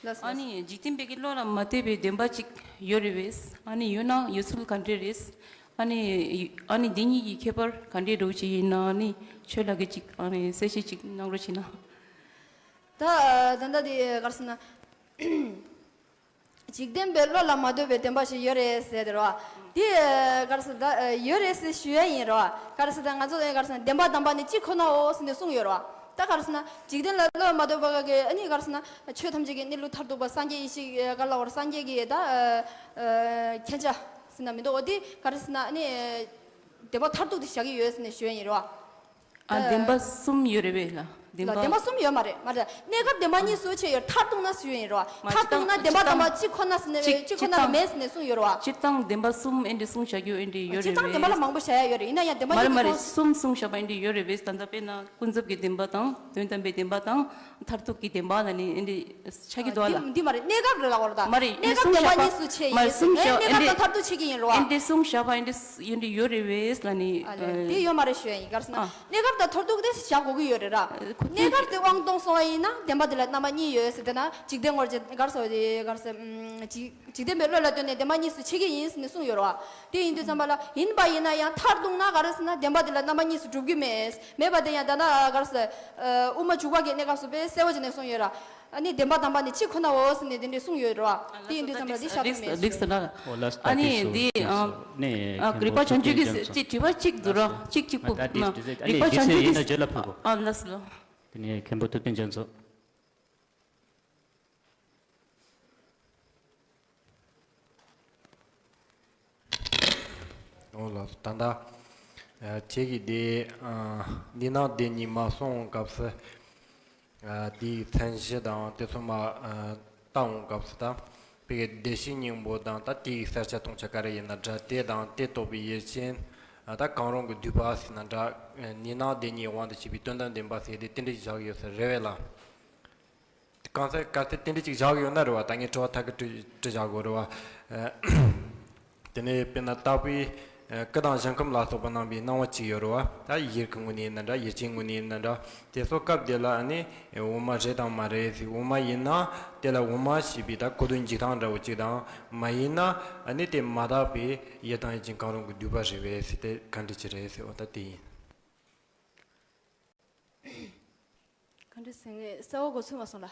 ལགས་སོ། ཨ་ནི་འཇིག་རྟེན་པའི་གི་བློ་ལ་མ་ལྟོས་པའི་བདེན་པ་གཅིག་ཡོད་རེད་བས། ཨ་ནི་ཡོད་ན་ཡོད་ཚུལ་ག་འདྲས་རེད། ཨ་ནི་ཨ་ནི་འདི་གཉིས་ཀྱི་ཁྱད་པར་ག་འདྲས་འདྲ་བོ་ཅིག་ཡིན་ན་ཨ་ནི་ཁྱོད་ལ་གི་གཅིག་ཨ་ནི་གསལ་བཤད་ཅིག་གནང་རོགས་བྱེད་ན། ད་ད་ལྟ་དེ་ག་རེ་ཟེར་ན། འཇིག་རྟེན་པའི་བློ་ལ་མ་ལྟོས་པའི་བདེན་པ་ཞིག་ཡོད་རེད་ཟེར་དེ་རེད་བ། དེ་ག་རེ་ཟེར་ད་ཡོད་རེད་ཟེར་ཞུ་ཡ་ཡིན་རེད་བ། ག་རེ་ཟེར་ད་ང་ཚོ་ག་རེ་ཟེར་ན་བདེན་པ་དམ་པ་ནི་གཅིག་ཁོ་ནའོ་ཟེར་ནས་གསུངས་ཡོད་རེད་བ། ད་ག་རེ་ཟེར་ན་འཇིག་རྟེན་ལ་བློ་མ་ལྟོས་པ་ག་གི་ཨ་ནི་ག་རེ་ཟེར་ན་ཆོས་ཐམས་ཅད་ཀྱི་གནས་ལུགས་མཐར་ཐུག་པ་སངས་རྒྱས་ཡེ་ཤེས་ག་ལ་བར་སངས་རྒྱས་ཀྱི་ད་ཨ་ཨ་མཁྱེན་ཆ་ཟེར་ན་མི་འདུག་འོ་དེ་ག་རེ་ཟེར་ན་ཨ་ནི་བདེན་པ་མཐར་ཐུག་དེ་བཞག་གི་ཡོད་ཟེར་ནས་ཞུ་ཡ་ཡིན་རེད་བ། ཨ་བདེན་པ་གསུམ་ཡོད་རེད་པས་ལ། བདེན་ལ་པ། བདེན་པ་གསུམ་ཡོད་མ་རེད་མ་རེད། གནས་སྐབས་བདེན་པ་གཉིས་སུ་ཕྱེ་ཡོད་མཐར་ཐུག་ན་སུ་ཡོད་ཡིན་རོ། མ་མཐར་ཐུག་ན་སྤྱིར་བདེན་པ་བཏང་དམ་པ་གཅིག་ཁོ་ན་ཟེར་ནས་སྤྱིར་སྤྱིར་སྤྱིར་བཏང་མེད་ཟེར་ནས་གསུངས་ཡོད་རོ། སྤྱིར་བཏང་བདེན་པ་གསུམ་ཨེ་འདྲས་གསུངས་བྱ་རྒྱུ་ཨེ་འདྲས་ཡོད་སྤྱིར་རེད་བཏང་བདེན་པ་ལ་པས། མང་པོ་བྱ་ཡ་ཡོད་རེད་ཡིན་ན་ཡང་བདེན་པ་མ་རེད་གཉིས་མ་ཀྱི་རེད་ཁོངས། གསུམ་གསུངས་བྱ་བ་ཨེ་འདྲས་ཡོད་རེད་པས། ད་ལྟ་དཔེར་ན་ཀུན་རྫོབ་ཀྱི་བདེན་པ་དང་དོན་དམ་པའི་བདེན་པ་དང་མཐར་ཐུག་གི་བདེན་པ་ལ་ནི་ཨེ་འདྲས་ཆགས་ཀྱི་འདུག་ཨ་ལ། འདི་འདི་མ་རེད་གནས་སྐབས་རེད་ལ་བར་ད། མ་རེད་གནས་སྐབས་བདེན་པ་གཉིས་སུ་ཕྱེ་ཡིན་ཟེར་གནས་སྐབས་དང་མཐར་ཐུག་ཕྱེ་གི་ཡིན་རོ། ཨེ་འདྲས་གསུངས་བྱ་བ་ཨེ་འདྲས་ཡོད་རེད་པས་ལ་ནི། ཨ་ལས་དེ་ཡོད་མ་རེད་ཞུ་ཡ་ཡིན་ག་རེ་ཟེར་ན། ཨ། གནས་སྐབས་དང་མཐར་ཐུག་དེ་བཞག་དགོས་ཀྱི་ཡོད་རེད་ར། ཁོ་གནས་སྐབས་དེ་དབང་སྟོང་སོང་བ་ཡིན་ན་བདེན་པ་དེ་ལ་རྣམ་པ་གཉིས་ཡོད་ཟེར་དེ་ན་འཇིག་རྟེན་ངོར་ག་རེ་ཟེར་བ་དེ་ག་རེ་ཟེར། འཇིག་འཇིག་རྟེན་པའི་བློ་ལ་ལྟོས་ནས་བདེན་པ་གཉིས་སུ་ཕྱེ་གི་ཡིན་ཟེར་ནས་གསུངས་ཡོད་རེད་བ། དེ་ཡིན་དུས་ཙམ་པ་ལ་ཡིན་པ་ཡིན་ན་ཡང་མཐར་གཏུགས་ན་ག་རེ་ཟེར་ན་བདེན་པ་དེ་ལ་རྣམ་པ་གཉིས་སུ་གྲུབ་ཀྱི་མེད། མེད་པ་དེ་ཡང་ད་ལྟ་ག་རེ་ཟེར། དབུ་མ་འཇུག་པ་གི་གནས་སྐབས་སུ་དཔེ་གསལ་བོ་བྱས་ནས་གསུངས་ཡོད་ར། ཨ་ནི་བདེན་པ་དམ་པ་ནི་གཅིག་ཁོ་ནའོ་ཟེར་ནས་དེ་འདྲས་གསུངས་ཡོད་རེད་བ། དེ་ཡིན་དུས་ཙམ་པ་འདི་བཞག་ཐུབ་མེད། འགྲིག་སོང་ན། ཨོ་ལགས་སོ། ཨ་ནི་འདི་ཨ་རིག་པ་བྱང་ཆུབ་ཀྱི་ཅིག་དྲི་བ་གཅིག་འདུག་ར་གཅིག་གཅིག་པོ་ན་རིག་པ་བྱང་ཆུབ་ཀྱི་ཨ་ལགས་སོ། དེ་ནས་མཁན་པོ་ཐུབ་བསྟན་རྒྱ་མཚོ། ཨོ་ལགས་སོ། ད་ལྟ་ཁྱེད་ཀྱིས་འདི་གནས་སྣང་བདེན་གཉིས་མ་གསུངས་སྐབས་སུ། དེའི་མཚན་གཞི་དང་དེ་ཚོ་མ་ལྟ་འོང་སྐབས་སུ་ད་བོད་ཀྱི་བདེ་གཤེགས་སྙིང་པོ་དང་ད་དེའི་གསལ་ཆ་སྟོང་ཆ་ག་རེ་ཡིན་ན་འདྲ། དེ་དང་དེ་རྟོགས་པའི་ཡུལ་ཅན་ད་གང་རུང་གི་སྡུད་པ་ཟེར་ན་འདྲ། གནས་སྣང་བདེན་གཉིས་དབང་དུ་བྱས་པའི་དོན་དམ་བདེན་པ་ཟེར་དེ་རྟེན་འབྲེལ་བཞག་ཡོད་ས་རེད་བས་ལ། གང་ཟག་གལ་ཏེ་རྟེན་འབྲེལ་ཅིག་བཞག་ཡོད་ན་རེད་བ། ད་ངས་དྲི་བ་ཐད་ཀར་དྲི་དྲི་བཞག་དགོས་རེད་བ། དེ་ནས་དཔེར་ན་བརྟག་པའི་སྐུ་དང་ཞིང་ཁམས་ལ་སོགས་པ་སྣང་བའི་སྣང་བ་གཅིག་ཡོད་རེད་བ། ད་ཡུལ་གྱི་ངོས་ནས་ཡིན་ན་འདྲ། ཡུལ་ཅན་ངོས་ནས་ཡིན་ན་འདྲ། དེ་ཚོ་སྐབས་དེ་ལ་ཨ་ནི་དབུ་མ་རེད་དང་མ་རེད་ཟེར། དབུ་མ་ཡིན་ན་དེ་ལ་དབུ་མ་ཞེས་པའི་ད་གོ་དོན་འཇུག་སྟངས་འདྲ་བོ་གཅིག་དང་། མ་ཡིན་ན་ཨ་ནི་དེ་མ་དག་པའི་ཡུལ་དང་ཡུལ་ཅན་གང་རུང་གི་སྡུད་པ་རེད་བས་ཟེར། དེ་ག་འདྲ་ཅིག་རེད་ཟེར་བ་ད་དེ་ཡིན། ག་འདྲ་ཟེར་ངས་གསལ་བོ་གོ་ཚོད་མ་སོང་ལ།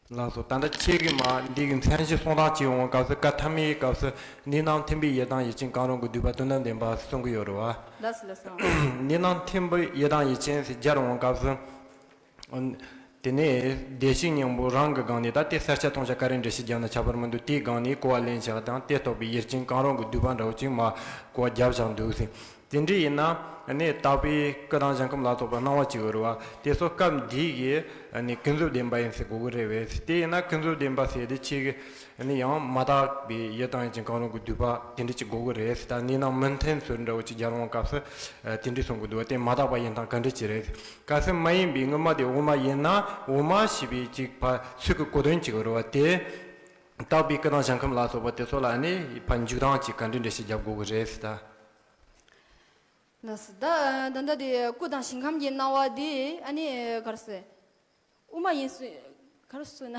ལགས་སོ། ད་ལྟ་ཁྱེད་ཀྱིས་མ་འདི་གི་མཚན་གཞི་གསུང་སྟངས་ཅིག་འོང་སྐབས་སུ་བཀའ་ཐ་མའི་སྐབས་སུ་གནས་སྣང་ཐིམ་པའི་ཡུལ་དང་ཡུལ་ཅན་གང་རུང་གི་སྡུད་པ་དོན་དམ་བདེན་པ་གསུང་གི་ཡོད་རེད་བ། ལགས་སོ་ལགས་སོ། གནས་སྣང་ཐིམ་པའི་ཡུལ་དང་ཡུལ་ཅན་ཟེར་སྦྱར་འོང་སྐབས་སུ། དེ་ནས་བདེ་གཤེགས་སྙིང་པོ་རང་གི་སྒང་ནས་ད་དེ་གསལ་ཆ་སྟོང་ཆ་ག་རེ་འགྲེལ་བཤད་བརྒྱབ་ན་ཁྱད་པར་མི་འདུག་དེའི་སྒང་ནས་གོ་བ་ལེན་བྱ་དང་དེ་རྟོགས་པའི་ཡུལ་ཅན་གང་རུང་གི་སྡུད་པ་འདྲ་བོ་ཅིག་མ་གོ་བ་བརྒྱབ་བཞག་འདུག་ཟེར། དེ་འདྲ་ཡིན་ན་ནི་བརྟག་པའི་སྐུ་དང་ཞིང་ཁམས་ལ་སོགས་པ་སྣང་བ་གཅིག་ཡོད་རེད་བ། དེ་ཚོ་སྐབས་འདིའི་གི་ནི་ཀུན་རྫོབ་བདེན་པ་ཡིན་ཟེར་དགོས་ཀྱི་རེད་བས། དེ་ཡིན་ན་ཀུན་རྫོབ་བདེན་པ་ཟེར་དེ་ཁྱེད་ཀྱི་ནི་ཡང་མ་དག་པའི་ཡུལ་དང་ཡུལ་ཅན་གང་རུང་གི་སྡུད་པ་དེ་འདྲ་ཅིག་དགོས་ཀྱི་རེད་ཟེར། ད་གནས་སྣང་མུ་མཐུད་ཚུལ་འདྲ་བོ་ཅིག་སྦྱར་འོང་སྐབས་སུ་དེ་འདྲ་གསུང་གི་འདུག་བ། དེ་མ་དག་པ་ཡིན་སྟངས་ག་འདྲ་ཅིག་རེད། གལ་སྲིད་མ་ཡིན་པའི་དངོས་མ་དེ་དབུ་མ་ཡིན་ན་དབུ་མ་ཞེས་པའི་ཅིག་ཕར་ཚིག་གི་གོ་དོན་གཅིག་ཡོད་རེད་བ། དེ་བརྟག་པའི་སྐུ་དང་ཞིང་ཁམས་ལ་སོགས་པ་དེ་ཚོ་ལ་ནི་ཕར་འཇུག་སྟངས་ཅིག་ག་འདྲ་འགྲེལ་བཤད་རྒྱབ་དགོས་ཀྱི་རེད་ཟེར་ད། ལགས་སོ། ད་ད་ལྟ་དེ་སྐུ་དང་ཞིང་ཁམས་ཀྱི་སྣང་བ་དེ་ཨ་ནི་ག་རེ་ཟེར། དབུ་མ་ཡིན་གསུངས། ག་རེ་གསུངས་ན།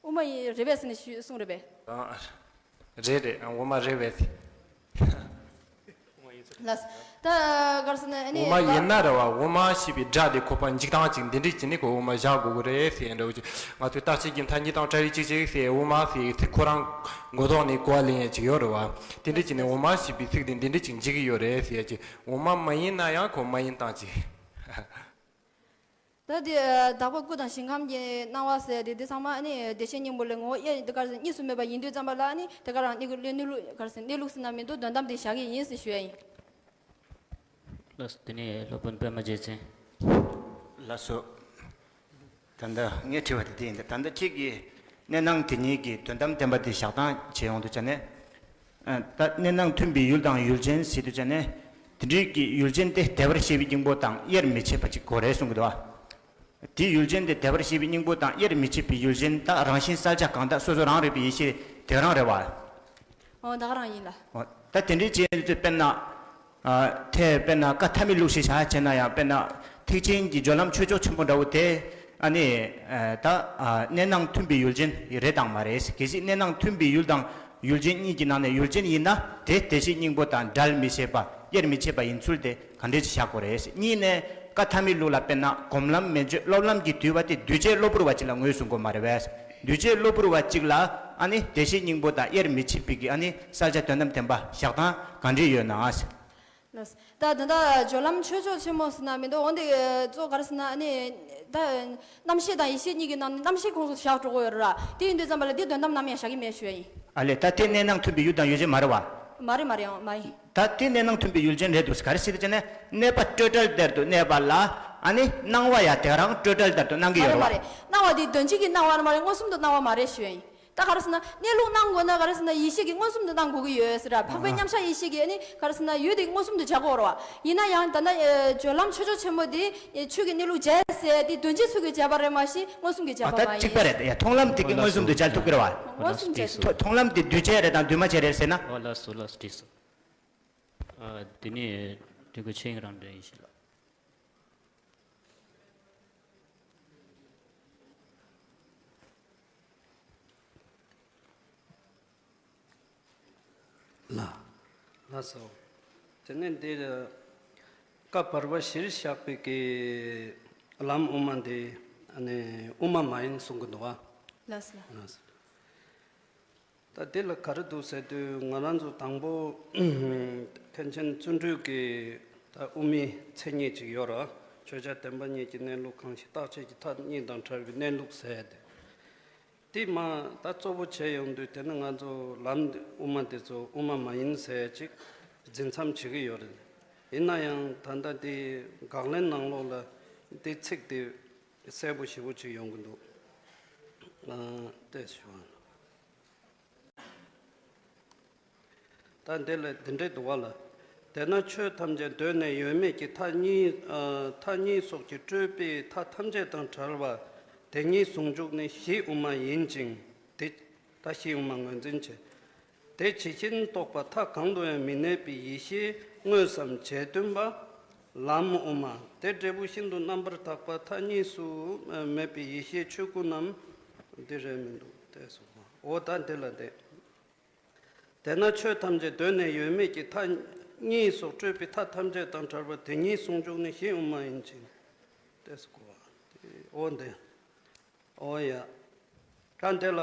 དབུ་མ་ཡིན་རེད་པས་ཟེར་ནས་ཞུས་གསུངས་རེད་པས། ཨ། རེད་རེད། དབུ་མ་རེད་པས། ལགས། ད་ག་རེ་ཟེར་ན་ཨ་ནི་དབུ་མ་ཡིན་ན་རེད་བ། དབུ་མ་ཞེས་པའི་སྒྲ་དེ་ཁོ་པ་འཇིག་སྟངས་ཅིག་འདི་འདྲས་ཅིག་ནི་ཁོ་དབུ་མ་བཞག་དགོས་ཀྱི་རེད་ཟེར་འདྲ་བོ་ཅིག་ང་ཚོའི་རྟགས་ཆོས་ཀྱི་མཐའ་གཉིས་དང་བྲལ་བའི་ཅིག་ཅིག་ཟེར། དབུ་མ་ཟེར་ཚིག་ཁོ་རང་མགོ་ཐོག་ནས་གོ་བ་ལེན་ཡས་ཅིག་ཡོད་རེད་བ། དེ་འདྲས་ཅིག་ནི་དབུ་མ་ཞེས་པའི་ཚིག་དེ་འདི་འདྲས་ཅིག་འཇིག་གི་ཡོད་རེད་ཟེར་ཡས་ཅིག་དབུ་མ་མ་ཡིན་ན་ཡང་ཁོ་མ་ཡིན་སྟངས་ཅིག་ད་དེ་དག་པ་སྐུ་དང་ཞིང་ཁམས་ཀྱི་སྣང་བ་ཟེར་དེ་དེ་ཚང་མ་ཨ་ནི་བདེ་གཤེགས་སྙིང་པོ་ལས་ངོ་བོ་དབྱེར་དེ་ག་རེ་ཟེར་གཉིས་སུ་མེད་པ་ཡིན་དུས་ཙམ་པ་ལ་ཨ་ནི་དེ་ག་རང་གནས་ལུགས་གནས་ལུགས་ག་རེ་ཟེར་གནས་ལུགས་ཟེར་ན་མི་འདུག་དོན་དམ་དེ་བཞག་གི་ཡིན་ཟེར་ཞུ་ཡ་ཡིན། ལགས་སོ། དེ་ནས་སློབ་དཔོན་པད་མ་རྗེ་བཙུན། ལགས་སོ། ད་ལྟ་ངས་དྲིས་པ་དེ་དེ་ཡིན། ད་ལྟ་ཁྱེད་ཀྱིས་གནས་སྣང་དེ་གཉིས་ཀྱི་དོན་དམ་བདེན་པ་དེ་བཞག་སྟངས་བྱས་ཡོང་དུས་ཙ་ནས། ཨ། ད་གནས་སྣང་མཐུན་པའི་ཡུལ་དང་ཡུལ་ཅན་ཟེར་དུས་ཙ་ནས། དེ་འདྲའི་གི་ཡུལ་ཅན་དེ་བདེ་བར་གཤེགས་པའི་སྙིང་པོ་དང་དབྱེར་མི་ཕྱེད་པ་ཅིག་དགོས་རེད་གསུང་གི་འདུག་ཨ། དེའི་ཡུལ་ཅན་དེ་བདེ་བར་གཤེགས་པའི་སྙིང་པོ་དང་དབྱེར་མི་ཕྱེད་པའི་ཡུལ་ཅན་ད་རང་བཞིན་གསལ་བྱ་གང་དག་སོ་སོ་རང་རིག་པའི་ཡེ་ཤེས་དེ་རང་རེད་བ། ཨོ། ད་ག་རང་ཡིན་ལ། ཨོ། ད་དེ་འདྲའི་ཅན་དེ་ཚོས་དཔེར་ན། ཨ། ཐལ། དཔེར་ན་བཀའ་ཐ་མའི་ལུགས་ཤིག་བཞག་བྱས་ན་ཡང་། དཔེར་ན་ཐེག་ཆེན་གྱི་སྦྱོར་ལམ་ཆོས་མཆོག་ཆེན་པོ་འདྲ་བོ་དེ། ཨ་ནི། ཨ། ད། ཨ། གནས་སྣང་མཐུན་པའི་ཡུལ་ཅན་རེད་དང་མ་རེད། གལ་སྲིད་གནས་སྣང་མཐུན་པའི་ཡུལ་དང་ཡུལ་ཅན་གཉིས་ཀྱི་ནང་ནས་ཡུལ་ཅན་ཡིན་ན་དེ་བདེ་གཤེགས་སྙིང་པོ་དང་བྲལ་མི་ཤེས་པ། དབྱེར་མི་ཕྱེད་པ་ཡིན་ཚུལ་དེ་ག་འདྲས་ཅིག་བཞག་དགོས་རེད། གཉིས་ནས་བཀའ་ཐ་མའི་ལུགས་ལ་དཔེར་ན་སྒོམ་ལམ་མན་ཆོད་སློབ་ལམ་གྱིས་བསྡུས་པ་དེ་འདུས་བྱས་གློ་བུར་བ་གཅིག་ལ་ངོས་བཟུང་དགོས་མ་རེད་པས། འདུས་བྱས་གློ་བུར་བ་གཅིག་ལ་ཨ་ནི་བདེ་གཤེགས་སྙིང་པོ་དང་དབྱེར་མི་ཕྱེད་པའི་གི་ཨ་ནི་གསལ་བྱ་དོན་དམ་བདེན་པ་བཞག་སྟངས་ག་འདྲས་ཡོད་ན། ལགས། ད་ད་ལྟ་སྦྱོར་ལམ་ཆོས་མཆོག་ཆེན་མོ་ཟེར་ན་མི་འདུག་འོན་ཏེ་གཙོ་ག་རེ་ཟེར་ན་ཨ་ནི། ད་རྣམ་ཤེས་དང་ཡེ་ཤེས་གཉིས་ཀྱི་ནང་ནས་རྣམ་ཤེས་ཁོངས་སུ་བཞག་འགྲོ་གི་ཡོད་རེད་ར། དེ་ཡིན་དུས་ཙམ་པ་ལ་དེ་དོན་དམ་ནམ་ཡང་བཞག་གི་མེད་ཞུ་ཡ་ཡིན། ཨ་ལས། ད་དེ་གནས་སྣང་མཐུན་པའི་ཡུལ་དང་ཡུལ་ཅན་མ་རེད་བ། མ་རེད། མ་རེད། ཡང་མ་ཡིན། ད་དེ་གནས་སྣང་མཐུན་པའི་ཡུལ་ཅན་རེད་འདུག་ག་རེ་ཟེར་དུས་ཙ་ནས་གནས་པ་སྤྲོས་བྲལ་དེར་དུ་གནས་པ་ལ་ཨ་ནི་སྣང་བ་ཡང་དེ་རང་སྤྲོས་བྲལ་དེར་དུ་སྣང་གི་ཡོད་རེད་བ། མ་རེད། མ་རེད། སྣང་བ་དེ་དོན་སྤྱི་གི་སྣང་བ་མ་རེད། མངོན་སུམ་དུ་སྣང་བ་མ་རེད་ཞུ་ཡ་ཡིན། ད་ག་རེ་ཟེར་ན་གནས་ལུགས་སྣང་དགོས་ན་ག་རེ་ཟེར་ན་ཡེ་ཤེས་ཀྱིས་མངོན་སུམ་དུ་སྣང་དགོས་ཀྱི་ཡོད་ཟེར་ར། འཕགས་པའི་མཉམ་གཞག་ཡེ་ཤེས་ཀྱིས་ཨ་ནི་ག་རེ་ཟེར་ན་ཡུལ་དེ་མངོན་སུམ་དུ་བྱ་དགོས་རེད་བ། ཡིན་ན་ཡང་ད་ལྟ་ཨེ་སྦྱོར་ལམ་ཆོས་མཆོག་ཆེན་པོ་དེ་ཨེ་ཆོས་ཀྱི་གནས་ལུགས་བྱས་ཟེར་དེ་དོན་སྤྱི་ཚུལ་གྱིས་བྱས་པ་རེད་མ་གཞི་མངོན་སུམ་གྱིས་བྱས་ཨ། པ་ད་མ་གཅིག་པ་ཡིན། རེད་ཡ། མཐོང་ལམ་དེ་གིས་མངོན་སུམ་དུ་བྱ་ཐུབ་ཀྱི་རེད་བ། མངོན་སུམ་བྱས་ཐུབ། མཐོང་ལམ་དེ་འདུས་བྱས་རེད་དང་འདུས་མ་བྱས་རེད་ཟེར་ན། ཨོ་ལགས་སོ། ལགས་སོ། བྲིས་སོ། ཨ། དེ་ནས་དྲི་གུ་ཆེན་རང་འདྲ་ཡིན་ཞིག་ལ། ལ། ལགས་སོ། དེ་ནས་འདིར་བཀའ་བར་པ་བཞིར་བཞག་པའི་གི་ལམ་དབུ་མ་འདི་ཨ་ནི་དབུ་མ་མ་ཡིན་གསུང་གི་འདུག་བ། ལགས་སོ། ལགས་སོ། ད་འདི་ལ་ག་རེ་འདུག་ཟེར་དུས་ང་རང་ཚོ་དང་པོ་མཁན་ཆེན་བརྩོན་འགྲུས་ཀྱི་ད་དབུ་མའི་མཚན་ཉིད་ཅིག་ཡོད་ར། ཆོས་ཅན་བདེན་པ་གཉིས་ཀྱི་གནས་ལུགས་གང་ཞིག་རྟག་ཆད་ཀྱི་མཐའ་གཉིས་དང་བྲལ་བའི་གནས་ལུགས་ཟེར་ཏེ། དེ་མ་ད་གཙོ་བོ་བྱས་ཡོང་དུས་དེ་ནི་ང་ཚོ་ལམ་འདི་དབུ་མ་འདི་ཚོ་དབུ་མ་མ་ཡིན་ཟེར་ཅིག་འཛིན་མཚམས་བྱེད་ཀྱི་ཡོད་རེད། ཡིན་ན་ཡང་ད་ལྟ་འདི་དགག་ལན་ནང་ལོགས་ལ་འདི་ཚིག་འདི་གསལ་པོ་ཞེ་པོ་ཅིག་ཡོང་གི་འདུག་ཨ། བལྟས་ཞུ་བ། ད་འདི་ལ་འདི་འདྲའི་འདུག་བ་ལ། དེས་ན་ཆོས་ཐམས་ཅད་གདོད་ནས་ཡོད་མེད་ཀྱི་མཐའ་གཉིས། ཨ། མཐའ་གཉིས་སོགས་ཀྱིས་སྤྲོས་པའི་མཐའ་ཐམས་ཅད་དང་བྲལ་བ་དེ་ཉིད་ཟུང་འཇུག་ནི་གཞི་དབུ་མ་ཡིན་ཅིང་། དེ་ད་གཞི་དབུ་མ་ངོས་འཛིན་བྱེད། དེ་ཇི་བཞིན་རྟོགས་པ་མཐའ་གང་དུ་ཡང་མི་གནས་པའི་ཡེ་ཤེས་དངོས་སམ་བྱེད་སྟོན་པ། ལམ་དབུ་མ་དེ་འབྲས་བུ་ཤིན་ཏུ་རྣམ་པར་དག་པ་མཐའ་གཉིས་སུ་མེད་པའི་ཡེ་ཤེས་ཆོས་སྐུ་རྣམས་འདི་རེད་མི་འདུག་སྟེ་གསུངས་པ། འོ་ད་འདི་ལ་བལྟས། དེས་ན་ཆོས་ཐམས་ཅད་གདོད་ནས་ཡོད་མེད་ཀྱི་མཐའ་གཉིས་སོགས་སྤྲོས་པའི་མཐའ་ཐམས་ཅད་དང་བྲལ་བ་དེ་ཉིད་ཟུང་འཇུག་ནི་གཞི་དབུ་མ་ཡིན་ཅིང་། ཏེ་སྐུ་བ། འོ་འདི། འོ་ཡ། ད་འདི་ལ།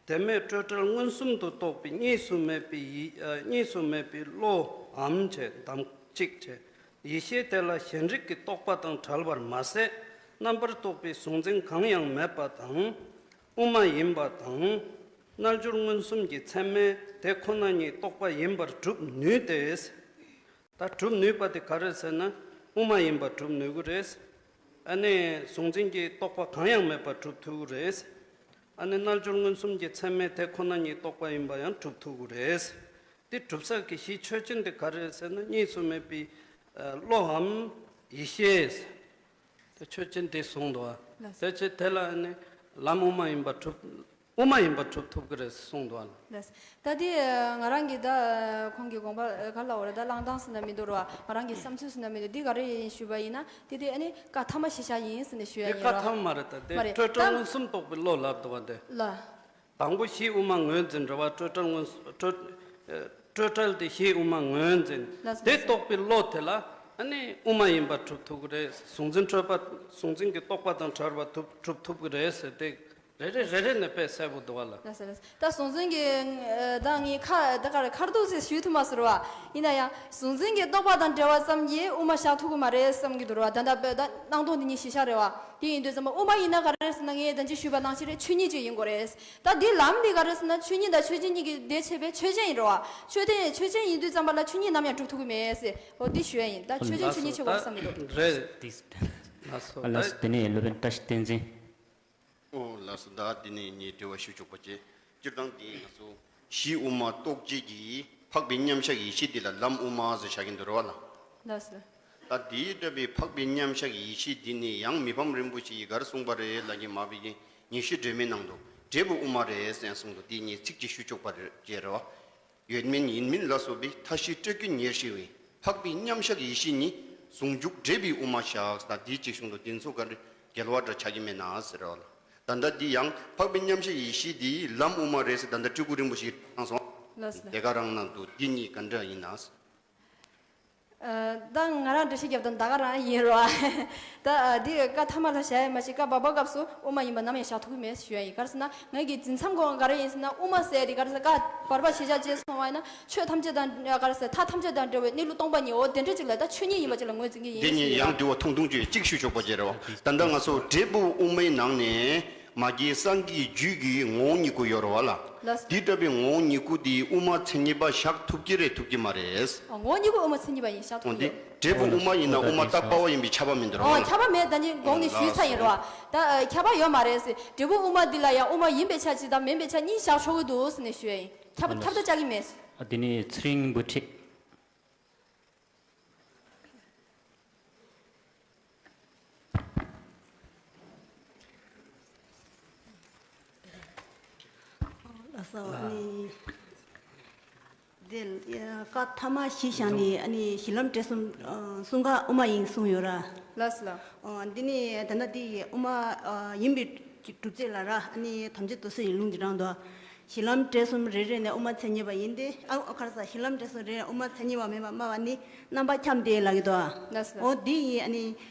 དེ་མེད་སྤྲོས་བྲལ་མངོན་སུམ་དུ་རྟོགས་པའི་གཉིས་སུ་མེད་པའི་ཡེ། གཉིས་སུ་མེད་པའི་བློའམ་བྱས་དམ་གཅིག་བྱས། ཡེ་ཤེས་དེ་ལ་གཞན་རིག་གི་རྟོག་པ་དང་བྲལ་བར་མ་ཟད། རྣམ་པར་རྟོག་པའི་གཟུང་འཛིན་གང་ཡང་མེད་པ་དང་། དབུ་མ་ཡིན་པ་དང་། རྣལ་འབྱོར་མངོན་སུམ་གྱི་ཚད་མས་དེ་ཁོ་ན་ཉིད་རྟོགས་པ་ཡིན་པར་སྒྲུབ་ནུས་ཏེ། ད་སྒྲུབ་ནུས་པ་དེ་ག་རེ་ཟེར་ན་དབུ་མ་ཡིན་པར་སྒྲུབ་ནུས་ཀྱི་རེད། ཨ་ནི་གཟུང་འཛིན་གྱི་རྟོག་པ་གང་ཡང་མེད་པར་སྒྲུབ་ཐུབ་ཀྱི་རེད། ཨ་ནི་རྣལ་འབྱོར་མངོན་སུམ་གྱི་ཚད་མས་དེ་ཁོ་ན་ཉིད་རྟོགས་པ་ཡིན་པ་ཡང་སྒྲུབ་ཐུབ་ཀྱི་རེད། དེ་སྒྲུབ་ས་གི་གཞི་ཆོས་ཅན་དེ་ག་རེ་ཟེར་ན་གཉིས་སུ་མེད་པའི་བློའམ་ཡེ་ཤེས། དེ་ཆོས་ཅན་དེ་གསུངས་འདུག་བ། ལགས་སོ། དེ་ཕྱིར་དེ་ལ་ནི་ལམ་དབུ་མ་ཡིན་པར་གྲུབ། དབུ་མ་ཡིན་པ་གྲུབ་ཐུབ་ཀྱི་རེད་གསུངས་འདུག་ཨ། ལགས། ད་དེ་ང་རང་གི་ད་ཁོང་གི་དགོངས་པ་ག་ལ་འོ་རེད། ད་བླང་སྟངས་ཟེར་ན་མི་འདུག་ར། ང་རང་གི་བསམ་ཚུལ་ཟེར་ན་མི་འདུག་འདི་ག་རེ་ཡིན་ཞུས་པ་ཡིན་ན། དེ་དེ་ཨ་ནི་བཀའ་ཐ་མ་གཞི་བཞག་ཡིན་ཟེར་ནས་ཞུ་ཡ་དེ་ཡིན་བཀའ་ར། ཐ་མ་མ་རེད། ད་དེ་མ་རེད། སྤྲོས་བྲལ་ད་མངོན་སུམ་རྟོགས་པའི་བློ་ལབ་འདུག་བ་དེ། ལ། དང་པོ་གཞི་དབུ་མ་ངོས་འཛིན་རེད་བ། སྤྲོས་བྲལ་མངོན་སུམ་སྤྲོས་སྤྲོས་བྲལ་དེ་གཞི་དབུ་མ་ངོས་འཛིན། ལགས་སོ། དེ་རྟོགས་པའི་བློ་དེ་ལ་ཨ་ནི་དབུ་མ་ཡིན་པ་གྲུབ་ཐུབ་ཀྱི་རེད། གཟུང་འཛིན་འཁྲུལ་པ་གཟུང་འཛིན་གྱི་རྟོག་པ་དང་བྲལ་བ་ཐུབ་གྲུབ་ཐུབ་ཀྱི་རེད་ཟེར་དེ། རེ་རེ་རེ་རེ་ནས་དཔེ་གསལ་པོ་འདུག་བ་ལ། ལགས་སོ་ལགས་སོ། ད་གཟུང་འཛིན་གྱི་ཨ་ད་ངས་ཁ་ད་ག་རེ་ཁ་རྡུང་ཟེར་ཞུ་ཐུབ་མ་སོང་ར་བ། ཡིན་ན་ཡང་གཟུང་འཛིན་གྱི་རྟོག་པ་དང་བྲལ་བ་ཙམ་གྱིས་དབུ་མ་བཞག་ཐུབ་ཀྱི་མ་རེད་བསམ་གྱི་འདུག་ར་བ། ད་ད་དཔེ་ད་སྣང་སྟོང་འདི་གཉིས་གཞི་བཞག་རེད་བ། དེ་ཡིན་དུས་ཙམ་པ་དབུ་མ་ཡིན་ན་ག་རེ་ཟེར་ན། ངས་ད་ཅི་ཞུས་པ་ནང་བཞིན་རེད། ཆོས་ཉིད་ཅིག་ཡིན་དགོས་རེད། ད་འདི་ལམ་འདི་ག་རེ་ཟེར་ན་ཆོས་ཉིད་དང་ཆོས་ཅན་གཉིས་ཀྱི་སྡེ་ཕྱེ་བའི་ཆོས་ཅན་ཡིན་རེད་བ། ཆོས་དེ་ཆོས་ཅན་ཡིན་དུས་ཙམ་པ་ལ་ཆོས་ཉིད་ནམ་ཡང་གྲུབ་ཐུབ་ཀྱི་མེད་ཟེར། འོ་འདི་ཞུ་ཡ་ཡིན། ད་ཆོས་ཅན་ཆོས་ཉིད་ཕྱེ་དགོས་བསམ་གྱི་འདུག་རེད། ལགས་སོ། ལགས་སོ། དེ་ནས་སློབ་དཔོན་བཀྲ་ཤིས་བསྟན་འཛིན། ཨོ་ལགས་སོ། ད་འདི་ནས་ངས་དྲི་བ་ཞུ་ཆོག་པ་བྱས། སྤྱིར་བཏང་འདི་ང་ཚོ་གཞི་དབུ་མ་རྟོགས་བྱེད་ཀྱི་འཕགས་པའི་མཉམ་གཞག་ཡེ་ཤེས་འདི་ལ་ལམ་དབུ་མ་ཟེར་བྱ་གི་འདུག་རེད་བ་ལ། ལགས་སོ། ད་འདིའི་འདྲ་བའི་འཕགས་པའི་མཉམ་གཞག་ཡེ་ཤེས་འདི་ནི་ཡང་མི་ཕམ་རིན་པོ་ཆེ་ཡིས་ག་རེ་གསུངས་པ་རེད་ལབ་ཀྱི་མ་བི་གི་ཉི་ཤུ་སྒྲོན་མེའི་ནང་དུ་འབྲས་བུ་དབུ་མ་རེད་ཟེར་གསུངས་འདུག་འདི་ངས་ཚིག་གཅིག་ཞུ་ཆོག་པ་རེད་ཅེས་རེད་བ། ཡོད་མིན་ཡིན་མིན་ལ་སོགས་པའི་མཐའ་བཞིའི་སྤྲོས་ཀུན་ཉེར་ཞི་བའི་འཕགས་པའི་མཉམ་གཞག་ཡེ་ཤེས་ཉིད་ཟུང་འཇུག་འབྲས་བུའི་དབུ་མ་བཞག་ད་འདིའི་ཅིག་གཞུང་དུ་འདི་ཚོ་ག་འདྲ་འགལ་བ་འདྲ་ཆགས་ཀྱི་མེད་ན་ཟེར་བ་ལ། ད་ལྟ་འདི་ཡང་འཕགས་པའི་མཉམ་གཞག་ཡེ་ཤེས་འདི་ལམ་དབུ་མ་རེད་ཟེར་ད་ལྟ་སྤྲུལ་སྐུ་རིན་པོ་ཆེས་གནང་སོང་། ལགས་སོ། དེ་ག་རང་ནང་དུ་འདི་གཉིས་ག་འདྲ་ཡིན་ན། ཨ། ད་ང་རང་འགྲེལ་བཤད་རྒྱབ་དང་ད་ག་རང་ཡིན་རོ། ད་འདི་བཀའ་ཐ་མ་ལ་བཞག་ཡ་མ་གཞི་བཀའ་བར་པ་སྐབས་སུ་དབུ་མ་ཡིན་པ་ནམ་ཡང་བཞག་ཐུབ་ཀྱི་མེད་ཞུ་ཡ་ཡིན། ག་རེ་ཟེར་ན་ངའི་གི་འཛིན་མཚམས་སྒང་ག་རེ་ཡིན་ཟེར་ན། དབུ་མ་ཟེར་དེ་ག་རེ་ཟེར་བཀའ་བར་པ་ཞེས་བྱ་ཅེས་སོང་བ་ཡིན་ན་ཆོས་ཐམས་ཅད་དང་ག་རེ་ཟེར་མཐའ་ཐམས་ཅད་དང་བྲལ་བའི་གནས་ལུགས་སྟོང་པ་ཉིད། འོ་དེ་འདྲ་ཅིག་ལ་ད་ཆོས་ཉིད་ཡིན་པ་ཅིག་ལ་ངོས་འཛིན་གྱི་ཡིན་འདི་ཞུ་ཡ་ཡིན། ཡང་དྲི་བ་ཐུང་ཐུང་ཅིག་གཅིག་ཞུ་ཆོག་པ་བྱས་རེད་བ། ད་ལྟ་ང་ཚོ་འབྲས་བུ་དབུ་མའི་ནང་ནས། མ་སྐྱེས་སངས་རྒྱས་རྒྱུད་ཀྱི་ངོ་བོ་ཉིད་སྐུ་ཡོད་རེད་བ་ལ། ལགས་སོ། འདི་ལྟ་བུའི་ངོ་བོ་ཉིད་སྐུ་དེ་དབུ་མ་མཚན་ཉིད་པ་བཞག་ཐུབ་ཀྱི་རེད་ཐུབ་ཀྱི་མ་རེད། ཨ། ངོ་བོ་ཉིད་སྐུ་དབུ་མ་མཚན་ཉིད་པ་ཡིན་བཞག་ཐུབ་ཀྱི་རེད། འོ་འདི་འབྲས་བུ་དབུ་མ་ཡིན་ན་དབུ་མ་རྟག་པ་བ་ཡིན་པས་ཁྱབ་པ་མི་འདུག་རེད་བ་ལ། ཨོ་ཁྱབ་པ་མེད། ད་ནི་གོང་ནས་ཞུས་ཚར་ཡིན་རེད་བ། ད་ཨ་ཁྱབ་པ་ཡོད་མ་རེད་ཟེར། འབྲས་བུ་དབུ་མ་འདི་ལ་ཡང་དབུ་མ་ཡིན་པའི་ཆ་གཅིག་དང་མིན་པའི་ཆ་གཉིས་བཞག་ཆོག་གི་འདུག་ཟེར་ནས་ཞུ་ཡ་ཡིན། ཁྱབ་པ་ཐབས་ད་བཅའ་གི་མེད། ཨ་དེ་ནས་ཚེ་རིང་འབུ་ཁྲིད། ལགས་སོ། ཨ་ནི་དེ་བཀའ་ཐ་མ་གཞི་བཞག་ནས་ཨ་ནི་གཞི་ལམ་འབྲས་གསུམ་གསུམ་ཀ་དབུ་མ་ཡིན་གསུངས་ཡོད་ར། ལགས་སོ་ལགས། འདི་ནི་ད་ལྟ་འདི་དབུ་མ་ཡིན་པའི་སྒྲུབ་བྱེད་ལ་ར། ཨ་ནི་ཐམས་ཅད་དུ་སུ་ཡིན་ལུང་གི་རང་དུ། གཞི་ལམ་འབྲས་གསུམ་རེ་རེ་ནས་དབུ་མ་མཚན་ཉིད་པ་ཡིན་ཏེ། ཨ་ག་རེ་ཟ། གཞི་ལམ་འབྲས་གསུམ་རེ་རེ་དབུ་མ་མཚན་ཉིད་པ་མེད་པར་སྨྲ་བ་ནི་རྣམ་པར་འཁྱམས་ཏེ་ལབ་ཀྱི་འདུག་ཨ། ལགས་སོ། འོ་འདི་ཡིན། ཨ་ནི་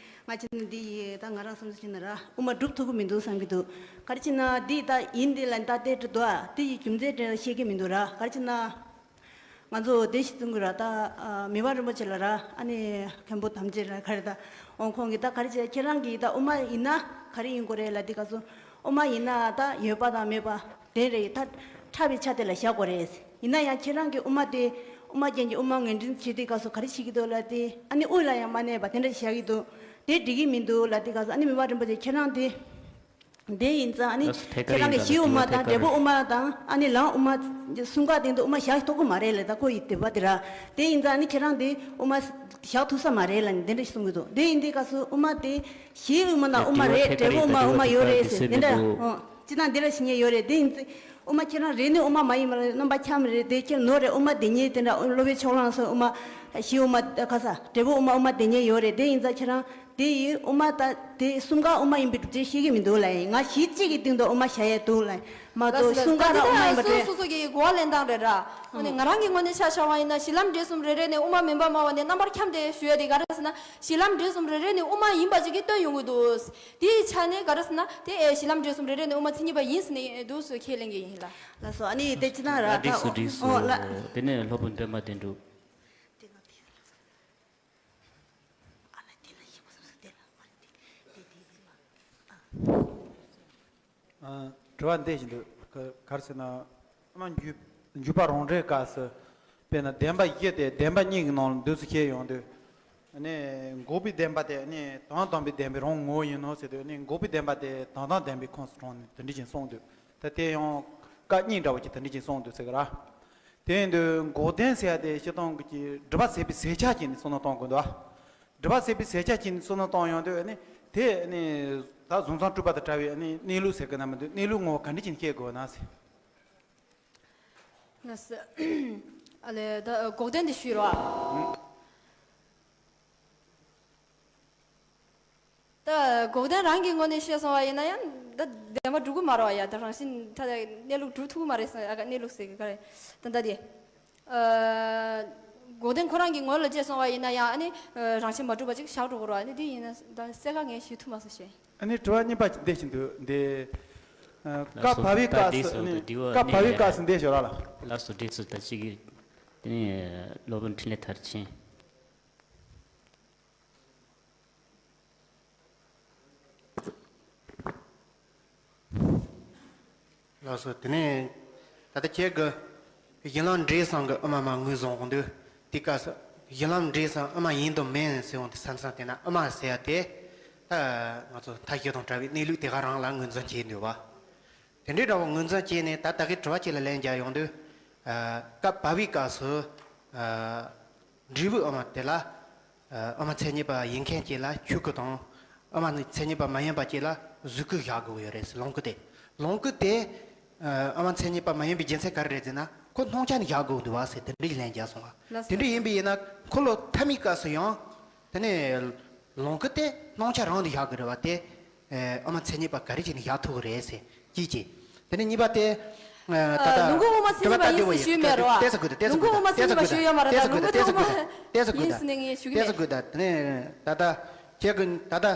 ང་ཅི་ན་འདི་ཡིན། ད་ང་རང་བསམ་ཚུལ་བྱས་ན་ར་དབུ་མ་སྒྲུབ་ཐུབ་ཀྱི་མི་འདུག་བསམ་གྱི་འདུག་ག་རེ་བྱས་ན་འདི་ད་ཡིན་འདི་ལ་ད་ལྟའི་འདྲ་འདུག་ཨ། འདི་ཡི་རྒྱུ་མཚན་འདྲ་ཤེས་ཀྱི་མི་འདུག་ར། ག་རེ་བྱས་ན་ང་ཚོ་བདེ་ཞིག་གསུང་གི་ར། ད་མི་དབང་རིན་པོ་ཆེ་ལ་ར། ཨ་ནི་མཁན་པོ་དམ་ཆོས་ལ་ག་རེ་ད། འོ་ཁོང་གིས་ད་ག་རེ་བྱས། ཁྱེད་རང་གིས་ད་དབུ་མ་ཡིན་ན་ག་རེ་ཡིན་དགོས་རེད་ལབ་དུས་སྐབས་སུ། དབུ་མ་ཡིན་ན་ད་ཡོད་པ་དང་མེད་པ་དེ་རེད། ད་ཕྲ་བའི་ཆ་དེ་ལ་བཞག་དགོས་རེད། ཡིན་ན་ཡང་ཁྱེད་རང་གི་དབུ་མ་དེ་དབུ་མ་རྒྱན་གྱི་དབུ་མ་ངོས་འཛིན་བྱེད་དུས་སྐབས་སུ་ག་རེ་བྱེད་ཀྱི་འདུག་ལབ་དུས། ཨ་ནི་དབུ་ལ་ཡང་མ་གནས་པ་དེ་འདྲ་བཞག་གི་འདུག་དེ་འགྲིག་གི་མི་འདུག་ལབ་དུས་སྐབས་སུ། ཨ་ནི་མི་དབང་རིན་པོ་ཆེ་ཁྱེད་རང་དེ་དེ་ཡིན་ཙང་། ཨ་ནི་ཁྱེད་རང་གི་གཞི་དབུ་མ་དང་འབྲས་བུ་དབུ་མ་དང་ཨ་ནི་ལམ་དབུ་མ་གསུམ་ཀ་སྟེང་དུ་དབུ་མ་བཞག་ཐུབ་ཀྱི་མ་རེད་ལབ། ད་ཁོ་ཡི་དེ་བ་དེ་ར། དེ་ཡིན་ཙང་ཨ་ནི་ཁྱེད་རང་དེ་དབུ་མ་བཞག་ཐུབ་ས་མ་རེད་ལབ་ནས་དེ་འདྲ་ཞིག་གསུང་གི་འདུག་དེ་ཡིན་དུས་སྐབས་སུ་དབུ་མ་དེ་གཞི་དབུ་མ་དང་དབུ་མ་རེད། འབྲས་བུ་དབུ་མ་དབུ་མ་ཡོད་རེད་ཟེར་དེ་འདྲ། ཨོ་ཅི་ན་འདི་འདྲ་ཞིག་ཉེ་ཡོད་རེད། དེ་ཡིན་ཙང་དབུ་མ་ཁྱེད་རང་རེད་ནི་དབུ་མ་མ་ཡིན་པར་རྣམ་པ་འཁྱམས་རེད། དེ་ཁྱེད་ནོར་རེད། དབུ་མ་དེ་ཉིད་དེ་འདྲ་སློབ་དཔོན་ཕྱོགས་གླང་སོགས་དབུ་མ་གཞི་དབུ་མ་ཁ་ས་འབྲས་བུ་དབུ་མ་དབུ་མ་དེ་ཉིད་ཡོད་རེད། དེ་ཡིན་ཙང་ཁྱེད་རང་དེ་ཡི་དབུ་མ་ད་དེ་གསུམ་ཀ་དབུ་མ་ཡིན་པའི་སྒྲུབ་བྱེད་ཤེས་ཀྱི་མི་འདུག་ལབ་ཡིན། ང་གཞི་གཅིག་གི་སྟེང་དུ་དབུ་མ་བཞག་ཡས་འདུག་ལབ་ཡིན། མ་གཏོགས་གསུམ་ཀ་ད་དབུ་མ་ཡིན་པ་རེད། སོ་སོ་གི་གོ་བ་ལེན་སྟངས་རེད་ར། ཨ་ནི་ང་རང་གི་ངོས་ནས་ཆ་བཞག་པ་ཡིན་ན་གཞི་ལམ་འབྲས་གསུམ་རེ་རེ་ནས་དབུ་མ་མིན་པ་སྨྲ་བ་ནས་རྣམ་པར་འཁྱམས་ཏེ་ཞུ་ཡ་དེ་ག་རེ་ཟེར་ན། གཞི་ལམ་འབྲས་གསུམ་རེ་རེ་ནས་དབུ་མ་ཡིན་པ་ཅིག་གིས་སྟོན་ཡོང་གི་འདུག་དེའི་ཆ་ནས་ག་རེ་ཟེར་ན། དེ་ཨེ་གཞི་ལམ་འབྲས་གསུམ་རེ་རེ་ནས་དབུ་མ་མཚན་ཉིད་པ་ཡིན་ཟེར་ནས་འདུག་སེ་ཁས་ལེན་གྱི་ཡིན་ལ། ལགས་སོ། ཨ་ནི་དེ་ཅི་ན་ར། ད་འགྲིགས་སོ། འགྲིགས་སོ། ཨོ་ལ། དེ་ནས་སློབ་དཔོན་པད་མ་དོན་གྲུབ། ཨ། དྲི་བ་འདི་བཞིན་དུ། ག་ག་རེ་ཟེར་ན། ཨ་མ་འཇུག་འཇུག་པ་རང་འགྲེལ་སྐབས་སུ། དཔེར་ན་བདེན་པ་བཞི་སྟེ་བདེན་པ་གཉིས་ཀྱི་ནང་ལ་འདུས་སུ་བྱས་ཡོང་དུས། ཨ་ནི་འགོག་པའི་བདེན་པ་དེ་ནི་དོན་དམ་པའི་བདེན་པའི་རང་ངོ་བོ་ཡིན་ནོ་ཟེར་དུས། ཨ་ནི་འགོག་པའི་བདེན་པ་དེ་དོན་དམ་བདེན་པའི་ཁོངས་སུ་དྲངས་ནས་དེ་འདྲ་ཞིག་གསུངས་འདུག་ད་དེ་ཡང་བཀའ་རྙིང་འདྲ་བོ་ཅིག་དེ་འདྲ་ཞིག་གསུངས་འདུག་ཟེར་གི་ར། དེ་ཡིན་དུས་འགོག་བདེན་ཟེར་ཡ་དེ་སྤྱིར་བཏང་གི་ཅིག་སྒྲིབ་པ་ཟད་པའི་ཟད་ཆགས་ཀྱིས་ནི་བསམ་བློ་གཏོང་དགོས་འདུག་ཨ། སྒྲིབ་པ་ཟད་པའི་ཟད་ཆགས་ཀྱིས་ནི་བསམ་བློ་བཏང་ཡོང་དུས་ནི་དེ་ནི་ ད་གཟུང་བསམ་སྤྲུལ་པ་དང་བྲལ་བའི་ཨ་ནི་གནས་ལུགས་ཟེར་གི་ན་མི་འདུག་གནས་ལུགས་ངོ་བོ་ག་འདྲ་ཅིག་སྐྱེ་དགོས་ན་ཟེར། ལགས་སོ། ཨ་ལས་ད་འགོག་བདེན་དེ་ཞུས་རོགས། ད་འགོག་བདེན་རང་གི་ངོས་ནས་བཤད་སོང་བ་ཡིན་ན་ཡང་ད་བདེན་པ་འགྲུབ་ཀྱི་མ་རེད་བ་ཡ། ད་རང་བཞིན་ད་གནས་ལུགས་འགྲུབ་ཐུབ་ཀྱི་མ་རེད་སོང་ཡ། ག་གནས་ལུགས་ཟེར་གི་ག་རེད་ད་ལྟ་དེ། ཨ། འགོག་བདེན་ཁོ་རང་གི་ངོས་ལ་བྱས་སོང་བ་ཡིན་ན་ཡང་ཨ་ནི་ཨ། རང་བཞིན་མ་གྲུབ་པ་ཅིག་བཞག་འགྲོ་གི་རེད་བ། ཨ་ནི་དེ་ཡིན་ན་ད་གསལ་ཁ་ངས་ཞུ་ཐུབ་མ་སོང་ཞེས། ཨ་ནི་དྲི་བ་གཉིས་པ་འདི་བཞིན་དུ་འདི། ཨ། ལགས་སོ། སྐབས་བབས་པའི་ད་སྐབས་འདི་སུ་ཨ་ནི་སྐབས་བབས་པའི་སྐབས་སུ་འདི་ཞོར་ལ། ལགས་སོ། འདི་སུ་ད་ཅིག་གིས་དེ་ནས་སློབ་དཔོན་འཕྲིན་ལས་མཐར་ཕྱིན། ལགས་སོ། དེ་ནས་ད་ལྟ་ཁྱེད་ཀྱི་གཞི་ལམ་འབྲས་གསུམ་གྱི་དབུ་མ་མ་ངོས་བཟུང་འོང་དུས་དེའི་སྐབས་སུ་གཞི་ལམ་འབྲས་གསུམ་དབུ་མ་ཡིན་དང་མིན་ཟེར་འོང་དུས་ས་མཚམས་དེ་ན་དབུ་མ་ཟེར་ཡ་དེ་ད་ང་ཚོ་མཐའ་བཞི་དང་བྲལ་བའི་གནས་ལུགས་དེ་ག་རང་ལ་ངོས་འཛིན་བྱས་ནུས་པ། དེ་འདྲའི་འདྲ་བོ་ངོས་འཛིན་བྱས་ནས་ད་ལྟ་གི་དྲི་བ་གཅིག་ལ་ལན་རྒྱག་ཡོང་དུས། ཨ། སྐབས་བབས་པའི་སྐབས་སུ། ཨ། འབྲས་བུའི་དབུ་མ་དེ་ལ། ཨ། དབུ་མ་མཚན་ཉིད་པ་ཡིན་མཁན་གཅིག་ལ་ཆོས་སྐུ་དང་། དབུ་མ་མཚན་ཉིད་པ་མ་ཡིན་པ་གཅིག་ལ་གཟུགས་སྐུ་བཞག་དགོས་ཡོད་རེད་ཟེར། ལོངས་སྐུ་དེ། ལོངས་སྐུ་དེ། ཨ། དབུ་མ་མཚན་ཉིད་པ་མ་ཡིན་པའི་རྒྱུ་མཚན་ག་རེ་རེད་ཟེར་ན་ཁོ་སྣང་ཆ་ནས་བཞག་དགོས་འདུག་བ་ཟེར་དེ་འདྲའི་ལན་རྒྱག་སོང་བ། ལགས་སོ། དེ་འདྲ་ཡིན་པ་ཡིན་ན་འཁོར་ལོ་ཐ་མའི་སྐབས་སུ་ཡང་། དེ་ནས་ལོངས་སྐུ་དེ་སྣང་ཆ་རང་དུ་བཞག་དགོས་རེད་བ་དེ། ཨ། དབུ་མ་མཚན་ཉིད་པ་ག་རེ་བྱས་ནས་བཞག་ཐུབ་ཀྱི་རེད་ཟེར་གཅིག་བྱས། དེ་ནས་གཉིས་པ་དེ། ཨ། ད་ལྟ་ལོངས་སྐུ་དབུ་མ་མཚན་ཉིད་པ་ཡིན་ཟེར་ཞུས་མེད་རོ། ལྟས་ས་དགོས་དང་ལྟས་ས་དགོས་དང་ལོངས་སྐུ་དབུ་མ་མཚན་ཉིད་པ་ཞུས་ཡོད་མ་རེད། ལྟས་ས་དགོས་དང་ལོངས་སྐུ་དབུ་མ་ལྟས་ས་དགོས་དང་ཡིན་ཟེར་ནས་ངས་ཞུ་གི་ལྟས་ས་མེད། དགོས་དང་དེ་ནས་ད་ལྟ་ཁྱེད་ཀྱི་ད་ལྟ་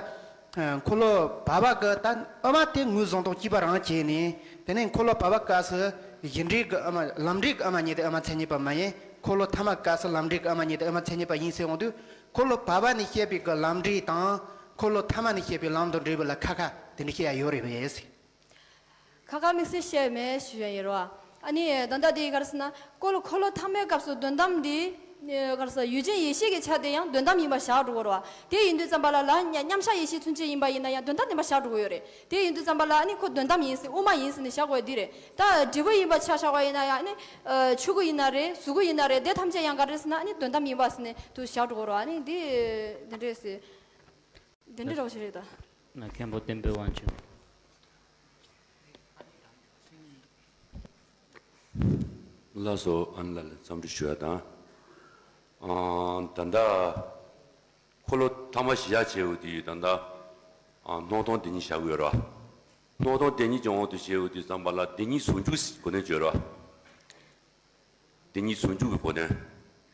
འཁོར་ལོ་བར་པ་གི་ད་དབུ་མ་དེ་ངོས་བཟུང་དང་བཅས་པ་རང་བྱས་ནས་དེ་ནས་འཁོར་ལོ་བར་པ་སྐབས་སུ་གཞི་འབྲས་ཀྱི་དབུ་མ་ལམ་འབྲས་ཀྱི་དབུ་མ་ཉིད་དེ་དབུ་མ་མཚན་ཉིད་པ་མ་ཡིན། འཁོར་ལོ་ཐ་མ་སྐབས་སུ་ལམ་འབྲས་ཀྱི་དབུ་མ་ཉིད་དེ་དབུ་མ་མཚན་ཉིད་པ་ཡིན་ཟེར་འོང་དུས། འཁོར་ལོ་བར་པ་ནས་བཤད་པའི་གི་ལམ་འབྲས་དང་། འཁོར་ལོ་ཐ་མ་ནས་བཤད་པའི་ལམ་དང་འབྲས་བུ་ལ་ཁ་ཁ་དེ་འདྲ་བཤད་ཡ་ཡོད་རེད་པས། ཁ་ཁ་དམིགས་བསལ་བཤད་མེད་ཞུ་ཡ་ཡིན་རོ། ཨ་ནི་ད་ལྟ་དེ་ག་རེ་ཟེར་ན་འཁོར་ལོ་འཁོར་ལོ་ཐ་མའི་སྐབས་སུ་དོན་དམ་འདི་ག་རེ་ཟེར་ཡུལ་ཅན་ཡེ་ཤེས་ཀྱི་ཆ་དེ་ཡང་དོན་དམ་ཡིན་པ་བཞག་འགྲོ་གི་རོ། དེ་ཡིན་དུས་ཙམ་པ་ལ་ལ་མཉམ་གཞག་ཡེ་ཤེས་ཚུན་ཆད་ཡིན་པ་ཡིན་ན་ཡང་དོན་དམ་བདེན་པ་བཞག་འགྲོ་གི་ཡོད་རེད། དེ་ཡིན་དུས་ཙམ་པ་ལ་ཨ་ནི་ཁོ་དོན་དམ་ཡིན་ཟེར་དབུ་མ་ཡིན་ཟེར་ནས་བཞག་དགོས་ཡ་འདི་རེད། ད་འབྲས་བུ་ཡིན་པ་ཆ་བཞག་པ་ཡིན་ན་ཡང་ཨ་ནི་ཆོས་སྐུ་ཡིན་ན་རེད་གཟུགས་སྐུ་ཡིན་ན་རེད་དེ་ཐམས་ཅད་ཡང་ག་རེ་ཟེར་ན་ཨ་ནི་དོན་དམ་ཡིན་པ་ཟེར་ནས་དུ་བཞག་འགྲོ་གི་རོ། ཨ་ནི་འདི་འདི་འདྲས་ཟེར། དེ་འདྲ་རོགས་ཞིག་རེད་ད། ན་མཁན་པོ་བསྟན་པའི་དབང་ཕྱུག་ལགས་སོ། ཨ་ནི་ལ་ལ་འཚམས་འདྲི་ཞུ་ཡ་དང་། ཨང་། ད་ལྟ་འཁོར་ལོ་ཐ་མ་བཞི་ཡ་བྱེད་འོ་དེ་ད་ལྟ་ཨང་། སྣང་སྟོང་བདེན་གཉིས་བཞག་གི་ཡོད་ར། སྣང་སྟོང་བདེན་གཉིས་ཀྱི་དབང་དུ་བྱེད་འོ་དེ་ཙམ་པ་ལ་བདེན་གཉིས་ཟུང་འཇུག་གོ་ནས་བརྗོད་ར། བདེན་གཉིས་ཟུང་འཇུག་གི་གོ་དོན།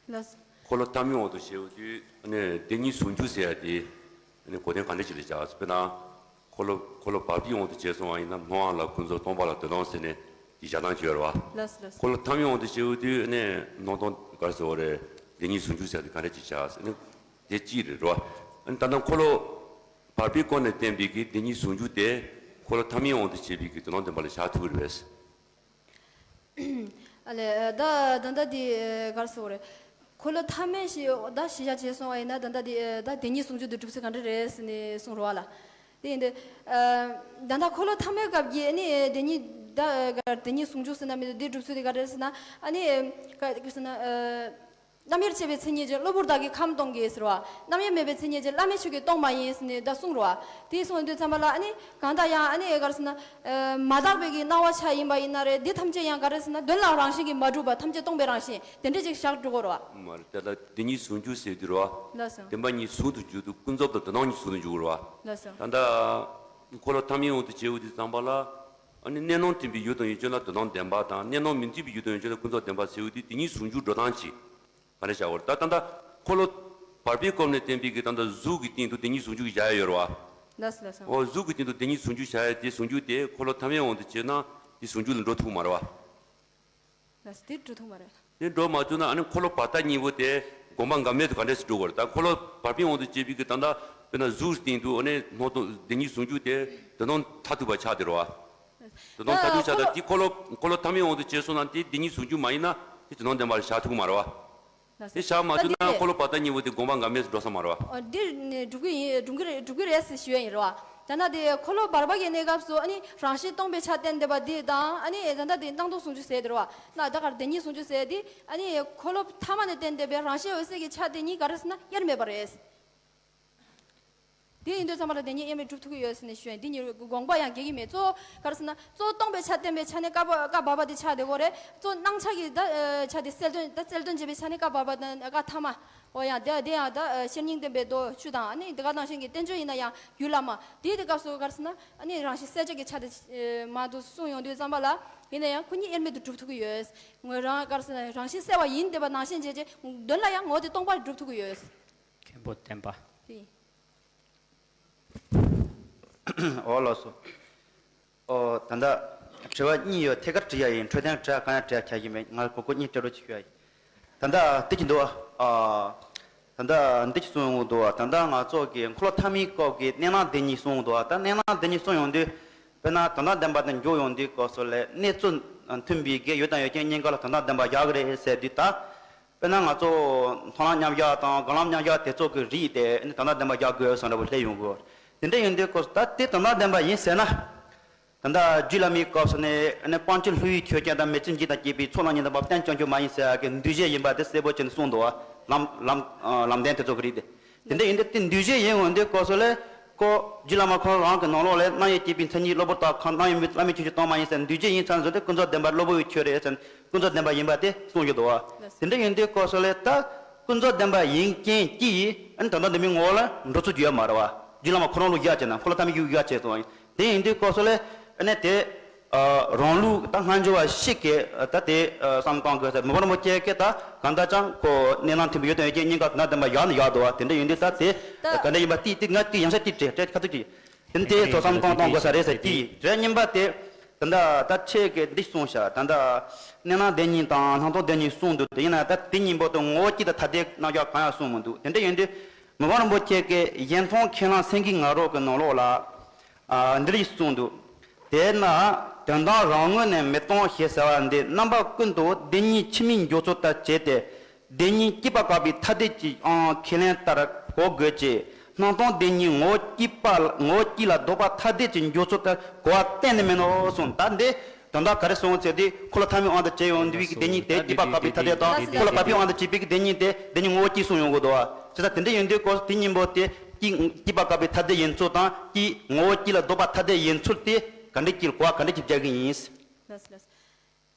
ལགས་སོ། འཁོར་ལོ་ཐ་མའི་དབང་དུ་བྱས་པ་དུས་ནི་བདེན་གཉིས་ཟུང་འཇུག་ཟེར་ཡ་དེ་ནི་གོ་དོན་ག་འདྲ་ཅིག་ལ་བྱ་བ་དཔེར་ན། འཁོར་ལོ་འཁོར་ལོ་བར་པའི་དབང་དུ་བྱས་སོང་བ་ཡིན་ན་སྣང་བ་ལ་ཀུན་རྫོབ་སྟོང་པ་ལ་དོན་དམ་ཟེར་ནས་དེ་བཞག་སྟངས་ཅིག་ཡོད་རེད་བ། ལགས་སོ་ལགས་སོ། འཁོར་ལོ་ཐ་མའི་དབང་དུ་བྱས་པ་དུས་ནི་སྣང་སྟོང་ག་རེ་ཟེར་བ་རེད། བདེན་གཉིས་ཟུང་འཇུག་ཟེར་ཡ་དེ་ག་འདྲ་ཅིག་བྱ་ཟེར་ནི་དེ་གཅིག་རེད་རེད་བ། ད་ལྟ་འཁོར་ལོ་བར་པའི་སྐོར་ནས་བསྟན་པའི་གི་བདེན་གཉིས་ཟུང་འཇུག་དེ་འཁོར་ལོ་ཐ་མའི་དབང་དུ་བྱས་པའི་གི་དོན་དམ་བདེན་པ་ལ་བཞག་ཐུབ་ཀྱི་རེད་པས། ཨ་ལས་ད་ད་ལྟ་འདི་ག་རེ་ཟེར་དགོས་རེད། འཁོར་ལོ་ཐ་མའི་ཞེས་ད་གཞི་བཞག་བྱས་སོང་བ་ཡིན་ན་ད་ལྟ་འདི་ད་བདེན་གཉིས་ཟུང་འཇུག་ཏུ་གྲུབ་ཚུལ་ག་འདྲ་རེད་ཟེར་ནས་གསུངས་རོགས་ལ། དེ་ཡིན་དུས་ད་ལྟ་འཁོར་ལོ་ཐ་མའི་སྐབས་ཀྱི་ཨ་ནི་བདེན་གཉིས་ད་བདེན་གཉིས་ཟུང་འཇུག་ཟེར་ན་མི་འདུག་འདི་གྲུབ་ཚུལ་དེ་ག་རེ་རེད་ཟེར་ན་ཨ་ནི་ག་རེ་ཟེར་ན། རྣམ་དབྱེར་བཅས་པའི་མཚན་ཉིད་ཀྱིས་གློ་བུར་བདག་གིས་ཁམས་སྟོང་གི་ཟེར་བ། རྣམ་དབྱེར་མེད་པའི་མཚན་ཉིད་ཀྱིས་བླ་མེད་ཆོས་ཀྱིས་སྟོང་མ་ཡིན་ཟེར་ནས་ད་གསུངས་རོ། དེ་གསུངས་དུས་ཙམ་པ་ལ་ཨ་ནི་གང་ལྟར་ཡང་ཨ་ནི་ག་རེ་ཟེར་ན། མ་དག་པའི་གི་སྣང་བ་ཆ་ཡིན་པ་ཡིན་ན་རེད་འདི་ཐམས་ཅད་ཡང་ག་རེ་ཟེར་ན་དོན་ལ་རང་བཞིན་གྱིས་མ་གྲུབ་པ་ཐམས་ཅད་སྟོང་པའི་རང་བཞིན་དེ་འདྲ་ཅིག་བཞག་འགྲོ་གི་རེད་བ། མ་རེད་ད་ལྟ་བདེན་གཉིས་ཟུང་འཇུག་ཟེར་དུས་རེད་བ། ལགས་སོ། བདེན་པ་གཉིས་ཟུང་དུ་འཇུག་དུས་ཀུན་རྫོབ་དང་དོན་དམ་གཉིས་ཟུང་དུ་འཇུག་གི་རེད་བ། ལགས་སོ། ད་ལྟ་འཁོར་ལོ་ཐ་མའི་དབང་དུ་བྱས་འོ་དུས་ཙམ་པ་ལ་ཨ་ནི་གནས་སྣང་མཐུན་པའི་ཡུལ་དང་ཡུལ་ཅན་ལ་དོན་དམ་བདེན་པ་དང་གནས་སྣང་མི་མཐུན་པའི་ཡུལ་དང་ཡུལ་ཅན་ལ་ཀུན་རྫོབ་བདེན་པ་ཟེར་འོ་དུས་བདེན་གཉིས་ཟུང་འཇུག་འགྲོ་སྟངས་ཀྱི། ག་རེ་བྱ་བར་ད་ད་ལྟ་འཁོར་ལོ་བར་པའི་སྐོར་ནས་བསྟན་པའི་གི་ད་ལྟ་གཟུགས་ཀྱི་སྟེང་དུ་བདེན་གཉིས་ཟུང་འཇུག་བྱ་ཡ་ཡོད་རེད་བ། ལགས་སོ་ལགས་སོ། འོ་གཟུགས་ཀྱི་སྟེང་དུ་བདེན་གཉིས་ཟུང་འཇུག་བྱ་ཡ་དེ་ཟུང་འཇུག་དེ་འཁོར་ལོ་ཐ་མའི་དབང་དུ་བྱས་ན་དེ་ཟུང་འཇུག་ལ་འགྲོ་ཐུབ་མ་རེད་བ། ལགས་སོ་དེ་འགྲོ་ཐུབ་མ་རེད། དེ་འགྲོ་མ་ཐུབ་ན་ཨ་ནི་འཁོར་ལོ་བར་དང་གཉིས་པོ་དེ་དགོངས་པ་འགལ་མེད་དུ་ག་འདྲས་སུ་འགྲོ་དགོས་རེད་ད་འཁོར་ལོ་བར་པའི་དབང་དུ་བྱས་པའི་གི་ད་ལྟ་དཔེར་ན་གཟུགས་སྟེང་དུ་ཨ་ནི་སྣང་སྟོང་བདེན་གཉིས་ཟུང་འཇུག་དེ་དོན་དམ་མཐར་ཐུག་པ་ཆགས་བསྡད་རེད་བ། དོན་དམ་མཐར་ཐུག་ཆགས་ད་དེ་འཁོར་ལོ་འཁོར་ལོ་ཐ་མའི་དབང་དུ་བྱས་སོང་ན་དེ་བདེན་གཉིས་ཟུང་འཇུག་མ་ཡིན་ན་དེ་དོན་དམ་བདེན་པ་ལ་བཞག་ཐུབ་ཀྱི་མ་རེད་བ། ལགས་སོ། དེ་བཞག་མ་ད་ཐུབ་ན་འཁོར་ལོ་བར་དང་གཉིས་པོ་དེ་དགོངས་པ་འགལ་མེད་སུ་འགྲོ་ས་མ་རེད་བ། འདི་ནི་འགྲུབ་ཀྱི་ཡིན་འགྲུབ་ཀྱི་རེད་འགྲུབ་ཀྱི་རེད་ཟེར་ཞུ་ཡ་ཡིན་རེད་བ། ད་ལྟ་དེ་འཁོར་ལོ་བར་པ་གི་གནས་སྐབས་སུ་ཨ་ནི་རང་བཞིན་སྟོང་པའི་ཆ་བསྟན་བསྡད་པ་འདི་དང་ཨ་ནི་ད་ལྟ་དེ་སྣང་སྟོང་ཟུང་འཇུག་ཟེར་དེ་རེད་བ། ན་ད་གར་བདེན་གཉིས་ཟུང་འཇུག་ཟེར་དེ་ཨ་ནི་འཁོར་ལོ་ཐ་མ་ནས་བསྟན་བསྡད་པའི་རང་བཞིན་འོད་གསལ་གྱི་ཆ་དེ་གཉིས་ག་རེ་ཟེར་ན་དབྱེར་མེད་པ་རེད། དེ་ཡིན་དུས་ཙམ་པ་ལ་དེ་ཉིད་དབྱེར་མེད་གྲུབ་ཐུབ་ཀྱི་ཡོད་ཟེར་ནས་ཞུ་ཡ་ཡིན། འདི་ཉིད་དགོངས་པ་ཡང་འགལ་གྱི་མེད། གཙོ་བོ་ག་རེ་ཟེར་ན། གཙོ་བོ་སྟོང་པའི་ཆ་བསྟན་པའི་ཆ་ནས་བཀའ་བ་བཀའ་བབས་པ་དེ་ཆགས་བསྡད་ཀྱི་ཡོད་རེད། གཙོ་བོ་སྣང་ཆ་གི་ད་ཆ་དེ་གསལ་སྟོན་ད་གསལ་སྟོན་བྱེད་པའི་ཆ་ནས་བཀའ་བབས་པ་དང་བཀའ་ཐ་མ། འོ་ཡང་དེ་དེ་ཡང་ད་ཤེར་སྙིང་ལྡན་པའི་མདོ་བཅུ་དང་། ཨ་ནི་དེ་ག་ནང་བཞིན་གྱི་བསྟན་བཅོས་ཡིན་ན་ཡང་རྒྱུད་བླ་མ་དེའི་དེ་སྐབས་སུ་ག་རེ་ཟེར་ན། ཨ་ནི་རང་བཞིན་གསལ་བྱེད་ཀྱི་ཆ་དེ་མང་དུ་གསུངས་ཡོང་དུས་ཙམ་པ་ལ། ཡིན་ན་ཡང་ཁོ་གཉིས་དབྱེར་མེད་དུ་གྲུབ་ཐུབ་ཀྱི་ཡོད། ངོས་རང་ག་རེ་ཟེར་ན་རང་བཞིན་གསལ་བ་ཡིན་བསྡད་པ་ནང་བཞིན་བྱས་རྗེས་དོན་ལ་ཡང་ངོ་བོ་དེ་སྟོང་པར་གྲུབ་ཐུབ་ཀྱི་ཡོད། མཁན་པོ་བསྟན་པ། དེ་ཡིན། འོ་ལགས་སོ། ཨོ་ད་ལྟ་དྲི་བ་གཉིས་ཡོད། ཐད་ཀར་དྲི་ཡ་ཡིན། འཕྲོས་དོན་དྲི་ཡ་གང་ཡང་དྲི་ཡ་ཁྱད་ཀྱི་མེད། ང་གོ་སྐོར་གཉིས་སྤྲད་རོགས་ཅིག་ཞུ་ཡ་ཡིན། ད་ལྟ་འདི་ཅིག་འདུག་ཨ། ད་ལྟ་འདི་ཅིག་གསུངས་ཡོང་གི་འདུག་ཨ། ད་ལྟ་ང་ཚོ་གི་འཁོར་ལོ་ཐ་མའི་སྐབས་ཀྱི་གནས་ལུགས་འདི་ཉིད་གསུངས་ཡོང་གི་འདུག་ཨ། ད་གནས་ལུགས་འདི་ཉིད་གསུངས་ཡོང་དུས། དཔེར་ན་དོན་དམ་བདེན་པ་དང་འཇོག་ཡོང་དུས་སྐབས་སུ་ལས་གནས་ཚུལ་མཐུན་པའི་གི་ཡུལ་དང་ཡུལ་ཅན་གཉིས་ཀ་ལ་དོན་དམ་བདེན་པ་བཞག་གི་རེད་ཟེར་དུས། ད་དཔེར་ན་ང་ཚོ་མཐོང་ལམ་མཉམ་བཞག་དང་སྒོམ་ལམ་མཉམ་བཞག་དེ་ཚོ་གི་རིགས་དེ་ནི་དོན་དམ་བདེན་པ་བཞག་དགོས་བསམ་འདྲ་བོ་སླེབས་ཡོང་གི་ཡོད། དེ་འདྲ་ཡིན་དུས་སྐབས་སུ་ད་དེ་དོན་དམ་བདེན་པ་ཡིན་ཟེར་ན། ད་ལྟ་རྒྱུད་བླ་མའི་སྐབས་སུ་ནས་ནི་སྤང་བྱ་བསླུ་བའི་ཆོས་ཅན་དང་མེ་ལྕེ་འཇིག་དང་བཅས་པའི་ཚོགས་རྣམས་ཉིད་དམ་པ་བརྟེན་བྱང་ཆུབ་མ་ཡིན་ཟེར་ཡ་གི་འདུས་བྱས་ཡིན་པ་དེ་གསལ་པོ་བྱས་ནས་གསུངས་འདུག་བ། ལམ་ལམ་ལམ་བདེན་དེ་ཚོ་གི་རིགས་དེ། དེ་འདྲ་ཡིན་དུས་དེ་འདུས་བྱས་ཡིན་འོང་དུས་སྐབས་སུ་ལས་ཀོ་རྒྱུད་བླ་མ་ཁོ་རང་གི་ནང་ལོགས་ལས་རྣམ་དབྱེ་གཅིག་པའི་མཚན་ཉིད་གློ་བུར་དག་ཁམས། རྣམ་དབྱེ་མེད་བླ་མེད་ཆོས་ཅན་སྟོང་མ་ཡིན་ཟེར། འདུས་བྱས་ཡིན་ཚར་ཚོ་དེ་ཀུན་རྫོབ་བདེན་པ་གློ་བུར་བའི་ཆོས་རེད་ཟེར། ཀུན་རྫོབ་བདེན་པ་ཡིན་པ་དེ་གསུངས་ཡོད་འདུག་བ། དེ་འདྲ་ཡིན་དུས་སྐབས་སུ་ལས་ད་ཀུན་རྫོབ་བདེན་པ་ཡིན་རྐྱེན་གྱིས་ཨ་ནི་དོན་དམ་བདེན་པའི་ངོ་བོ་ལ་འགྲོ་ཚུལ་རྒྱུ་ཡོད་མ་རེད་བ། རྒྱུད་བླ་མ་ཁོ་རང་ལུགས་བཞག་བྱས་ན། འཁོར་ལོ་ཐ་མའི་ཡུལ་བཞག་བྱས་སོང་བ་ཡིན། དེ་ཡིན་དུས་སྐབས་སུ་ལས་ཨ་ནི་དེ་རང་ལུགས་ད་སྔ་འགྱུར་བ་ཞིག་གིས་ད་དེ་བསམ་བློ་གཏོང་དགོས་ཟེར། མི་ཕམ་རིན་པོ་ཆེ་གིས་ད་གང་ལྟར་ཀྱང་ཁོ་གནས་ལུགས་མཐུན་པའི་ཡུལ་དང་ཡུལ་ཅན་གཉིས་ཀ་དོན་དམ་བདེན་པ་བཞག་ནས་བཞག་འདུག་བ། དེ་འདྲ་ཡིན་དུས་ད་དེ་ད་ག་འདྲ་ཡིན་པ་དེ་དེ་ང་དེ་ཡང་ཤ་དེ་དྲིས་དྲིས་ཁ་ཐུག་ཅིག་དེ་ནི་དེ་ཐོས་བསམ་གཏོང་གཏོང་དགོས་ས་རེད་ཟེར། དེ་རེད། གཉིས་པ་དེ་ད་ལྟ་ད་ཁྱེད་ཀྱིས་འདི་གསུངས་ཤག་ད་ལྟ་གནས་ལུགས་བདེན་གཉིས་དང་སྣང་སྟོང་བདེན་གཉིས་གསུངས་འདུག་དེ་ཡིན་ན་ད་དེ་གཉིས་པོ་དང་ངོ་བོ་གཅིག་དང་ཐ་དད་རྣམ་གཞག་གང་ཡང་གསུངས་མི་འདུག་དེ་འདྲ་ཡིན་དུས་མི་ཕམ་རིན་པོ་ཆེ་གིས་གཞན་སྟོང་ཁས་བླངས་སེང་གེའི་ང་རོ་གི་ནང་ལོགས་ལ། ཨ། འདི་རིགས་གསུངས་འདུག་དེས་ན་དོན་དམ་རང་ངོས་ནས་མི་སྟོང་ཞེས་ཟེར་བ་འདི་རྣམ་པ་ཀུན་ཏུ་བདེན་གཉིས་ཕྱི་མའི་འཇོག་ཚུལ་ལྟར་བྱས་ཏེ། བདེན་གཉིས་སྐྱེད་པ་བཀག་པའི་ཐ་དད་ཀྱི་ཨང་ཁས་ལེན་ལྟར་གོ་དགོས་ཀྱི། སྣང་སྟོང་བདེན་གཉིས་ངོ་བོ་གཅིག་པ་ངོ་བོ་གཅིག་ལ་ལྡོག་པ་ཐ་དད་ཀྱི་འཇོག་ཚུལ་ལྟར་གོ་བ་གཏན་ནས་མིན་ནོ་གསུངས། ད་འདི་དོན་དག་ག་རེ་གསུངས་ཟེར་དུས། འཁོར་ལོ་ཐ་མའི་དབང་དུ་བྱས་ཡོང་དུས་ཀྱི་བདེན་གཉིས་དེ་སྐྱེད་པ་བཀག་པའི་ཐ་དད་དང་། འཁོར་ལོ་བབས་པའི་དབང་དུ་བྱས་པའི་གི་བདེན་གཉིས་དེ་བདེན་གཉིས་ངོ་བོ་གཅིག་གསུངས་ཡོང་གི་འདུག་བ། བྱས་ཙང་དེ་འདྲ་ཡིན་དུས་སྐོར་དེ་གཉིས་པོ་དེ་སྐྱེད་སྐྱེད་པ་བཀག་པའི་ཐ་དད་ཡིན་ཚུལ་དང་། སྐྱེད་ངོ་བོ་གཅིག་ལ་ལྡོག་པ་ཐ་དད་ཡིན་ཚུལ་དེ་ག་འདྲ་གྱིས་གོ་བ་ག་འདྲ་གྱིས་རྒྱག་གི་ཡིན། ལགས་སོ་ལགས་སོ།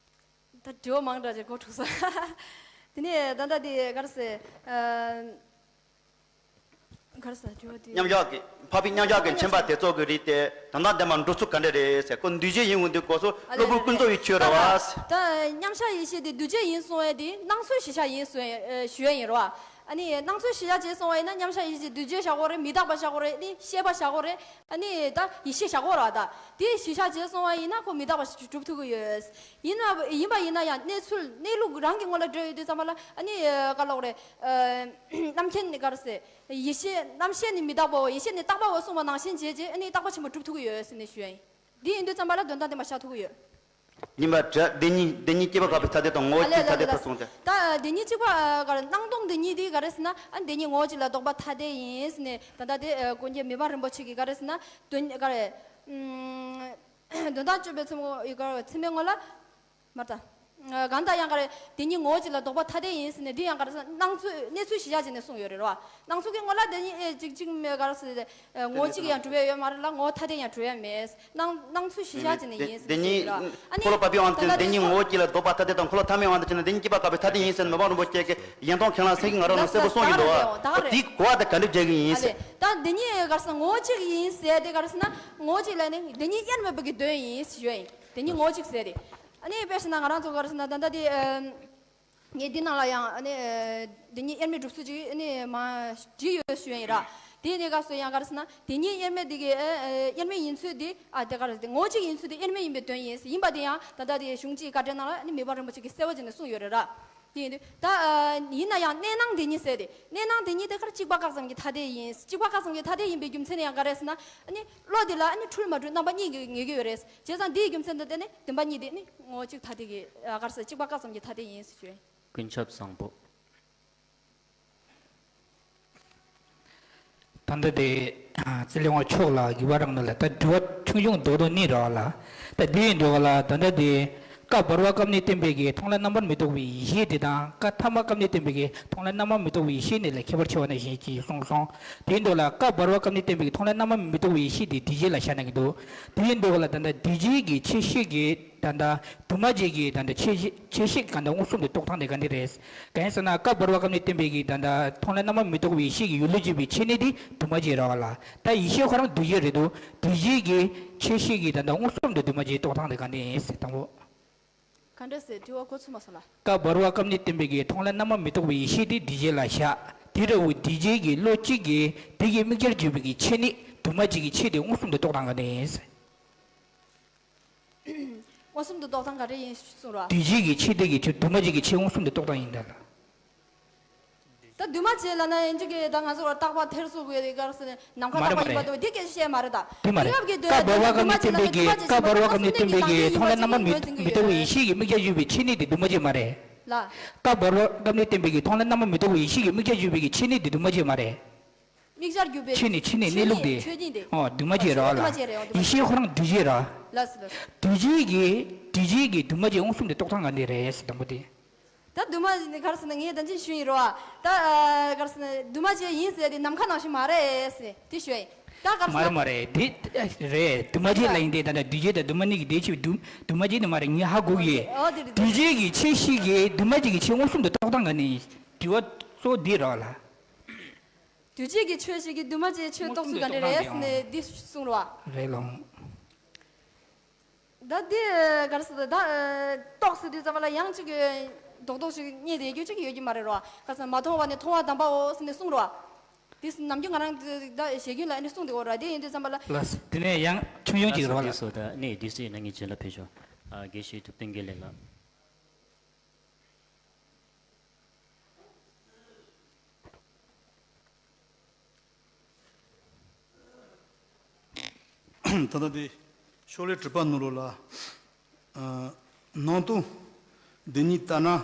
ད་དྲི་བ་མང་དྲགས་ཀྱི་གོ་འཁྲུགས་སོང་། དེ་ནས་ད་ལྟ་དེ་ག་རེ་ཟེར། ཨ། ག་རེ་ཟེར་དྲི་བ་དེ། མཉམ་གཞག་གི་འཕགས་པའི་མཉམ་གཞག་གི་མཁྱེན་པ་དེ་ཚོ་གི་རིགས་དེ་དོན་དམ་བདེན་པར་འགྲོ་ཚུལ་ག་འདྲ་རེད་ཟེར། ཁོ་འདུས་བྱས་ཡིན་འོང་དུས་སྐོར་སོ་གློ་བུར་ཀུན་རྫོབ་ཡི་ཆོས་རེད་བ། ད་མཉམ་གཞག་ཡེ་ཤེས་དེ་འདུས་བྱས་ཡིན་གསུང་ཡས་དེ་སྣང་ཚུལ་གཞི་བཞག་ཡིན་གསུང་ཡས་ཞུ་ཡས་ཡིན་རེད་བ། ཨ་ནི་སྣང་ཚུལ་གཞི་བཞག་བྱས་གསུང་བ་ཡིན་ན་མཉམ་གཞག་ཡེ་ཤེས་འདུས་བྱས་བཞག་དགོས་རེད། མི་རྟག་པ་བཞག་དགོས་རེད། ཨ་ནི་ཤེས་པ་བཞག་དགོས་རེད། ཨ་ནི་ད་ཡེ་ཤེས་བཞག་དགོས་རེད་བ། ད་དེ་གཞི་བཞག་བྱས་གསུང་བ་ཡིན་ན་ཁོ་མི་རྟག་པ་ཞིག་གྲུབ་ཐུབ་ཀྱི་ཡོད། ཡིན་ན་ཡིན་པ་ཡིན་ན་ཡང་གནས་ཚུལ་གནས་ལུགས་རང་གི་ངོ་ལ་འགྲོ་ཡོད་དུས་ཙམ་པ་ལ། ཨ་ནི་ག་ལབ་དགོས་རེད། རྣམ་མཁྱེན་ནི་ག་རེ་ཟེར། ཡེ་ཤེས་རྣམ་ཤེས་ནི་མི་རྟག་པའོ། ཡེ་ཤེས་ནི་རྟག་པའོ་གསུངས་པ་ནང་བཞིན་བྱས་རྗེས་ཨ་ནི་རྟག་པ་ཆེན་པོ་གྲུབ་ཐུབ་ཀྱི་ཡོད་ཟེར་ནས་ཞུ་ཡ་ཡིན། འདི་ཡིན་དུས་ཙམ་པ་ལ་དོན་དམ་བདེན་པ་བཞག་ཐུབ་ཀྱི་ཡོད། ཡིན་པ་འདྲ། བདེན་གཉིས་བདེན་གཉིས་སྐྱེད་པ་བཀག་པའི་ཐ་དད་དང་ངོ་བོ་གཅིག་ཐ་དད་པར་གསུངས་ཏེ། ད་བདེན་གཉིས་གཅིག་པ་ག་རེ། སྣང་སྟོང་བདེན་གཉིས་དེ་ག་རེ་ཟེར་ན། ཨ་བདེན་གཉིས་ངོ་བོ་གཅིག་ལ་ལྡོག་པ་ཐ་དད་ཡིན་ཟེར་ནས་ད་ལྟ་དེ་དཀོན་མཆོག་མི་ཕམ་རིན་པོ་ཆེ་གིས་ག་རེ་ཟེར་ན། དོན་ག་རེ། དོན་དམ་དཔྱོད་པའི་ཚིག་ངོ་ཡི་ག་རེ་ཚིག་མའི་ངོ་ལ། མར་ད། གང་ལྟར་ཡང་ག་རེ། བདེན་གཉིས་ངོ་བོ་གཅིག་ལ་ལྡོག་པ་ཐ་དད་ཡིན་ཟེར་ནས་འདི་ཡང་ག་རེ་ཟེར་ན་སྣང་ཚུལ་གནས་ཚུལ་གཞི་བཞག་བྱས་ནས་གསུངས་ཡོད་རེད་བ། སྣང་ཚུལ་གྱི་ངོ་ལ་བདེན་གཉིས་ཨེ་གཅིག་གཅིག་མེད་ག་རེ་ཟེར་ཏེ། ངོ་བོ་གཅིག་ཡང་གྲུབ་ཡ་ཡོད་མ་རེད་ལ་ངོ་བོ་ཐ་དད་ཡང་གྲུབ་ཡ་མེད། སྣང་སྣང་ཚུལ་གཞི་བཞག་བྱས་ནས་ཡིན་ཟེར་བདེན་གཉིས་ལ། ཨ་ནི་འཁོར་ལོ་བབས་པའི་དབང་དུ་བདེན་གཉིས་ངོ་བོ་གཅིག་ལ་ལྡོག་པ་ཐ་དད་དང་། འཁོར་ལོ་ཐ་མའི་དབང་དུ་བྱས་ན་བདེན་གཉིས་སྐྱེད་པ་བཀག་པའི་ཐ་དད་ཡིན་ཟེར་ནས་མི་ཕམ་རིན་པོ་ཆེ་གིས་གཞན་སྟོང་ཁས་བླངས་སེང་གེའི་ང་རོ་ནང་གསལ་པོ་གསུངས་ཡོད་འདུག་བ། དེའི་གོ་བ་དེ་ག་འདྲ་རྒྱག་གི་ཡིན་ཟེར། ད་བདེན་གཉིས་ག་རེ་ཟེར་ན་ངོ་བོ་གཅིག་ཡིན་ཟེར་ཏེ་ག་རེ་ཟེར་ན་ངོ་བོ་གཅིག་ལ་ནི་བདེན་གཉིས་དབྱེར་མེད་པ་གི་དོན་ཡིན་ཞུ་ཡ་ཡིན། བདེན་གཉིས་ངོ་བོ་གཅིག་ཟེར་ཏེ། ཨ་ནི་དཔེ་བཞག་ན་ང་རང་ཚོ་ག་རེ་ཟེར་ན་ད་ལྟ་དེ་ཨ་ངས་འདི་ནང་ལ་ཡང་ཨ་ནི་ཨ་བདེན་གཉིས་དབྱེར་མེད་སྒྲུབ་ཚུལ་ཅིག་ཨ་ནི་མ་བྲིས་ཡོད་ཞུ་ཡ་ཡིན་ར། དེ་ནས་སྐབས་སུ་ཡང་ག་རེ་ཟེར་ན་བདེན་གཉིས་དབྱེར་མེད་འདི་གི་ཨ་ཨ་དབྱེར་མེད་ཡིན་ཚུལ་འདི་ཨ་དེ་ག་རེ་ཟེར་ངོ་བོ་གཅིག་ཡིན་ཚུལ་འདི་དབྱེར་མེད་ཡིན་པའི་དོན་ཡིན། ཡིན་པ་དེ་ཡང་ད་ལྟ་དེ་གཞུང་གཅིག་བཀའ་འགྲེལ་ནང་ལ་ཨ་ནི་མི་ཕམ་རིན་པོ་ཆེ་གིས་གསལ་པོ་བྱས་ནས་གསུངས་ཡོད་རེད་ར། དེ་ཡིན་དུས་ད་ཨ་ཡིན་ན་ཡང་གནས་སྣང་བདེན་གཉིས་ཟེར་ཏེ། གནས་སྣང་བདེན་གཉིས་དེ་ག་རེ་གཅིག་པ་བཀག་ཙམ་གྱི་ཐ་དད་ཡིན། གཅིག་པ་བཀག་ཙམ་གྱི་ཐ་དད་ཡིན་པའི་རྒྱུ་མཚན་ཡང་ག་རེ་ཟེར་ན། ཨ་ནི་བློ་དེ་ལ་ཨ་ནི་འཁྲུལ་མ་འཁྲུལ་རྣམ་པ་གཉིས་ཀྱིས་ངེས་ཀྱི་ཡོད་རེད། བྱས་ཙང་འདིའི་རྒྱུ་མཚན་དང་བརྟེན་ནས་བདེན་པ་གཉིས་དེ་ནི་ངོ་བོ་གཅིག་ཐ་དད་ཀྱི་ཨ་ག་རེ་ཟེར་གཅིག་པ་བཀག་ཙམ་གྱི་ཐ་དད་ཡིན་ཞུ། ཀུན་ཁྱབ་བཟང་པོ། ད་ལྟ་དེ་རྩེ་ལེ་དབང་ཕྱུག་ལགས་ཀྱིས་བར་རང་ནང་ལ་ད་དྲི་བ་ཆུང་ཆུང་རྡོག་རྡོག་གཉིས་རེད་བ་ལ། ད་འདི་ཡིན་འདུག་བ་ལ། ད་ལྟ་དེ་ ཀ་བར་བ་ཀ་མནོས་བསྟན་པའི་གི་མཐོང་ལ་རྣམ་པར་མི་རྟོག་པའི་ཡེ་ཤེས་དེ་དང་། ཀ་ཐ་མ་ཀ་མནོས་བསྟན་པའི་གི་མཐོང་ལ་རྣམ་པར་མི་རྟོག་པའི་ཡེ་ཤེས་ནི་ལས་ཁྱད་པར་ཆེ་བ་ནང་བཞིན་ཅེས་གསུངས་སོང་། དེ་འདུག་ལ། ཀ་བར་བ་ཀ་མནོས་བསྟན་པའི་གི་མཐོང་ལ་རྣམ་པར་མི་རྟོག་པའི་ཡེ་ཤེས་དེ་འདུས་བྱས་ལ་བཞག་ན་གི་འདུག། དེ་འདུག་ལ། ད་ལྟ་འདུས་བྱས་ཀྱི་ཆོས་ཤེས་ཀྱི་ད་ལྟ་འདུས་མ་བྱས་ཀྱི་ད་ལྟ་ཆོས་ཤེས་ཆོས་ཤེས་ག་ད་མངོན་སུམ་དུ་རྟོགས་སྟངས་དེ་ག་འདི་རེད། གང་ཡིན་ཟེར་ན། ཀ་བར་བ་ཀ་མནོས་བསྟན་པའི་གི་ད་ལྟ་མཐོང་ལ་རྣམ་པར་མི་རྟོག་པའི་ཡེ་ཤེས་ཀྱི་ཡུལ་ལ་གྱུར་པའི་ཆོས་ཉིད་དེ་འདུས་མ་བྱས་རེད་བ་ལ། ད་ཡེ་ཤེས་ཁོ་རང་འདུས་བྱས་རེད་འདུག། འདུས་བྱས་ཀྱི་ཆོས་ཤེས་ཀྱི་ད་ལྟ་མངོན་སུམ་དུ་འདུས་མ་བྱས་རྟོགས་སྟངས་དེ་ག་འདི་ཡིན་ཟེར། དང་པོ། ག་འདྲ་ཟེར། དྲི་བ་གོ་ཚོད་མ་སོང་ལ། ཀ་བར་བ་ཀ་མནོས་བསྟན་པའི་གི་མཐོང་ལ་རྣམ་པར་མི་རྟོག་པའི་ཡེ་ཤེས་དེ་འདུས་བྱས་ལ་བཞག། དེ་འདྲ་བོ་འདུས་བྱས་ཀྱི་བློ་གཅིག་གིས་དེ་གི་དམིགས་བྱར་གྱུར་པའི་གི་ཆོས་ཉིད་འདུས་མ་བྱས་ཀྱི་ཆོས་དེ་མངོན་སུམ་དུ་རྟོགས་སྟངས་ག་འདི་ཡིན་ཟེར། མངོན་སུམ་དུ་རྟོགས་སྟངས་ག་འདྲ་ཡིན་གསུངས་རོགས། འདུས་བྱས་ཀྱི་ཆོས་དེ་གི་ཆོས་འདུས་མ་བྱས་ཀྱི་ཆོས་མངོན་སུམ་དུ་རྟོགས་སྟངས་ཡིན་ད་ལ། ད་འདུས་མ་བྱས་ལབ་ན་ཡིན་གཅིག་གི་ད་ང་ཚོ་རྟག་པ་ཐེར་ཟུག་གི་ག་རེ་ཟེར་ནས་ནམ་མཁའ་མ་རེད་ལྟག་པ་མ་ཡིན་པ་རེད། དང་འདི་སྐད་ཆ་བཤད་མ་རེད་ད། དེ་མ་རེད། དེང་རབས་ཀྱི་ཀ་བར་བ་ཀ་མནོས་བསྟན་པའི་གི་ཀ་བར་བ་ཀ་མནོས་བསྟན་པའི་གི་མཐོང་ལ་རྣམ་པར་མི་མི་རྟོག་པའི་ཡེ་ཤེས་ཀྱི་དམིགས་བྱར་གྱུར་པའི་ཆོས་ཉིད་དེ་འདུས་མ་བྱས་མ་རེད། ལ། ཀ་བར་བ་ཀ་མནོས་བསྟན་པའི་གི་མཐོང་ལ་རྣམ་པར་མི་རྟོག་པའི་ཡེ་ཤེས་ཀྱི་དམིགས་བྱར་གྱུར་པའི་གི་ཆོས་ཉིད་དེ་འདུས་མ་བྱས་མ་རེད། དམིགས་བྱར་གྱུར་པའི་ཆོས་ཉིད། ཆོས་ཉིད་གནས་ལུགས་དེ། ཆོས་ཉིད་དེ། ཨོ་འདུས་མ་བྱས་ར་ལ། འདུས་མ་བྱས་རེད། ཨོ་འདུས་མ་བྱས། ཡེ་ཤེས་ཁོ་རང་འདུས་བྱས་ར། ལགས་སོ་ལགས་སོ། འདུས་བྱས་ཀྱི་འདུས་བྱས་ཀྱི་འདུས་མ་བྱས་མངོན་སུམ་དུ་རྟོགས་སྟངས་ག་འདི་རེད་ཟེར། དང་པོ་དེ། ད་འདུས་མ་ག་རེ་ཟེར་ན། ངས་ད་ཅི་ཞུ་ཡིན་རོ། ད་ག་རེ་ཟེར་ན་འདུས་མ་བྱས་ཡིན་ཟེར་དེ་ནམ་མཁའ་ནང་བཞིན་མ་རེད་ཟེར་དེ་ཞུ་ཡིན། ད་ག་རེ་ཟེར་ན། མ་རེད་མ་རེད། དེ་རེད། འདུས་མ་བྱས་ལ་ཡིན་ཏེ་ད་ལྟ་འདུས་བྱས་དང་འདུས་མ་ནི་གི་དེ་ཆེ་བའི་འདུས་འདུས་མ་བྱས་ནི་མ་རེད། ངས་ཧ་གོ་གི། ཨོ་དེ་རེད། འདུས་བྱས་ཀྱི་ཆོས་ཤེས་ཀྱི་འདུས་མ་བྱས་ཀྱི་ཆོས་མངོན་སུམ་དུ་རྟོགས་སྟངས་ག་ནི། དྲི་བ་གཙོ་བོ་འདི་རེད་ལ། འདུས་བྱས་ཀྱི་ཆོས་ཤེས་ཀྱི་འདུས་མ་བྱས་ཆོས་རྟོགས་ཚུལ་ག་འདྲ་རེད་ཟེར་ནས་འདི་གསུངས་རོ། རེད་ལོང་། ད་འདི་ག་རེ་ཟེར། ད་རྟོགས་ཟེར་དུས་ཙམ་པ་ལ་ཡང་གཅིག་གི་རྡོག་རྡོག་ཅིག་རྙེད་དེ་རྒྱུ་གཅིག་ཡོད་ཀྱི་མ་རེད་རོ། ག་རེ་ཟེར་མ་མཐོང་བ་ནི་མཐོང་བ་དམ་པའོ་ཟེར་ནས་གསུངས་རོ། དེ་ནམ་རྒྱུན་ང་རང་ད་ཞེ་རྒྱུན་ལ་ཨ་ནི་གསུངས་དེ་འོ་ར། དེ་ཡིན་དུས་ཙམ་པ་ལ། ལགས་སོ། དེ་ནས་ཡང་ཆུང་ཆུང་ཅིག་རོ་ལ། ལགས་སོ། ད་ནི་དུས་ཚོད་ན་ངས་རྗེས་ལ་ཕེབས་ཆོག། ཨ་དགེ་བཤེས་ཐུབ་བསྟན་དགེ་ལེགས་ལགས། ད་ལྟ་དེ་ཕྱོགས་ལས་གྲུབ་པ་ནོར་བུ་ལ། ཨ་སྣང་སྟོང་བདེན་གཉིས་ལྟར་ན། ཨ་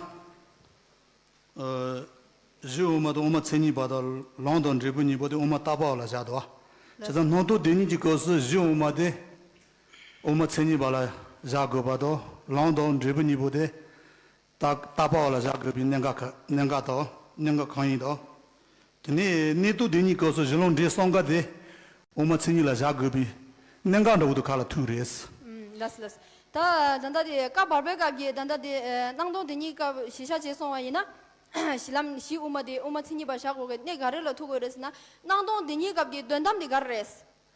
གཞི་དབུ་མ་དང་དབུ་མ་མཚན་ཉིད་པ་དང་ལམ་དང་འབྲས་བུ་གཉིས་པོ་དེ་དབུ་མ་ལྟ་བ་ལ་བཞག་འདུག་བ། བྱས་ཙང་སྣང་སྟོང་བདེན་གཉིས་ཀྱི་སྐབས་སུ་གཞི་དབུ་མ་དེ་དབུ་མ་མཚན་ཉིད་པ་ལ་བཞག་དགོས་པ་དང་། ལམ་དང་འབྲས་བུ་གཉིས་པོ་དེ། ལྟ་ལྟ་བ་ལ་བཞག་དགོས་པའི་གནད་འགག་ག་གནད་འགག་དང་། གནད་འགག་གང་ཡིན་དང་། དེ་ནས་གནས་ལུགས་དེ་གཉིས་སྐབས་སུ་གཞི་ལམ་འབྲས་གསུམ་ཀ་དེ་དབུ་མ་མཚན་ཉིད་ལ་བཞག་དགོས་པའི་གནད་འགག་འདྲ་བོ་དུ་ཁ་ལ་ཐུག་རེད། ཨུམ། ལགས་སོ་ལགས་སོ། ད་ད་ལྟ་དེ་ཀ་བར་པའི་སྐབས་ཀྱི་ད་ལྟ་དེ་ཨ་སྣང་སྟོང་དེ་གཉིས་སྐབས་གཞི་བཞག་བྱས་སོང་བ་ཡིན་ན། གཞི་ལམ་གཞི་དབུ་མ་དེ་དབུ་མ་མཚན་ཉིད་པ་བཞག་དགོས་ཀྱི་གནད་ག་རེ་ལ་ཐུག་དགོས་རེད་ཟེར་ན། སྣང་སྟོང་དེ་གཉིས་སྐབས་ཀྱི་དོན་དམ་དེ་ག་རེ་རེད།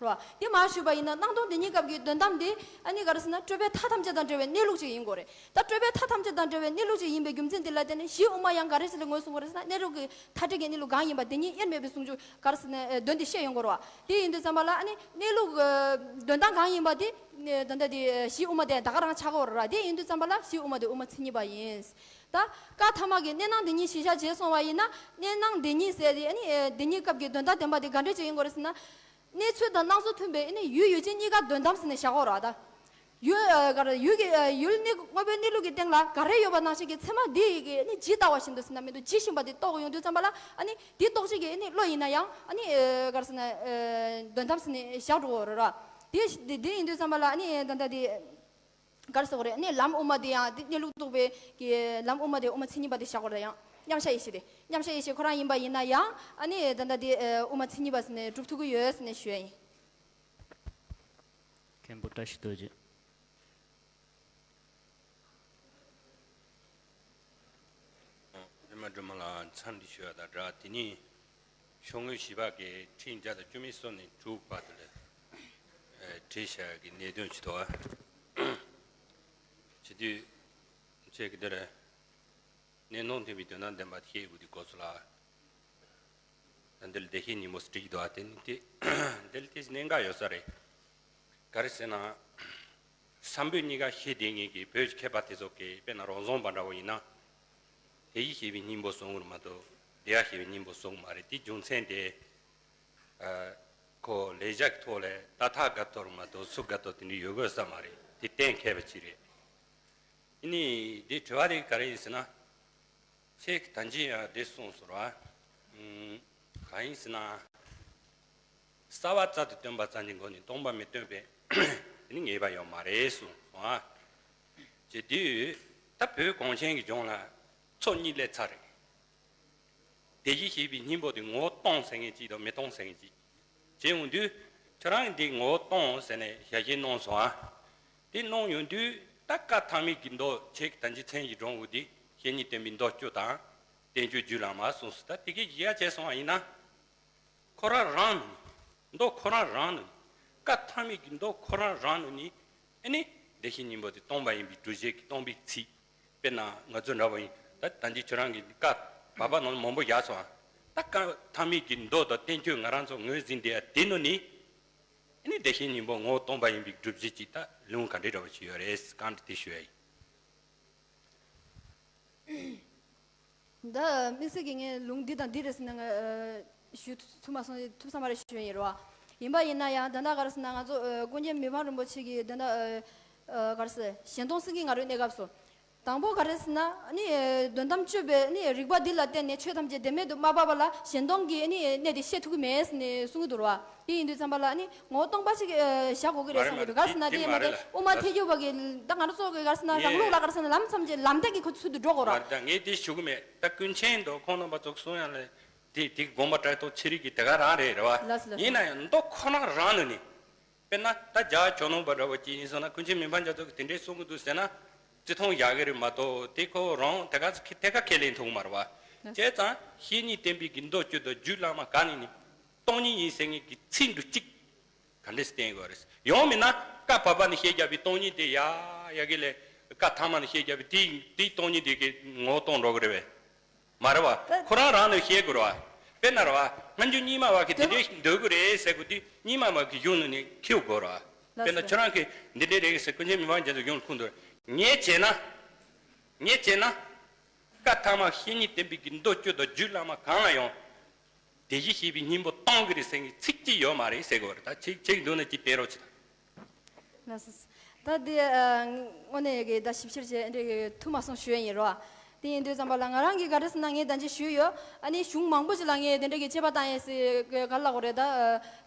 རོ། དེ་མ་ཞུས་པ་ཡིན་ན་སྣང་སྟོང་དེ་གཉིས་སྐབས་ཀྱི་དོན་དམ་དེ་ཨ་ནི་ག་རེ་ཟེར་ན་སྤྲོས་པའི་མཐའ་ཐམས་ཅད་དང་བྲལ་བའི་གནས་ལུགས་ཅིག་ཡིན་དགོས་རེད། ད་སྤྲོས་པའི་མཐའ་ཐམས་ཅད་དང་བྲལ་བའི་གནས་ལུགས་ཅིག་ཡིན་པའི་རྒྱུ་མཚན་དེ་ལ་བརྟེན་ནས་གཞི་དབུ་མ་ཡང་ག་རེ་ཞིག་ལ་ངོས་བཟུང་དགོས་རེད་ཟེར་ན། གནས་ལུགས་ཀྱི་མཐའ་བྲལ་གྱི་གནས་ལུགས་གང་ཡིན་པ་དེ་ཉིད་དབྱེར་མེད་པའི་ཟུང་འཇུག་ག་རེ་ཟེར་ན་དོན་དེ་བཤད་ཡོང་དགོས་རེད་བ། དེ་ཡིན་དུས་ཙམ་པ་ལ་ཨ་ནི་གནས་ལུགས་དོན་དམ་གང་ཡིན་པ་དེ་ད་ལྟ་དེ་གཞི་དབུ་མ་དེ་ད་ག་རང་ཆགས་ཀྱི་ཡོད་རེད་བ། དེ་ཡིན་དུས་ཙམ་པ་ལ་གཞི་དབུ་མ་དེ་དབུ་མ་མཚན་ཉིད་པ་ཡིན། ད་ཀ་ཐ་མ་གི་གནས་སྣང་དེ་གཉིས་གཞི་བཞག་བྱས་སོང་བ་ཡིན་ན། གནས་སྣང་དེ་གཉིས་ཟེར་དེ་ཨ་ནི་དེ་གཉིས་སྐབས་ཀྱི་དོན་དམ་བདེན་པ་དེ་ག་འདྲ་ཅིག་ཡིན་དགོས་རེད་ཟེར་ན། གནས་ཚུལ་དང་སྣང་ཚུལ་མཐུན་པའི་ཨ་ནི་ཡུལ་ཡུལ་ཅན་གཉིས་ཀ་དོན་དམ་ཟེར་ནས་བཞག་ཡོད་རེད་བ། ད་ཡུལ་ཨ་ག་རེ་ཡུལ་གྱི་ཨ་ཡུལ་གནས་དངོས་པོའི་གནས་ལུགས་ཀྱི་སྟེང་ལ་ག་རེ་ཡོད་པ་ནང་བཞིན་གྱི་ཚད་མ་འདི་ཡི་གི་ཨ་ནི་ཇི་ལྟ་བ་བཞིན་དུ་ཟེར་ན་མི་འདུག་ཇི་བཞིན་པ་དེ་རྟོགས་ཡོང་དུས་ཙམ་པ་ལ་ཨ་ནི་དེ་རྟོགས་བྱེད་ཀྱི་ཨ་ནི་བློ་ཡིན་ན་ཡང་ཨ་ནི་ཨ་ག་རེ་ཟེར་ན་ཨ་དོན་དམ་ཟེར་ནས་བཞག་འགྲོ་གི་ཡོད་རེད་བ། དེ་དེ་དེ་ཡིན་དུས་ཙམ་པ་ལ་ཨ་ནི་ད་ལྟ་དེ། ག་རེ་ཟེར་དགོས་རེད། ཨ་ནི་ལམ་དབུ་མ་དེ་ཡང་དེ་གནས་ལུགས་རྟོགས་པའི་གི་ལམ་དབུ་མ་དེ་དབུ་མ་མཚན་ཉིད་པ་དེ་བཞག་དགོས་རེད། ཡང་མཉམ་གཞག་ཡེ་ཤེས་དེ། མཉམ་གཞག་ཡེ་ཤེས་ཁོ་རང་ཡིན་པ་ཡིན་ན་ཡང་ཨ་ནི་ད་ལྟ་དེ་དབུ་མ་མཚན་ཉིད་པ་ཟེར་ནས་གྲུབ་ཐུབ་ཀྱི་ཡོད་ཟེར་ནས་ཞུ་ཡ་ཡིན། མཁན་པོ་བཀྲ་ཤིས་རྡོ་རྗེ། ཨེ་མ་སྒྲོལ་མ་ལགས་འཚམས་འདྲི་ཞུ་ཡ་དང་སྦྲགས། དེ་ནི་ཤོག་ངོས་བཞི་པ་གི་ཁྲི་བརྒྱ་དང་བཅུ་མེད་སོ་ནས་དྲུག་བར་དུ་ལ་བྲིས་བཞག་གི་གནད་དོན་ཅིག་འདུག་ཨ། བྱེད་དུས་ཁྱེད་ཀྱི་འདིར་གནས་སྣང་མཐུན་པའི་དོན་དམ་བདེན་པ་ཤེས་དགོས་དུས་གོ་ཚུལ་ལ། ད་འདིར་བདེ་གཤེགས་སྙིང་པོ་བྲིས་འདུག་ཨ། དེ་ནི་དེ་འདིར་དེ་གནད་འགག་ཡོད་ས་རེད། ག་རེ་ཟེར་ན། ས་བོན་གཉིས་ཀ་ཤེས་བདེ་ངེས་ཀྱི་བོད་ཀྱི་མཁས་པ་དེ་ཚོ་གིས་དཔེར་ན་རང་བྱུང་བ་འདྲ་བོ་ཡིན་ན། དེ་ཡིས་ཤེས་པའི་སྙིང་པོ་གསུང་གི་མ་གཏོགས་དེ་ཡང་ཤེས་པའི་སྙིང་པོ་གསུང་གི་མ་རེད། དེའི་རྒྱུ་མཚན་དེ། ཨ། ཁོ་ལེགས་སྦྱར་གྱི་ཐོག་ལ་ཏ་ཐཱ་ག་ཏོ་མ་གཏོགས་སུ་ག་ཏོ་དེ་འདྲ་ཡོད་དགོས་ས་མ་རེད། དེ་གཏན་འཁེལ་བ་ཅིག་རེད། ཨ་ནི་དེའི་དྲི་བ་དེ་ག་རེ་ཡིན་ཟེར་ན། ཁྱེད་ཀྱིས་ད་གིན་ཡང་འདི་གསུངས་སོང་ར། ཨུམ། གང་ཡིན་ཟེར་ན། རྩ་བ་རྩལ་དུ་བཏོན་པ་ཙམ་གྱི་སྒོ་ནས་སྟོང་པ་མི་སྟོན་པས་དེ་ནི་ངེས་པ་ཡོད་མ་རེད་གསུངས་སོང་ཨ། བྱེད་དུས་ད་བོད་གངས་ཅན་གྱི་ལྗོངས་ལ་མཚོ་གཉིས་སླེབས་ཚར་རེད། དེ་བཞིན་གཤེགས་པའི་སྙིང་པོ་དེ་ངོ་བོ་སྟོང་ཟེར་མཁན་གཅིག་དང་མི་སྟོང་ཟེར་མཁན་གཅིག་བྱས་ཡོང་དུས། ཁྱོད་རང་གིས་འདི་ངོ་བོ་སྟོང་ཟེར་ནས་ཞལ་བཞེས་གནང་སོང་ཨ། དེ་གནང་ཡོང་དུས་ད་བཀའ་ཐ་མལ་གྱི་མདོ་ཁྱེད་ཀྱི་ད་ཅི་མཚན་གྱི་སྒྲོམ་བུ་འདི་བཤེས་གཉེན་བསྟེན་པའི་མདོ་བཅུ་དང་། བསྟན་བཅོས་རྒྱུད་བླ་མ་གསུངས་སོ། ད་དེ་གའི་ཡ་བྱས་སོང་བ་ཡིན་ན། ཁོ་རང་རང་ནི། མདོ་ཁོ་རང་རང་ནི། བཀའ་ཐ་མལ་གྱི་མདོ་ཁོ་རང་རང་ནི། ཨ་ནི། བདེ་གཤེགས་སྙིང་པོ་དེ་སྟོང་པ་ཡིན་པའི་སྒྲུབ་བྱེད་ཀྱི་སྟོང་པའི་ཚིག་དཔེར་ན་ང་ཚོ་འདྲ་བ་ཡིན། ད་ད་འདི་ཁྱོད་རང་གི་བཀའ་བར་པ་ནང་ལ་མང་པོ་བཞག་སོང་ཨ། ད་བཀའ་ཐ་མལ་གྱི་མདོ་དང་བསྟན་བཅོས་ང་རང་ཚོ་ངོས་ཟིན་བསྡད་ཡ་དེ་ནི་ནི། ཨ་ནི་བདེ་གཤེགས་སྙིང་པོ་ངོ་བོ་སྟོང་པ་ཡིན་པའི་སྒྲུབ་བྱེད་ཀྱི་ད་ལུང་ག་འདྲ་འདྲ་བ་ཞིག་ཡོད་རེད། གང་འདྲ་དེ་ཞུ་ཡ་ཡིན། ད་དམིགས་བསལ་གྱི་ངས་ལུང་འདི་དང་འདི་རེད་ཟེར་ན་ང་ཨ་ཞུ་ཐུབ་མ་སོང་། ཐུབ་ས་མ་རེད་ཞུ་ཡ་ཡིན་རོ། ཡིན་པ་ཡིན་ན་ཡང་ད་ལྟ་ག་རེ་ཟེར་ན་ང་ཚོ་ཨ་ཀུན་མཁྱེན་མི་ཕམ་རིན་པོ་ཆེ་གིས་ད་ལྟ་ཨ་ཨ་ག་རེ་ཟེར་གཞན་སྟོང་སེང་གེ་ང་རོའི་གནས་སྐབས་སུ། དང་པོ་ག་རེ་ཟེར་ན་ནི་དོན་དམ་དཔྱོད་པའི་ནི་རིགས་པ་འདི་ལ་བརྟེན་ནས་ཆོས་ཐམས་ཅད་བདེན་མེད་དུ་མ་བབས་པ་ལ་གཞན་སྟོང་གི་ནི་གནས་དེ་ཤེས་ཐུབ་ཀྱི་མེད་ཟེར་ནས་གསུང་གི་འདུག་རོ། དེ་ཡིན་དུས་ཙམ་པ་ལ་ནི་ངོ་སྟོང་པ་ཞིག་ཨ་བཞག་དགོས་ཀྱི་རེད་བསམ་གྱི་འདུག་ག་རེ་ཟེར་ན་དེ་ཡིན་ན་དེ་དབུ་མ་ཐལ་འགྱུར་བ་གི་ད་ང་རང་ཚོ་གི་ག་རེ་ཟེར་ན་རང་ལུགས་ལ་ག་རེ་ཟེར་ན་ལམ་ཙམ་གྱི་ལམ་སྟེགས་ཀྱི་ཁོ་ཚུལ་དུ་འགྲོ་དགོས་རོ། མ་རེད། ད་ངས་དེ་ཞུ་གི་མེད། ད་ཀུན་མཁྱེན་དང་ཁོང་རྣམ་པ་ཚོ་གསུང་ཡ་ལ་དེ་དེ་དགོངས་པ་བྲལ་ཐོག་ཚེ་རིང་གི་དེ་ག་རང་རེད་རེད་བ། ལགས་སོ་ལགས་སོ། ཡིན་ན་ཡང་མདོ་ཁོ་རང་རང་ནས་ནི། དཔེར་ན་ད་རྒྱ་ཇོ་ནང་པ་འདྲ་བ་ཅིག་ཡིན་སོང་ན་ཀུན་མཁྱེན་མི་ཕམ་རྒྱ་མཚོ་གིས་དེ་འདྲའི་གསུང་གི་འདུག་ཟེར་ན་བརྩི་མཐོང་བཞག་གི་རེད་མ་གཏོགས་དེ་ཁོ་རང་དེ་ག་ཚོད་དེ་ག་ཁས་ལེན་ཐུབ་མ་རེད་བ། བྱས་ཙང་བཤེས་གཉེན་བསྟེན་པའི་གི་མདོ་བཅུ་དང་རྒྱུད་བླ་མ་ག་ནས་ནི་སྟོང་ཉིད་ཡིན་ཟེར་མཁན་གྱི་ཚིག་འབྲུ་གཅིག་ག་འདྲས་བསྟན་དགོས་རེད། ཡང་མིན་ན་བཀའ་བར་པ་ནས་བཤད་རྒྱབ་པའི་སྟོང་ཉིད་དེ་ཡ་ཡ་གི་ལས་བཀའ་ཐ་མ་ནས་བཤད་རྒྱབ་པའི་དེའི་དེའི་སྟོང་ཉིད་དེ་གི་ངོ་བོ་སྟོང་འགྲོ་གི་རེད་བས། མ་རེད་བ། ད་ཁོ་རང་རང་ནས་བཤད་དགོས་རེད་བ། དཔེར་ན་རེད་བ། སྔ་འགྱུར་རྙིང་མ་བ་གི་དེ་འདྲའི་འདོད་དགོས་རེད་ཟེར་དགོས་དུས་རྙིང་མ་བ་གི་གཞུང་ནང་ནས་ཁེལ་དགོས་རེད་བ། དཔེར་ན་ལགས་སོ། ཁྱོད་རང་གིས་འདི་འདྲའི་རེད་ཟེར་ཀུན་མཁྱེན་མི་ཕམ་རྒྱ་མཚོའི་གཞུང་ཁུངས་འདུག་ངས་བྱས་ན། ངས་བྱས་ན། བཀའ་ཐ་མ་བཤེས་གཉེན་བསྟེན་པའི་གི་མདོ་བཅུ་དང་རྒྱུད་བླ་མ་གང་ལ་ཡང་། དེ་བཞིན་གཤེགས་པའི་སྙིང་པོ་སྟོང་གི་རེད་ཟེར་མཁན་ཚིག་གཅིག་ཡོད་མ་རེད་ཟེར་དགོས་རེད། ད་ཁྱེད་ཁྱེད་ཀྱི་འདུག་ན་ཅིག་བསྟན་རོགས་བྱེད་དང་། ལགས་སོ། ད་འདི་ཨ་དངོས་གནས་ཀྱི་ད་ཞིབ་བཤེར་བྱས་འདྲ་གི་ཐུབ་མ་སོང་ཞུ་ཡ་ཡིན་རོ། དེ་ཡིན་དུས་ཙམ་པ་ལ་ང་རང་གིས་ག་རེ་ཟེར་ན་ངས་ད་ཅི་ཞུས་ཡོད། ཨ་ནི་གཞུང་མང་པོ་ཅིག་ལ་ངས་དེ་འདྲ་གི་དཔྱད་པ་བཏང་ཡས་སི་ག་ལ་གོ་རེད་ད། ཨ་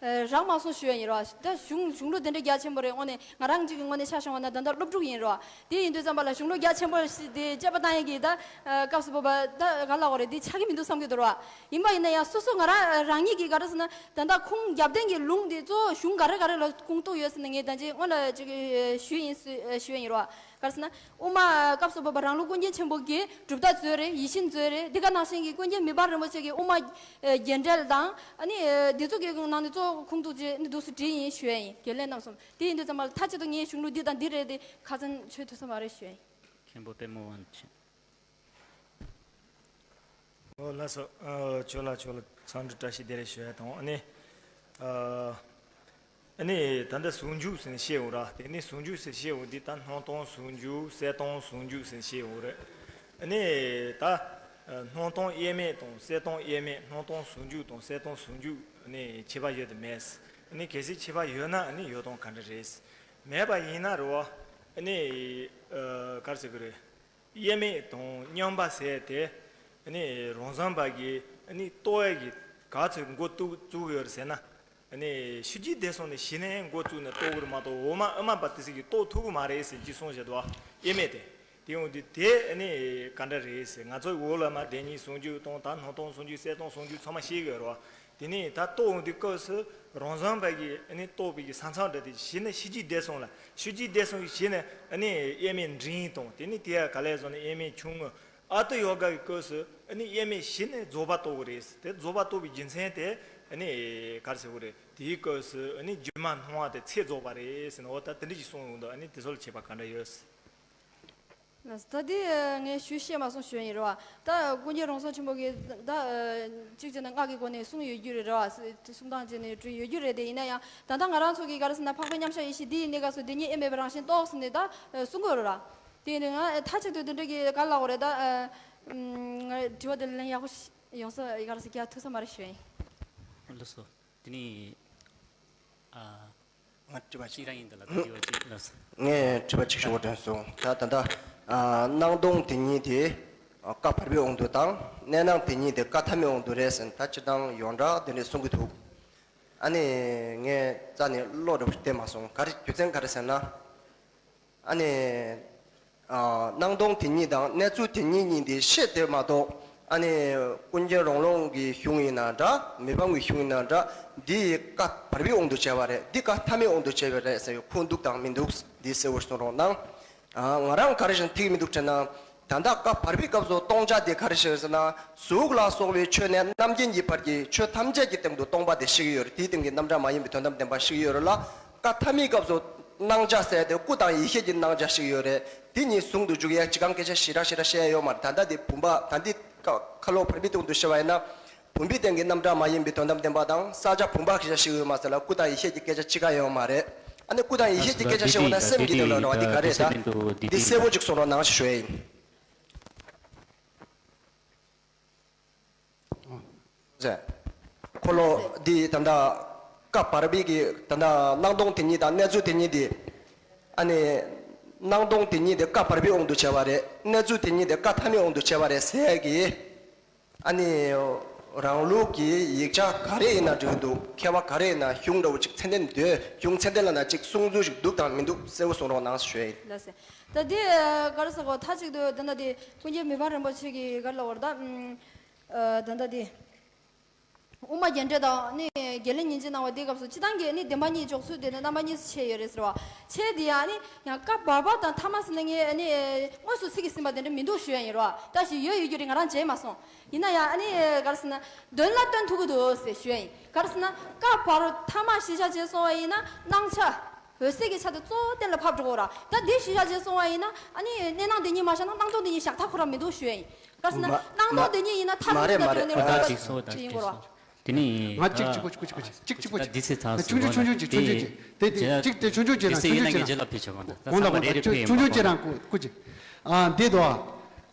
རག་མ་སོང་ཞུ་ཡ་ཡིན་རོ། ད་གཞུང་གཞུང་ལུགས་དེ་འདྲ་རྒྱ་ཆེན་པོ་རེད། དངོས་གནས་ང་རང་གཅིག་གི་ངོས་ནས་ཆ་བཞག་པ་ན་ད་ལྟ་སློབ་ཕྲུག་ཡིན་རོ། དེ་ཡིན་དུས་ཙམ་པ་ལ་གཞུང་ལུགས་རྒྱ་ཆེན་པོ་ཞིག་དེ་དཔྱད་པ་བཏང་ཡས་ཀྱི་ད་ཨ་སྐབས་སུ་བབ་པ་ད་ག་ལ་གོ་རེད་དེ་ཆགས་ཀྱི་མི་འདུག་བསམ་གྱི་འདུག་རོ། ཡིན་པ་ཡིན་ན་ཡང་སོ་སོ་ང་རང་རང་ཉིད་ཀྱིས་ག་རེ་ཟེར་ན་ད་ལྟ་ཁུངས་རྒྱབ་རྟེན་གྱི་ལུང་འདི་གཙོ་བོ་གཞུང་ག་རེ་ག་རེ་ལ་ཁུངས་གཏུགས་ཡོད་ཟེར་ན་ངས་ད་ཅི་སྔོན་ལ་ཅིག་ཞུས་ཡིན་ཞུས་ཡིན་རོ། ག་རེ་ཟེར་ན་དབུ་མ་སྐབས་སུ་བབ་པ་རང་ལུགས་ཀུན་མཁྱེན་ཆེན་པོ་གིས་གྲུབ་མཐའ་མཛོད་རེད། ཡིད་བཞིན་མཛོད་རེད། འདི་ག་ནང་བཞིན་གྱི་ཀུན་མཁྱེན་མི་ཕམ་རིན་པོ་ཆེ་གིས་དབུ་མ་རྒྱས་འགྲེལ་དང་ཨ་ནི་འདི་ཚོ་གི་ནང་ནས་གཙོ་བོ་ཁུངས་གཏུགས་རྗེས་ནི་འདུག་སུ་བྲིས་ཡིན་ཞུས་ཡིན། རྒྱལ་བློན་རྣམ་གསུམ། དེ་ཡིན་དུས་ཙམ་པ་ལ་མཐའ་གཅིག་ཏུ་ངས་གཞུང་ལུགས་འདི་དང་འདི་རེད་དེ་ཁ་ཚོན་ཆོད་ཐུབ་ས་མ་རེད་ཞུས་ཡིན། མཁན་པོ་པད་མ་དབང་ཆེན། ཨོ་ལགས་སོ། ཨ་ཁྱོད་ལ་ཁྱོད་ལ་འཚམས་འདྲི་བཀྲ་ཤིས་བདེ་ལེགས་ཞུ་ཡ་དང་ཨ་ནི། ཨ་ཨ་ནི་ད་ལྟ་ཟུང་འཇུག་ཟེར་ནས་བཤད་འོང་ར། དེ་ནི་ཟུང་འཇུག་ཟེར་བཤད་འོང་དུས་ད་སྣང་སྟོང་ཟུང་འཇུག་གསལ་སྟོང་ཟུང་འཇུག་ཟེར་ནས་བཤད་འོང་རེད། ཨ་ནི་ད་སྣང་སྟོང་དབྱེར་མེད་དང་གསལ་སྟོང་དབྱེར་མེད། སྣང་སྟོང་ཟུང་འཇུག་དང་གསལ་སྟོང་ཟུང་འཇུག་ཨ་ནི་ཁྱད་པར་ཡོད་དམ་མེད། ཨ་ནི་གལ་སྲིད་ཁྱད་པར་ཡོད་ན་ཨ་ནི་ཡོད་སྟངས་ག་འདྲ་རེད། མེད་པ་ཡིན་ན་རེད་བ། ཨ་ནི་ཨ་ག་རེ་ཟེར་གི་རེད། དབྱེར་མེད་དང་མཉམ་པ་ཟེར་དེ། ཨ་ནི་རང་བྱུང་བ་གི་ཨ་ནི་རྟོགས་ཡས་ཀྱི་ག་ཚོད་འགོ་བཙུགས་བཙུགས་ཡོད་རེད་ཟེར་ན། ཨ་ནི་ཤུལ་རྗེས་འདས་སོང་ནས་གཞི་ནས་འགོ་བཙུགས་ནས་རྟོགས་དགོས་རེད་མ་གཏོགས་འོག་མ་དབུ་མ་པ་དེ་ཚོ་གིས་རྟོགས་ཐུབ་ཀྱི་མ་རེད་ཟེར་ཅིག་གསུངས་བཞག་འདུག་བ། དབྱེར་མེད་དེ། དེ་ཡོང་དུས་དེ་ཨ་ནི་ག་འདྲ་རེད་ཟེར། ང་ཚོ་འོག་ལ་མ་བདེན་གཉིས་ཟུང་འཇུག་དང་ད་སྣང་སྟོང་ཟུང་འཇུག་གསལ་སྟོང་ཟུང་འཇུག་ཚང་མ་ཤེས་དགོས་རེད་བ། དེ་ནས་ད་རྟོགས་འོང་དུས་སྐབས་སུ་རང་བྱུང་བ་གི་ཨ་ནི་རྟོགས་པའི་གི་ས་མཚམས་འདྲ་དེ་གཞི་ནས་ཤུལ་རྗེས་འདས་སོང་ལ། ཤུལ་རྗེས་འདས་སོང་གི་གཞི་ནས་ཨ་ནི་དབྱེར་མེད་འབྲིང་དང་དེ་ནས་དེ་ཡང་ག་ལས་བཟུང་ནས་དབྱེར་མེད་ཆུང་ངུ་ཨ་ཏི་ཡོ་ག་གི་སྐབས་སུ་ཨ་ནི་དབྱེར་མེད་གཞི་ནས་རྫོགས་པ་རྟོགས་ཀྱི་རེད། དེ་རྫོགས་པ་རྟོགས་པའི་རྒྱུ་མཚན་དེ་ཨ་ནི་ག་རེ་ཟེར་དགོས་རེད། དེའི་སྐབས་སུ་ཨ་ནི་སྒྱུ་མ་སྣང་བ་དེ་ཚེ་རྫོགས་པ་རེད་ཟེར་ནས་འོ་ད་དེ་འདྲ་ཞིག་གསུངས་ཡོང་འདུག་ཨ་ནི་དེ་ཚོ་ལ་ཁྱད་པར་ག་འདྲ་ཡོད། ད་དེ་ངས་ཞུ་ཤེས་མ་སོང་ཞུ་ཡ་ཡིན་རེད་བ། ད་ཀུན་མཁྱེན་རང་སངས་ཆེན་པོ་གིས་ད་གཅིག་བྱས་ན་སྔགས་ཀྱི་སྒོ་ནས་གསུངས་ཡོད་རྒྱུ་རེད་རེད་བ། གསུང་སྟངས་བྱས་ནས་བྲིས་ཡོད་རྒྱུ་རེད། དེ་ཡིན་ན་ཡང་ད་ལྟ་ང་རང་ཚོ་གིས་ག་རེ་ཟེར་ན་འཕགས་པའི་མཉམ་གཞག་ཡེ་ཤེས་འདི་ཡི་གནས་སྐབས་སུ་དེ་ཉིད་དབྱེར་མེད་པའི་རང་བཞིན་རྟོགས་ཟེར་ནས་ད་གསུང་གི་ཡོད་རེད་ར། དེ་ཡིན་ན་ཡང་མཐའ་གཅིག་ཏུ་དེ་འདྲ་གི་ག་ལ་འོ་རེད་ད། ང་དྲི་བ་དེ་ལན་ཡག་པོ་ཡོང་ས་ག་རེ་ཟེར་རྒྱག་ཐུབ་ས་མ་རེད་ཞུ་ཡ་ཡིན། ལགས་སོ། དེ་ནི་ཨ། ང་དྲི་བ་གཅིག་རང་ཡིན་འདི་ལ་ད་དྲི་བ་གཅིག་ལགས་སོ། ངས་དྲི་བ་གཅིག་ཞུ་བ་དྲན་སོང་། ད་ད་ལྟ་ཨ་སྣང་སྟོང་དེ་ཉིད་དེ་ཨ་བཀའ་བར་པའི་དབང་དུ་དང་གནས་སྣང་དེ་ཉིད་དེ་བཀའ་ཐ་མའི་དབང་དུ་རེད་ཟེར་ད་སྤྱིར་བཏང་ཡོངས་གྲགས་དེ་འདྲས་གསུང་གི་འདུག་ཨ་ནི་ངས་རྩ་ནས་བློ་འདྲ་བོ་ཞིག་གཏད་མ་སོང་། ག་རེ་རྒྱུ་མཚན་ག་རེ་ཟེར་ན། ཨ་ནི་ ཨ། སྣང་སྟོང་དེ་ཉིད་དང་གནས་ཚུལ་དེ་ཉིད་གཉིས་དེ་ཤེས་དེ་མ་གཏོགས། ཨ་ནི་ཀུན་མཁྱེན་རོང་ལུང་གི་གཞུང་ཡིན་ན་འདྲ། མི་ཕམ་གྱི་གཞུང་ཡིན་ན་འདྲ། འདི་ཡི་བཀའ་བར་པའི་དབང་དུ་བྱས་པ་རེད། འདི་བཀའ་ཐ་མའི་དབང་དུ་བྱས་པ་རེད་ཟེར་བའི་ཁུངས་འདུག་དང་མི་འདུག་འདི་གསལ་བོར་གསུང་རོགས་གནང་། ཨ། ང་རང་ག་རེ་བྱས་ན་ཐིག་མི་འདུག་དྲན་ན། ད་ལྟ་བཀའ་བར་པའི་སྐབས་སུ་སྟོང་ཆ་དེ་ག་རེ་བྱས་ཟེར་ན། གཟུགས་ལ་སོགས་པའི་ཆོས་ནས་རྣམ་མཁྱེན་གྱི་བར་གྱི་ཆོས་ཐམས་ཅད་ཀྱི་སྟེང་དུ་སྟོང་པ་དེ་བཤད་ཀྱི་ཡོད་རེད། དེའི་སྟེང་གི་རྣམ་གྲངས་མ་ཡིན་པའི་དོན་དམ་བདེན་པ་བཤད་ཀྱི་ཡོད་རེད་ལ། བཀའ་ཐ་མའི་སྐབས་སུ་སྣང་ཆ་ཟེར་ཏེ་སྐུ་དང་ཡེ་ཤེས་ཀྱི་སྣང་ཆ་བཤད་ཀྱི་ཡོད་རེད། དེ་གཉིས་ཟུང་དུ་འཇུག་ཡས་ཅི་གང་སྐད་ཆ་ཞེ་དྲག་ཞེ་དྲག་བཤད་ཡ་ཡོད་མ་རེད། ད་ལྟ་དེ་བུམ་པ། ད་འདི་ཁ་ཁ་ལོ་བར་པའི་སྟེང་དུ་བཤད་པ་ཡིན་ན། བུམ་པའི་སྟེང་གི་རྣམ་གྲངས་མ་ཡིན་པའི་དོན་དམ་བདེན་པ་དང་། ས་ཆ་བུམ་པ་ཞེས་བཤད་ཀྱི་ཡོད་མ་ཟེར་ལ། སྐུ་དང་ཡེ་ཤེས་ཀྱི་སྐད་ཆ་གཅིག་ཀ་ཡོད་མ་རེད། ཨ་ནི་སྐུ་དང་ཡེ་ཤེས་ཀྱི་སྐད་ཆ་བཤད་དགོས་ན་སེམས་ཀྱི་དོན་ལ་རེད་བ། འདི་ག་རེད་ད། འདི་གསལ་པོ་ཅིག་གསུང་རོགས་གནང་ཞེས་ཞུ་ཡ་ཡིན། ཟེར། འཁོར་ལོ་འདི་ད་ལྟ་བཀའ་བར་པའི་གི་ད་ལྟ་སྣང་སྟོང་དེ་ཉིད་དང་གནས་ཚུལ་དེ་ཉིད་དེ། ཨ་ནི་སྣང་སྟོང་དེ་ཉིད་དེ་བཀའ་བར་པའི་དབང་དུ་བྱས་པ་རེད། གནས་ཚུལ་དེ་ཉིད་དེ་བཀའ་ཐ་མའི་དབང་དུ་བྱས་པ་རེད་ཟེར་གི། ཨ་ནི་རང་ལུགས་ཀྱི་ཡིག་ཆ་ག་རེ་ཡིན་ན་འགྲིག་འདུག་མཁས་པ་ག་རེ་ཡིན་ན་གཞུང་འདྲ་བོ་ཅིག་ཚད་ལྡན་འདོད། གཞུང་ཚད་ལྡན་ལ་ན་ཅིག་གསུང་ཚུལ་ཞིག་འདུག་དང་མི་འདུག་གསལ་བོ་གསུང་རོགས་གནང་ཞུ་ཡ་ཡིན། ལགས་སེ། ད་འདི་ག་རེ་ཟེར་གོ། མཐའ་གཅིག་ཏུ་ད་ལྟ་འདི་ཀུན་མཁྱེན་མི་ཕམ་རིན་པོ་ཆེ་གིས་ག་རེ་ལབ་པ་རེད་ད། ཨ། ད་ལྟ་འདི། དབུ་མ་རྒྱན་འགྲེལ་དང་ནི་རྒྱལ་བློན་ཉིན་བྱེད་གནང་བ་འདིའི་སྐབས་སུ་སྤྱིར་བཏང་གི་ནི་བདེན་པ་གཉིས་འཇོག་ཚུལ་དེ་ནི་རྣམ་པ་གཉིས་སུ་ཕྱེ་ཡོད་རེད་ཟེར་བ། ཕྱེ་དེ་ཡང་ནི་ཡང་བཀའ་བར་པ་དང་ཐ་མ་ཟེར་ན་ངས་ནི་དངོས་སུ་ཚིག་གིས་ཟིན་པ་དེ་འདྲ་མི་འདུག་ཞུ་ཡ་ཡིན་རོ། བཀྲ་ཤིས་ཡོད་ཡོད་རྒྱུ་རེད། ང་རང་མཇལ་མ་སོང་། ཡིན་ན་ཡང་ཨ་ནི་ག་རེ་ཟེར་ན་དོན་ལ་སྟོན་ཐུབ་ཀྱི་འདུག་ཟེར་ཞུ་ཡ་ཡིན། ག་རེ་ཟེར་ན་བཀའ་བར་ཐ་མ་གཞི་བཞག་བྱས་སོང་བ་ཡིན་ན་སྣང་ཆ། འོད་གསལ་གྱི་ཆ་དེ་གཙོ་བོ་གཏན་ལ་ཕབ་འགྲོ་གོ་ར། ད་འདི་གཞི་བཞག་བྱས་སོང་བ་ཡིན་ན་ཨ་ནི་གནས་སྣང་དེ་ཉིད་མ་བཞག་ན་སྣང་སྟོང་དེ་ཉིད་བཞག་ཐབས་ཁོ་རང་མི་འདུག་ཞུ་ཡ་ཡིན། ག་རེ་ཟེར་ན་མ་སྣང་སྟོང་དེ་ཉིད་ཡིན་ན་མཐར་མ་ཐུག་རེད་ན་མ་རེད་དེ་མ་རེད་མ་རེད། ད་ཅིག་སོ་ད་ཅིག་སོ། དེ་ནི་ང་གཅིག་གཅིག་པོ་གཅིག་པོ་གཅིག་གཅིག་པོ་ད་འདི་ཚེ་ཚར་ཆུང་ཆུང་ཆུང་ཆུང་ཆུང་ཆུང་ཆུང་དེ་དེ་གཅིག་དེ་ཆུང་ཆུང་བྱས་ན་ཆུང་ཆུང་བྱས་ན་ཆུང་ཆུང་བྱས་ན་ཆུང་ཆུང་བྱས་ན་ཀུ་ཅི། ཨ་འདི་དོ།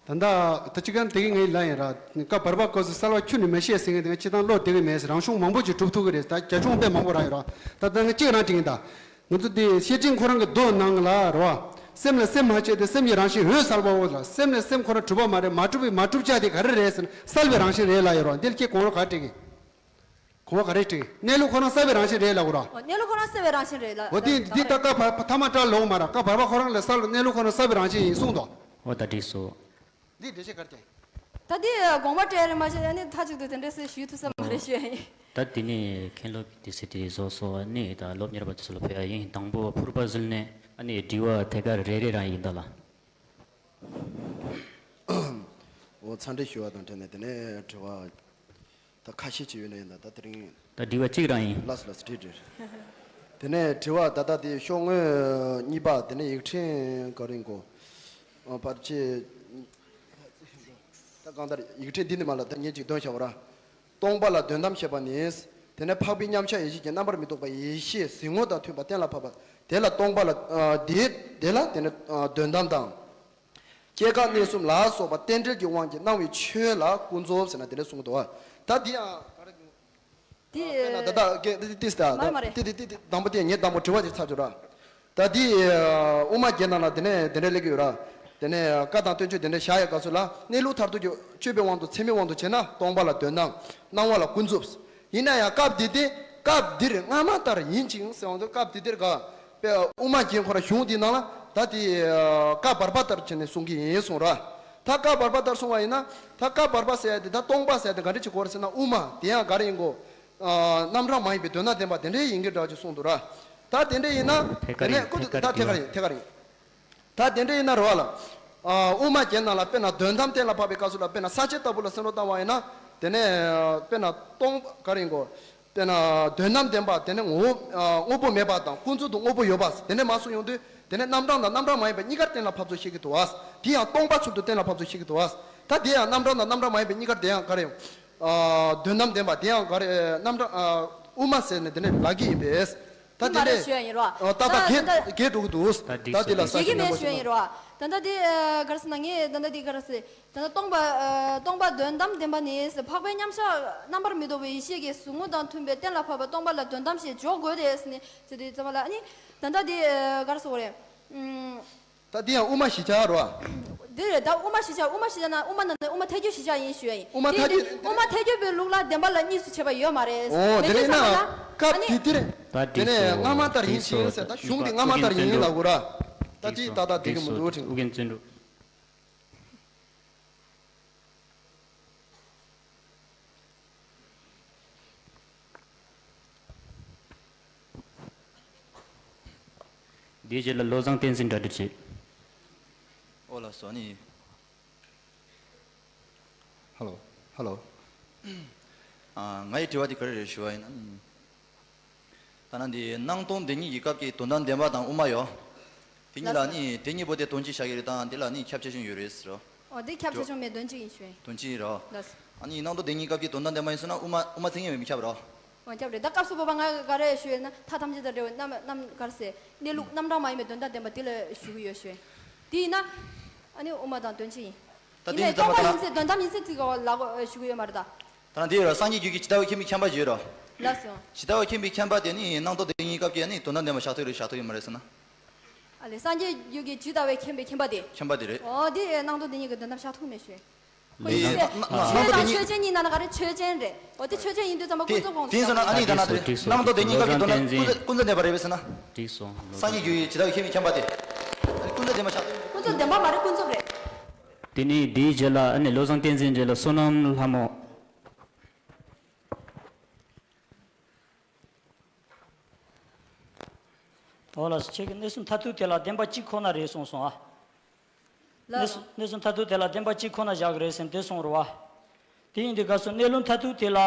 ད་ད་ད་ཅི་གང་དེ་གི་ངའི་ལ་ཡིན་ར། བཀའ་བར་པ་སྐབས་སུ་གསལ་བ་ཁྱོན་ནས་མི་ཤེས་ཟེར་མཁན་དེ་ང་སྤྱི་བཏང་བློ་དེ་གི་མེད་ཟེར། རང་གཞུང་མང་པོ་ཅིག་གྲུབ་ཐུབ་གི་རེད། ད་རྒྱ་གཞུང་དཔེ་མང་པོ་རག་ཡོད་ར། ད་ད་ང་གཅིག་རང་དྲིས་ཡིན་ད། ང་ཚོ་དེ་བཤེས་སྤྲིང་ཁོ་རང་གི་མདོ་ནང་ལ་རེད་བ། སེམས་ལ་སེམས་མ་བྱས་ཏེ་སེམས་ཀྱི་རང་བཞིན་འོད་གསལ་བའོ་ལ། སེམས་ལ་སེམས་ཁོ་རང་གྲུབ་པ་མ་རེད། མ་གྲུབ་པའི་མ་གྲུབ་ཆ་དེ་ག་རེ་རེད་ཟེར་ན་གསལ་བའི་རང་བཞིན་རེད་ལ་ཡོད་རེད་བ། འདི་ལ་ཁྱེད་གོང་རོ་ག་རེ་དྲིས་ཀྱི། གོང་རོ་ག་རེ་དྲིས་ཀྱི། གནས་ལུགས་ཁོ་རང་གསལ་བའི་རང་བཞིན་རེད་ལ་གོ་ར། ཨོ་གནས་ལུགས་ཁོ་རང་གསལ་བའི་རང་བཞིན་རེད་ལ། འོ་དེ་འདི་ད་བཀའ་བར་ཐ་མ་བཀྲ་ལོག་མ་ར། བཀའ་བར་པ་ཁོ་རང་ལ་གསལ་ལ་གནས་ལུགས་ཁོ་རང་གསལ་བའི་རང་བཞིན་ཡིན་གསུངས་འདུག་ཨོ་ད་འགྲིག་སོ། འདི་འགྲེལ་བཤད་ག་རེ་བྱས། ད་འདི་དགོངས་པ་སྤྲད་རེད་མ་བྱས་ནས་མཐའ་གཅིག་ཏུ་དེ་འདྲ་སེ་ཞུས་ཐུབ་ས་མ་རེད་ཞུ་ཡ་ཡིན། ད་དེ་ནས་མཁན་སློབ་ཀྱི་དུས་ཚོད་དེ་རྫོགས་སོང་བ་ནི་ད་སློབ་གཉེར་བ་དེ་ཚོ་ལ་ཕེབས་ཡ་ཡིན། དང་པོ་ཕུར་པ་ཟུལ་ནས་ཨ་ནི་དྲི་བ་ཐད་ཀར་རེ་རེ་རང་ཡིན་ད་ལ། འོ་འཚམས་འདྲི་ཞུ་བ་དང་འབྲེལ་ནས་དེ་ནས་དྲི་བ་ད་ཁ་ཤས་ཅིག་ཡོད་ན་ཡིན་ད། ད་དེ་རིང་ད་དྲི་བ་གཅིག་རང་ཡིན། ལགས་སོ་ལགས་སོ། དྲིས་དྲིས། དེ་ནས་དྲི་བ་ད་ལྟ་དེ་ཤོག་ངོས་གཉིས་པ་དེ་ནས་ཡིག་ཕྲེང་ག་རེ་ཡིན་གོ། ཨ་ཕར་ཆེ། ད་གང་ལྟར་ཡིག་ཕྲེང་འདི་ནས་མ་ལ་ད་ངས་ཅིག་འདོན་བྱ་བ་ར། སྟོང་པ་ལ་དོན་དམ་ཞེས་པ་ནི། དེ་ནས་འཕགས་པའི་མཉམ་གཞག་ཡེ་ཤེས་ཀྱི་རྣམ་པར་མི་རྟོག་པ་ཡེ་ཤེས་ཟིལ་ངོ་དང་མཐུན་པ་གཏན་ལ་ཕབ་པ། དེ་ལ་སྟོང་པ་ལ་ཨ་དེ་དེ་ལ་དེ་ནས་ཨ་དོན་དམ་དང་། སྐྱེ་འགག་གནས་གསུམ་ལ་སོགས་པ་རྟེན་འབྲེལ་གྱི་དབང་གིས་སྣང་བའི་ཆོས་ལ་ཀུན་རྫོབ་ཟེར་ན་དེ་འདྲ་གསུངས་འདུག་ད་འདི་ཡང་ག་རེ། དེ་དཔེར་ན་ད་ལྟ་ཀེ་ཏི་ཏི་སྟ་མ་རེད་མ་རེད། ཏི་ཏི་ཏི་ཏི་དང་པོ་དེ་ངས་དང་པོ་དྲི་བ་དེ་ཚར་བཅུག་ར། ད་འདི་དབུ་མ་རྒྱན་ནང་ལ་དེ་ནས་དེ་འདྲ་སླེབས་ཀྱི་ཡོད་ར། དེ་ནས་བཀའ་དང་བསྟན་བཅོས་དེ་འདྲ་བཞག་ཡ་སྐབས་སུ་ལ་གནས་ལུགས་མཐར་ཐུག་གི་དཔྱོད་པའི་དབང་དུ་ཚད་མའི་དབང་དུ་བྱས་ན་སྟོང་པ་ལ་དོན་དམ། སྣང་བ་ལ་ཀུན་རྫོབ། ཡིན་ན་ཡང་སྐབས་འདི་དེ་སྐབས་འདིར་སྔ་མ་ལྟར་ཡིན་ཅིང་ཟེར་བ་ཚོ་སྐབས་འདི་དེར་ག་དཔེ་དབུ་མ་རྒྱན་ཁོ་ར་གཞུང་འདིའི་ནང་ལ་ད་དེ་བཀའ་བར་པ་ལྟར་བྱས་ནས་གསུང་གི་ཡིན་གསུང་ར། ད་བཀའ་བར་པ་ལྟར་གསུང་བ་ཡིན་ན་ད་བཀའ་བར་པ་ཟེར་ཡ་དེ་ད་སྟོང་པ་ཟེར་ཡ་དེ་ག་འདྲ་ཅིག་གོ་ར་ཟེར་ན་དབུ་མ་དེ་ཡང་ག་རེ་ཡིན་གོ། རྣམ་གྲངས་མ་ཡིན་པའི་དོན་དམ་བདེན་པ་དེ་འདྲའི་ཡིན་གྱི་འདྲ་ཅིག་གསུངས་འདུག་ར། ད་དེ་འདྲ་ཡིན་ན་ཐད་ཀར་དེ་ནས་ཡིན་ཀུ་ཐད་ཀར་ད་ཐད་ཀར་ཡིན་ཐད་ཀར་ཡིན། ད་དེ་འདྲ་ཡིན་ན་རེད་བ་ལ། དབུ་མ་རྒྱན་ནང་ལ་དཔེར་ན་དོན་དམ་གཏན་ལ་ཕབ་པའི་སྐབས་སུ་ལ་དཔེར་ན་ས་བཅད་ལྟ་བུ་ལ་སེམས་བློ་བཏང་བ་ཡིན་ན། དེ་ནས་དཔེར་ན་སྟོང་ག་རེ་ཡིན་གོ། དཔེར་ན་དོན་དམ་བདེན་པ་དེ་ནི་ངོ་བོ་དངོས་པོ་མེད་པ་དང་ཀུན་རྫོབ་ཏུ་དངོས་པོ་ཡོད་པ་དེ་འདྲ་མ་གསུངས་ཡོང་དུས་དེ་ནས་རྣམ་གྲངས་དང་རྣམ་གྲངས་མ་ཡིན་པ་གཉིས་ཀར་གཏན་ལ་ཕབ་ཚུལ་བཤད་ཀྱི་འདུག་བ། དེ་ཡང་སྟོང་པ་ཚུལ་དུ་གཏན་ལ་ཕབ་ཚུལ་བཤད་ཀྱི་འདུག་བ། ད་དེ་ཡང་རྣམ་གྲངས་དང་རྣམ་གྲངས་མ་ཡིན་པ་གཉིས་ཀར་དེ་ཡང་ག་རེ་ཡང་། དོན་དམ་བདེན་པ་དེ་ཡང་ག་རེ་རྣམ་གྲངས་དབུ་མ་ཟེར་ནས་དེ་འདྲ་ལབ་ཀྱི་ཡིན་པས། ད་དེ་འདྲ་ཞུ་ཡ་ཡིན་རོ། ད་ད་གས་གས་འགྲོ་གི་འདུག་ད་དེ་ལ་ས་གཞི་ནས་ཞུ་ཡ་ཡིན་རོ། ད་ལྟ་དེ་ག་རེ་ཟེར་ན་ངས་ད་ལྟ་དེ་ག་རེ་ཟེར། ད་ལྟ་སྟོང་པ་ཨ་སྟོང་པ་དོན་དམ་བདེན་པ་ནི་འཕགས་པའི་མཉམ་གཞག་རྣམ་པར་མི་རྟོག་པའི་ཡེ་ཤེས་ཀྱི་ཟུག་རྔུ་དང་མཐུན་པའི་གཏན་ལ་ཕབ་པ་སྟོང་པ་ལ་དོན་དམ་ཞེས་འཇོག་དགོས་ཏེ་ཟེར་ནས་ཟེར་དུས་ཙམ་པ་ལ་ཨ་ནི་ད་ལྟ་དེ་ག་རེ་ཟེར་དགོས་རེད། ཨུམ། ད་འདི་ཡང་དབུ་མ་བཞི་ཆ་རེད་བ། འདི་རེད་ད་དབུ་མ་བཞི་ཆ་དབུ་མ་བཞི་ཆ་ན་དབུ་མ་ནང་ནས་དབུ་མ་ཐལ་འགྱུར་བཞི་ཆ་ཡིན་ཞུ་ཡ་ཡིན། དབུ་མ་ཐལ་འགྱུར་དབུ་མ་ཐལ་འགྱུར་པའི་ལུགས་ལ་བདེན་པ་ལ་གཉིས་སུ་ཕྱེ་བ་ཡོད་མ་རེད། ཨོ་དེ་འདྲ་ཡིན་ན་སྐབས་དེ་དེ་རེད། དེ་ནས་སྔ་མ་ལྟར་ཡིན་ཞེས་ཟེར་ད་གཞུང་འདི་སྔ་མ་ལྟར་ཡིན་ལབ་དགོས་ར། ད་དེ་ཏག་ཏག་འགྲིག་གི་མི་འདུག་དྲན། ཨུ་རྒྱན་བརྩོན་འགྲུས། དེའི་རྗེས་ལ་བློ་བཟང་བསྟན་འཛིན་གྲ་སྒྲིག་བྱེད། ཨོ་ལགས་སོ་ནི། ཧ་ལོ། ཧ་ལོ། ཨ། ངའི་དྲི་བ་དེ་ག་རེ་རེད་ཞུ་བ་ཡིན་ན། ད་ནང་འདི་སྣང་སྟོང་བདེན་གཉིས་ཀྱི་སྐབས་ཀྱི་དོན་དམ་བདེན་པ་དང་དབུ་མ་ཡོད། དེ་གཉིས་ལ་ནི་དེ་གཉིས་པོ་དེ་དོན་གཅིག་བཞག་གི་རེད་དང་དེ་ལ་ནི་ཁྱབ་ཆེ་ཆུང་ཡོད་རེད་ཟེར་རོ། ཨོ་དེ་ཁྱབ་ཆེ་ཆུང་མེད། དོན་གཅིག་ཡིན་ཞུ་ཡིན། དོན་གཅིག་ཡིན་རོ། ལགས་སོ། ཨ་ནི་སྣང་སྟོང་བདེན་གཉིས་སྐབས་ཀྱི་དོན་དམ་བདེན་པ་ཡིན་ཟེར་ན་དབུ་མ་དབུ་མ་མཚན་ཉིད་མི་ཁྱབ་རོ། ཨོ་ཁྱབ་རེད། ད་སྐབས་སུ་བབ་པ་ང་ག་རེ་ཞུ་ཡིན་ན་མཐའ་ཐམས་ཅད་དང་འབྲེལ་བའི་རྣམ་རྣམ་ག་རེ་ཟེར་གནས་ལུགས་རྣམ་གྲངས་མ་ཡིན་པའི་དོན་དམ་བདེན་པ་དེ་ལ་ཞུ་གི་ཡོད་ཞུ་ཡིན། དེ་ཡིན་ན་ཨ་ནི་དབུ་མ་དང་དོན་གཅིག་ཡིན། ད་དེ་ཡིན་ཡིན་ཙང་ཙང་ད་ལྟ་ལ་རྟོགས་པ་ཡིན་ཚེ་དོན་དམ་ཡིན་ཚེ་ཚིག་ག་བ་ལ་གོ་ཞུ་གི་ཡོད་མ་རེད་ད། ད་ནང་དེ་ཡོད་ར། སངས་རྒྱས་རྒྱུད་ཀྱི་ཇི་ལྟ་བ་མཁྱེན་པའི་མཁྱེན་པ་ཞིག་ཡོད་ར། ལགས་སོ། ཇི་ལྟ་བ་མཁྱེན་པའི་མཁྱེན་པ་དེ་ནི་སྣང་སྟོང་བདེན་གཉིས་སྐབས་ཀྱི་ནི་དོན་དམ་བདེན་པ་བཞག་ཐུབ་རེད་བཞག་ཐུབ་ཡོད་མ་རེད་ཟེར་ན། ཨ་ལས་སངས་རྒྱས་རྒྱུད་ཀྱི་ཇི་ལྟ་བ་མཁྱེན་པའི་མཁྱེན་པ་དེ། མཁྱེན་པ་དེ་རེད། ཨོ་དེ་སྣང་སྟོང་བདེན་གཉིས་ཀྱི་དོན་དམ་བཞག་ཐུབ་མེད་ཞུ། ཁོ་ཡིན་ཟེར། ཆོས་དང་ཆོས་ཅན་གཉིས་ནང་ན་ག་རེ་ཆོས་ཅན་རེད། ཨོ་དེ་ཆོས་ཅན་ཡིན་དུས་ཙམ་པ་ཀུན་རྫོབ་དགོངས་སོ། དེ་ཡིན་ཟེར་ན་ཨ་ནི་ད་ན་དེ་སྣང་སྟོང་བདེན་གཉིས་སྐབས་ཀྱི་དོན་དམ་ཀུན་རྫོབ་ཀུན་རྫོབ་བདེན་པ་རེད་བས་ཟེར་ན། འགྲིག་སོང་། སངས་རྒྱས་རྒྱུད་ཀྱི་ཇི་ལྟ་བ་མཁྱེན་པའི་མཁྱེན་པ་དེ། ཨ་ནི་ཀུན་རྫོབ་བདེན་པ་བཞག་ཀུན་རྫོབ་བདེན་པ་མ་རེད། ཀུན་རྫོབ་རེད། དེ་ནས་དེའི་རྗེས་ལ་ཨ་ནི་བློ་བཟང་བསྟན་འཛིན་རྗེས་ལ་བསོད་ནམས་ལྷ་མོ། ཨོ་ལགས་སོ། ཁྱེད་ཀྱིས་གནས་ཚུལ་མཐར་ཐུག་དེ་ལ་བདེན་པ་གཅིག་ཁོ་ན་རེད་གསུངས་སོང་ཨ། ལགས་གནས་སོ། གནས་ཚུལ་མཐར་ཐུག་དེ་ལ་བདེན་པ་གཅིག་ཁོ་ན་བཞག་གི་རེད་ཟེར་ནས་དེ་གསུངས་རེད་བ། དེ་ཡིན་དུས་སྐབས་སུ་གནས་ལུགས་མཐར་ཐུག་དེ་ལ་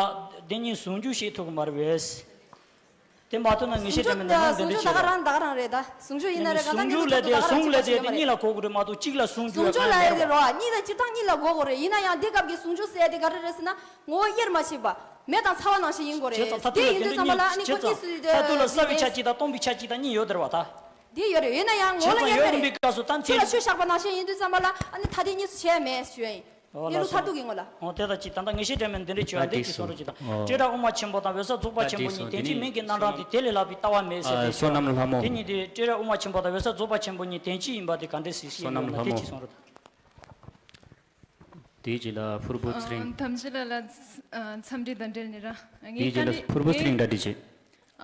བདེན་གཉིས་ཟུང་འཇུག་བཤད་ཐུབ་ཀྱི་མ་རེད་བས། དེ་མ་ཐུབ་ན་ངེས་ཤེས་ཟུང་འཇུག་དྲན་མེད་ནས་ལུང་འདི་ཟུང་འདྲ་འཇུག་ད་ག་བྱེད་རང་ད་ག་རང་རེད་ད། ཟུང་འཇུག་ཡིན་ན་རེད། གང་ཟུང་འཇུག་ལབ་དེ་ཟུང་ལབ་དེ་དེ་གཉིས་ལ་གོ་དགོས་རེད་མ་གཏོགས་གཅིག་ལ་ཟུང་འཇུག་ཟུང་འཇུག་ལབ་ཡ་དེ་རེད་རོ། གཉིས་ལ་སྤྱིར་བཏང་གཉིས་ལ་གོ་དགོས་རེད། ཡིན་ན་ཡང་འདི་སྐབས་ཀྱི་ཟུང་འཇུག་ཟེར་ཡ་དེ་ག་རེ་རེད་ཟེར་ན་ངོ་བོ་དབྱེར་མ་ཕྱེ་བ་མེ་དང་ཚ་བ་ནང་བཞིན་ཡིན་དགོས་རེད། བྱས་ཙང་མཐར་ཐུག་ལ་དེ་ཡིན་དེ་དུས་འདྲ་ཙམ་པ་ལ་གཉིས་ཨ་ནི་བྱས་ཀོ་ཙང་གཉིས་སུ་དེ་མཐར་ཐུག་ལ་གསལ་བའི་ཆ་གཅིག་དང་སྟོང་པའི་ཆ་གཅིག་དང་གཉིས་ཡོད་དེ་རེད་བ་ད། དེ་ཡོད་རེད། ཡིན་ན་ཡང་ངོ་བོ་ལ་དབྱེར་མེད་རེད། ཆོས་ལ་ཆོས་བཞག་པ་ནང་བཞིན་ཡིན་དུས་ཙམ་པ་ལ་ཨ་ནི་ཐ་དད་གཉིས་སུ་བྱས་མེད་ཞུ་ཡ་ཡིན། ཨོ་གནས་ལུགས་མཐར་ཐུག་གི་ངོ་ལ། ཨོ་དེ་ལྟ་ཅི་ད་ལྟ་ངེས་ཤེས་དྲན་མེད་འདི་འདྲ་བྱོས་ཨ་འདི་ཅི་གསུང་རོགས་ཅི་དང་། ཨོ། སྤྲོས་བྲལ་དབུ་མ་ཆེན་པོ་དང་འོད་གསལ་རྫོགས་པ་ཆེན་པོ་གཉིས་བདེན་གཅིག་མིང་གི་རྣམ་གྲངས་དེ་དེ་ལས་ལྷག་པའི་ལྟ་བ་མེད་ཟེར་ཏེ་བསོད་ནམས་ལྷ་མོ། དེ་གཉིས་དེ་སྤྲོས་བྲལ་དབུ་མ་ཆེན་པོ་དང་འོད་གསལ་རྫོགས་པ་ཆེན་པོ་གཉིས་བདེན་གཅིག་ཡིན་པ་དེ་ག་འདྲས་སེ་ཤེས་ཡོད་ན་དེ་ཅི་གསུང་རོགས་དང་། དེའི་རྗེས་ལ་ཕུར་བུ་ཚེ་རིང་། ཨ། དམ་ཆོས་ལགས་ལ་འཚམས་འདྲི་དང་འབྲེལ་ནས་ར། ངའི་དེའི་རྗེས་ལ་བཀའ་འདྲི་ཕུར་བུ་ཚེ་རིང་གྲ་སྒྲིག་བྱེད།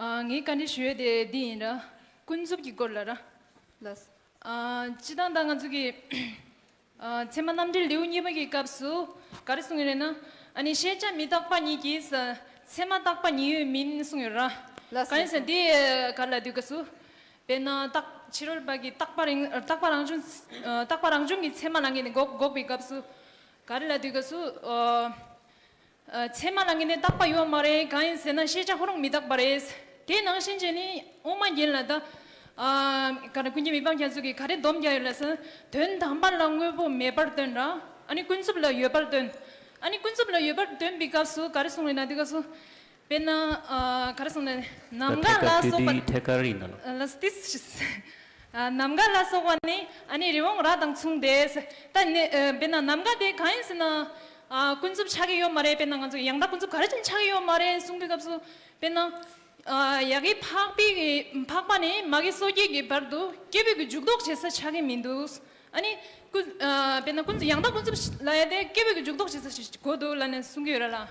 ཨ། ངའི་བཀའ་འདྲི་ཞུ་ཡས་དེ་འདི་ཡིན་ར། ཀུན་རྫོབ་ཀྱི་སྐོར་ལ་ར། ལགས། ཨ། སྤྱིར་བཏང་ད་ང་ཚོ་གི་ཨ། ཚད་མ་རྣམ་འགྲེལ་ལེའུ་གཉིས་པ་གི་སྐབས་སུ་ག་རེ་གསུངས་ཡོད་རེད་ན། ཨ་ནི་ཤེས་བྱ་མི་རྟག་པ་ཉིད་ཀྱིས་ཚད་མ་རྟག་པ་ཉིད་ཡོད་མིན་གསུངས་ཡོད་ར། ལགས་སོ། གང་ཡིན་ཟེར་ན་འདི་ག་རེ་ལབ་དུས་སྐབས་སུ། དཔེར་ན་རྟག་ཕྱི་རོལ་པ་གི་རྟག་པ་རང་རྟག་པ་རང་བྱུང་། རྟག་པ་རང་བྱུང་གི་ཚད་མ་ལ་ངེས་ནས་འགོག་འགོག་པའི་སྐབས་སུ། ག་རེ་ལབ་དུས་སྐབས་སུ། ཨ། ཨ། ཚད་མ་ལ་ངེས་ནས་རྟག་པ་ཡོད་མ་རེད། གང་ཡིན་ཟེར་ན་ཤེས་བྱ་ཁོ་རང་མི་རྟག་པ་རེད། དེ་ནང་བཞིན་བྱས་ནས་དབུ་མ་རྒྱན་ལ་ད། ཨ། ག་རེ་ཀུན་མཁྱེན་མི་ཕམ་རྒྱ་མཚོ་གིས་ག་རེ་སྡོམ་རྒྱག་ཡོད་ལབ་ཟེར་ན། དོན་དམ་པ་ལ་དངོས་པོ་མེད་པར་སྟོན་ར། ཨ་ནི་ཀུན་རྫོབ་ལ་ཡོད་པར་སྟོན། ཨ་ནི་ཀུན་རྫོབ་ལ་ཡོད་པར་སྟོན་པའི་སྐབས་སུ་ག་རེ་གསུངས་རེད་ན་དེ་སྐབས་སུ། དཔེར་ན། ཨ། ག་རེ་གསུངས་ན་ནམ་མཁའ་ལ་སོགས་པ། ཐད་ཀར་ཡིན་ན་ལ། ལ་སྟིས། ཨ། ནམ་མཁའ་ལ་སོགས་པ་ནི་ཨ་ནི་རི་བོང་རྭ་དང་མཚུངས་ཏེ། ད་ནི། ཨ། དཔེར་ན་ནམ་མཁའ་དེ་གང་ཡིན་ཟེར་ན། ཨ། ཀུན་རྫོབ་ཆགས་ཀྱི་ཡོད་མ་རེད། དཔེར་ན་ང་ཚོ་ཡང་དག་ཀུན་རྫོབ་ག་རེ་བྱས་ནས་ཆགས་ཀྱི་ཡོད་མ་རེད་གསུང་དུས་སྐབས་སུ། དཔེར་ན། ཨ། ཡ་གི་འཕགས་པའི་གི་འཕགས་པ་ནས་མ་གི་སོ་སྐྱེ་གི་བར་དུ་སྐྱེ་བོའི་གི་འཇུག་ལྡོག་བྱེད་ས་ཆགས་ཀྱི་མི་འདུག་ཨ་ནི་ཀུན། ཨ། དཔེར་ན་ཀུན་ཡང་དག་ཀུན་རྫོབ་ལབ་ཡ་དེ་སྐྱེ་བོའི་གི་འཇུག་ལྡོག་བྱེད་ས་ཞིག་གོ་འདུག་ལབ་ནས་གསུང་གི་ཡོད་ར་ལ།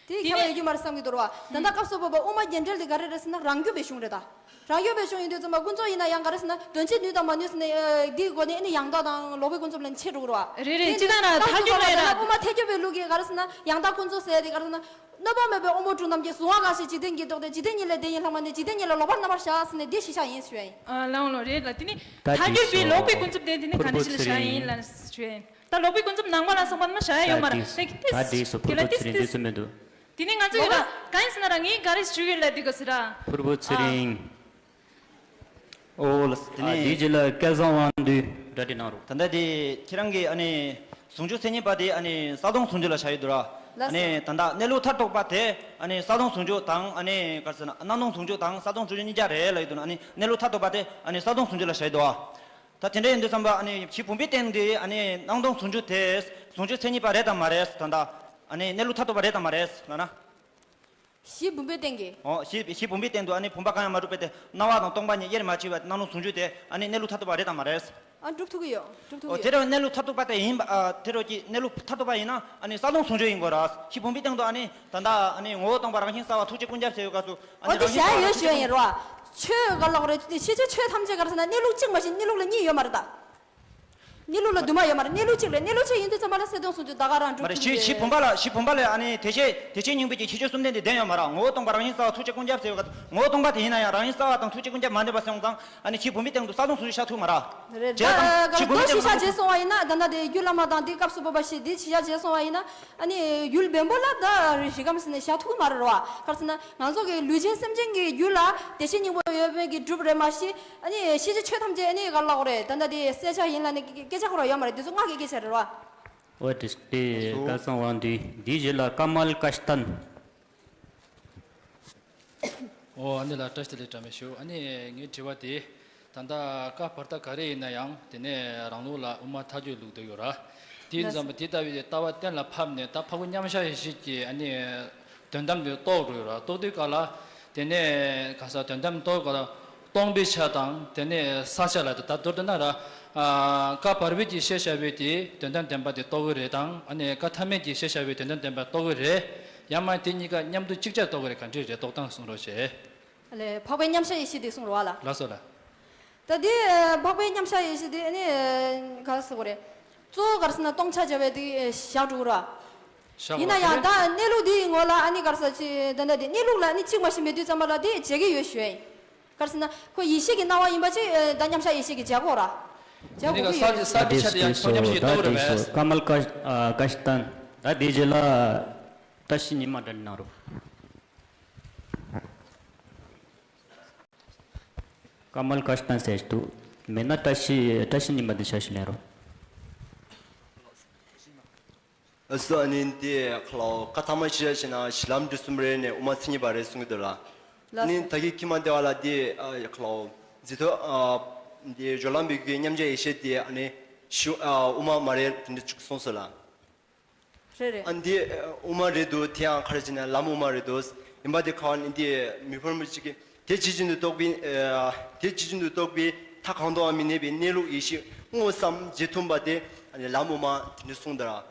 དེ་དེ་ཁྱད་པར་ནས་ཡོད་རྒྱུ་མ་རེད་བསམ་གྱི་འདུག་ར། ད་ལྟ་སྐབས་སུ་བབ་པ་དབུ་མ་རྒྱན་འགྲེལ་དེ་ག་རེ་རེད་ཟེར་ན་རང་རྒྱུད་པའི་གཞུང་རེད་ད། རང་རྒྱུད་པའི་གཞུང་ཡིན་དུས་ཙམ་པ་ཀུན་རྫོབ་ཡིན་ན་ཡང་ག་རེ་ཟེར་ན་དོན་བྱེད་ནུས་དང་མ་ནུས་ཟེར་ནས། ཨ། འདིའི་སྒོ་ནས་ཨ་ནི་ཡང་དག་དང་ལོག་པའི་ཀུན་རྫོབ་ལ་ཕྱེ་འགྲོ་གི་རེད་བ། རེད་རེད། དེ་ནས་སྤྱིར་བཏང་ར་ཐལ་འགྱུར་མེད་ར། དབུ་མ་ཐལ་འགྱུར་པའི་ལུགས་ཀྱིས་ག་རེ་ཟེར་ན་ཡང་དག་ཀུན་རྫོབ་ཟེར་ཡ་དེ་ག་རེ་ཟེར་ན། གནོད་པ་མེད་པའི་དབང་པོ་དྲུག་རྣམས་ཀྱིས་གཟུང་བ་གང་ཞིག་འཇིག་རྟེན་གྱི་ལྡོག་སྟེ་འཇིག་རྟེན་གཉིས་ལས་འདས་ཡིན་ལྷག་མ་ནས་འཇིག་རྟེན་གཉིས་ལ་ལོག་པར་རྣམ་པར་གཞག་ཟེར་ནས་འདི་གཞི་བཞག་ཡིན་ཞུ་ཡ་ཡིན། ཨ། ལགས་འོང་ལགས་འོང་། རེད་ལ། དེ་ནི་ད་ཐལ་འགྱུར་བའི་ལོག་པའི་ཀུན་རྫོབ་དེ་དེ་ནི་ག་འདྲ་ཞིག་ལ་བཞག་ཡིན་ལ་ཞུ་ཡ་ཡིན། ད་ལོག་པའི་ཀུན་རྫོབ་ནང་པ་ལ་སོགས་པ་རྣམས་བཞག་ཡ་ཡོད་མ་རེད། ད་འགྲིག་སོང་། ཕུར་བུ་ཚེ་རིང་འདི་ཚོ་མི་འདུག་དེ་ནི་ང་ཚོ་ཡོད་ད་གང་ཡིན་ཟེར་ན་རང་ངས་ག་རེ་ཞུ་གི་ལབ་དུས་སྐབས་སུ་ར། ཕུར་བུ་ཚེ་རིང་། ཨོ་ལགས། དེ་ནས། ཨ། དེའི་རྗེས་ལ་སྐལ་བཟང་དབང་འདུས་གྲ་སྒྲིག་གནང་རོགས། ད་ལྟ་དེ་ཁྱེད་རང་གིས་ཨ་ནི་ཟུང་འཇུག་མཚན་ཉིད་པ་དེ་ཨ་ནི་གསལ་སྟོང་ཟུང་འཇུག་ལ་བཞག་ཡོད་འདུག་ར། ལགས་སོ། ཨ་ནི་ད་ལྟ་གནས་ལུགས་མཐར་ཐུག་པ་དེ་ཨ་ནི་གསལ་སྟོང་ཟུང་འཇུག་དང་ཨ་ནི་ག་རེ་ཟེར་ན་སྣང་སྟོང་ཟུང་འཇུག་དང་གསལ་སྟོང་ཟུང་འཇུག་གཉིས་ཆ་རེད་ལབ་ཡོད་འདུག་ཨ་ནི་གནས་ལུགས་མཐར་ཐུག་པ་དེ་ཨ་ནི་གསལ་སྟོང་ཟུང་འཇུག་ལ་བཞག་ཡོད་འདུག་ཨ། ད་དེ་འདྲ་ཡིན་དུས་ཙམ་པ་ཨ་ནི་གཞི་བུམ་པའི་སྟེང་དེ་ཨ་ནི་སྣང་སྟོང་ཟུང་འཇུག་དེ་ཟུང་འཇུག་མཚན་ཉིད་པ་རེད་དམ་མ་རེད། ད་ལྟ་ཨ་ནི་གནས་ལུགས་མཐར་ཐུག་པ་རེད་དམ་མ་རེད་ལབ་ན། གཞི་བུམ་པའི་སྟེང་གི། ཨོ། གཞི་གཞི་བུམ་པའི་སྟེང་དུ་ཨ་ནི་བུམ་པ་གང་ཡང་མ་གྲུབ་པའི་སྟེང་སྣང་བ་དང་སྟོང་པ་གཉིས་དབྱེར་མ་ཕྱེ་བའི་སྣང་སྟོང་ཟུང་འཇུག་དེ་ཨ་ནི་གནས་ལུགས་མཐར་ཐུག་པ་རེད་དམ་མ་རེད། ཨ། གྲུབ་ཐུབ་ཀྱི་ཡོད། གྲུབ་ཐུབ་ཀྱི་ཡོད། ཨོ། དེ་རུ་གནས་ལུགས་མཐར་ཐུག་པ་དེ་ཡིན་པ། ཨ། དེ་རུ་གི་གནས་ལུགས་མཐར་ཐུག་པ་ཡིན་ན་ཨ་ནི་གསལ་སྟོང་ཟུང་འཇུག་ཡིན་དགོས་ར། གཞི་བུམ་པའི་སྟེང་དུ་ཨ་ནི་ད་ལྟ་ཨ་ནི་ངོ་བོ་སྟོང་པ་རང་བཞིན་གསལ་བ་ཐུགས་རྗེ་ཀུན་ཁྱབ་ཟེར་བའི་སྐབས་སུ་ཨ་ཨོ་ནི་དེ་རང་བཞིན་བཞག་ཡོད་ཞུ་ཡ་ཡིན་རོ། ཆོས་ག་ལབ་རེད། ཤེས་བྱ་ཆོས་ཐམས་ཅད་ག་རེ་ཟེར་ན་གནས་ལུགས་གཅིག་མ་གཏོགས་གནས་ལུགས་ལ་གཉིས་ཡོད་མ་རེད་ད། གནས་ལུགས་ལ་དུ་མ་ཡོད་མ་རེད། གནས་ལུགས་གཅིག་རེད། གནས་ལུགས་གཅིག་ཡིན་དུས་ཙམ་པ་ལ་གསལ་སྟོང་གསུང་ཆོས་ད་ག་རང་མ་གྲུབ་རེད། ཀྱི་བྱེད་བུམ་པ་ལ་བྱེད་བུམ་པ་ལ་ཨ་ནི་དེ་བྱེད་དེ་བྱེད་སྙིང་པོའི་གི་ཁྱད་ཆོས་གསུམ་ལྡན་དེ་ལྡན་ཡོད་མ་རེད། ངོ་བོ་སྟོང་པ་རང་བཞིན་གསལ་བ་ཐུགས་རྗེ་ཀུན་ཁྱབ་ཟེར་བ། ངོ་བོ་སྟོང་པ་དེ་ཡིན་ན་ཡང་རང་བཞིན་གསལ་བ་དང་ཐུགས་རྗེ་ཀུན་ཁྱབ་མ་ལྡན་པ་སོང་ཙང་ཨ་ནི་བྱེད་བུམ་པའི་སྟེང་དུ་གསལ་སྟོང་གསུང་ཆོས་བཞག་ཐུབ་མ་རེད། རེད། བྱེད་དང་བྱེད་བུམ་པའི་སྟེང་དུ་གཞི་བཞག་བྱས་སོང་བ་ཡིན་ན་ད་ལྟ་དེ་རྒྱུད་བླ་མ་དང་དེ་སྐབས་སུ་བབས་པ་ཞིག་དེ་གཞི་བཞག་བྱས་སོང་བ་ཡིན་ན། ཨ་ནི་ཡུལ་བེམ་པོ་ལ་ད་རི་ཤི་ཀམ་ཟེར་ནས་བཞག་ཐུབ་ཀྱི་མ་རེད་རོ། ག་རེ་ཟེར་ན་ང་ཚོ་གི་ལུས་ཅན་སེམས་ཅན་གྱི་རྒྱུད་ལ་བདེ་གཤེགས་སྙིང་པོ་ཡོད་པའི་གི་གྲུབ་རེད་མ་གཞི། ཨ་ནི་ཤེས་བྱ་ཆོས་ཐམས་ཅད་ཨ་ནི་ག་རེ་ལབ་དགོས་རེད། ད་ལྟ་དེ་གསལ་ཆ་ཡིན་ལ་ནི་སྐད་ཆ་ཁོ་རང་ཡོད་མ་རེད། དེ་ཚོ་སྔགས་ཀྱི་སྐད་ཆ་རེད་རོ། འོ་དེ་དེ་བཀའ་གསང་དབང་འདུས་འདིའི་རྗེས་ལ་ཀ་མལ་ཀ་སྟན། ཨོ་ཨ་ནི་ལ་བཀྲ་ཤིས་བདེ་ལེགས་བཀྲ་མེད་ཞུ། ཨ་ནི་ངའི་དྲི་བ་དེ། ད་ལྟ་བཀའ་བར་ཐག་ག་རེ་ཡིན་ན་ཡང་དེ་ནས་རང་ལུགས་ལ་དབུ་མ་ཐལ་འགྱུར་ལུགས་དེ་ཡོད་ར། དེ་ཡིན་ཙམ་པ་དེ་ལྟ་བུའི་ལྟ་བ་གཏན་ལ་ཕབ་ནས་ད་འཕགས་པའི་མཉམ་གཞག་ཡེ་ཤེས་ཀྱི་ཨ་ནི་དོན་དམ་དེ་རྟོགས་འགྲོ་ཡོད་ར། རྟོགས་དུས་སྐབས་ལ་དེ་ནས་ག་ས་དོན་དམ་རྟོགས་སྐབས་ལ་སྟོང་པའི་ཆ་དང་དེ་ནས་ས་ཆ་ལ་ད་མདོར་བསྡུ་ན་ར། བཀའ་བར་པའི་གི་ཤེས་བྱ་བའི་དེ་དོན་དམ་བདེན་པ་དེ་རྟོགས་ཀྱི་རེད་དང་ཨ་ནི་བཀའ་ཐ་མའི་གི་ཤེས་བྱ་བའི་དོན་དམ་བདེན་པ་རྟོགས་ཀྱི་རེད། ཡང་མ་དེ་གཉིས་ཀ་མཉམ་དུ་ཅིག་ཅར་རྟོགས་ཀྱི་རེད། ག་འདྲ་རེད་རྟོགས་སྟངས་གསུང་རོགས་བྱེད། ལས་འཕགས་པའི་མཉམ་གཞག་ཡེ་ཤེས་དེ་གསུང་རོགས་ཨ་ལ། ལགས་སོ་ལགས། ད་དེ་འཕགས་པའི་མཉམ་གཞག་ཡེ་ཤེས་དེ་ནི་ག་རེ་ཟེར་དགོས་རེད། གཙོ་བོ་ག་རེ་ཟེར་ན་སྟོང་ཆ་བྱ་བའི་དེ་བཞག་འགྲོ་གི་ར། བཞག་ཡིན་ན་ཡང་ད་གནས་ལུགས་དེའི་ངོ་ལ་ཨ་ནི་ག་རེ་ཟེར་ཅི་ད་ལྟ་དེ་གནས་ལུགས་ལ་ཨ་ནི་གཅིག་མ་ཤེས་མེད་དུས་ཙམ་པ་ལ་དེ་བྱེད་ཀྱི་ཡོད་ཞུ་ཡིན། ག་རེ་ཟེར་ན་ཁོ་ཡེ་ཤེས་ཀྱི་སྣང་བ་ཡིན་པ་ཅིག་ད་མཉམ་གཞག་ཡེ་ཤེས་ཀྱི་བྱེད་སྒོ་ར། བྱེད་དེ་སྒོ་ནི་ག་གི་ས་ཡོད་ས་དེ་ཆ་དེ་ཡང་ཁྱོད་མཉམ་གཞག་ཡོད་ད་ལྟ་དེ་རེད་སོ་པས། ཀ་མལ་ཀ་ཀ་ཤི་ཏན། ད་དེ་རྗེས་ལ་བཀྲ་ཤིས་ཉི་མ་འདྲ་གནང་རོགས། ཀ་མལ་ཀ་ཤི་ཏན་ཟེར་འདུག་མེད་ན་བཀྲ་ཤིས་བཀྲ་ཤིས་ཉི་མ་འདི་ཆ་ཞིག་ལེན་རོགས། ཨ་སོ་ཨ་ནི་འདི་ཁ་ལོ་བཀའ་ཐ་མ་ཤེས་བྱ་ཞེ་ན་གཞི་ལམ་འབྲས་གསུམ་རེད་ནས་དབུ་མ་མཚན་ཉིད་པ་རེད་གསུང་གི་འདུག་ལ། ལགས་ནི་སོ། ད་གི་ཁྱི་མ་སྡེ་བ་ལ་འདི་ཨ་ཁ་ལོ་འཛི་ཐོ་ཨ་འདི་སྦྱོར་ལམ་བོད་ཀྱི་མཉམ་གཞག་ཡེ་ཤེས་འདི་ཨ་ནི་ཤུ་ཨ་དབུ་མ་མ་རེད་དེ་འདྲ་བཅུག་སོང་སོ་ལ། རེད་རེད། ཨ་འདི་དབུ་མ་རེད་འདུག་དེ་ཡང་ག་རེ་བྱས་ན་ལམ་དབུ་མ་རེད་འདུག་ཡིན་པ་དེ་ཁ་བ་ནི་འདི་མི་ཕོར་མོ་གཅིག་གིས་དེ་ཇི་བཞིན་དུ་རྟོགས་པའི་ཨ་དེ་ཇི་བཞིན་དུ་རྟོགས་པའི་མཐའ་གང་དུའང་མི་གནས་པའི་གནས་ལུགས་ཡེ་ཤེས་དངོས་སམ་རྗེས་མཐུན་པ་དེ་ཨ་ནི་ལམ་དབུ་མ་དེ་འདྲ་གསུངས་འདུག་ར།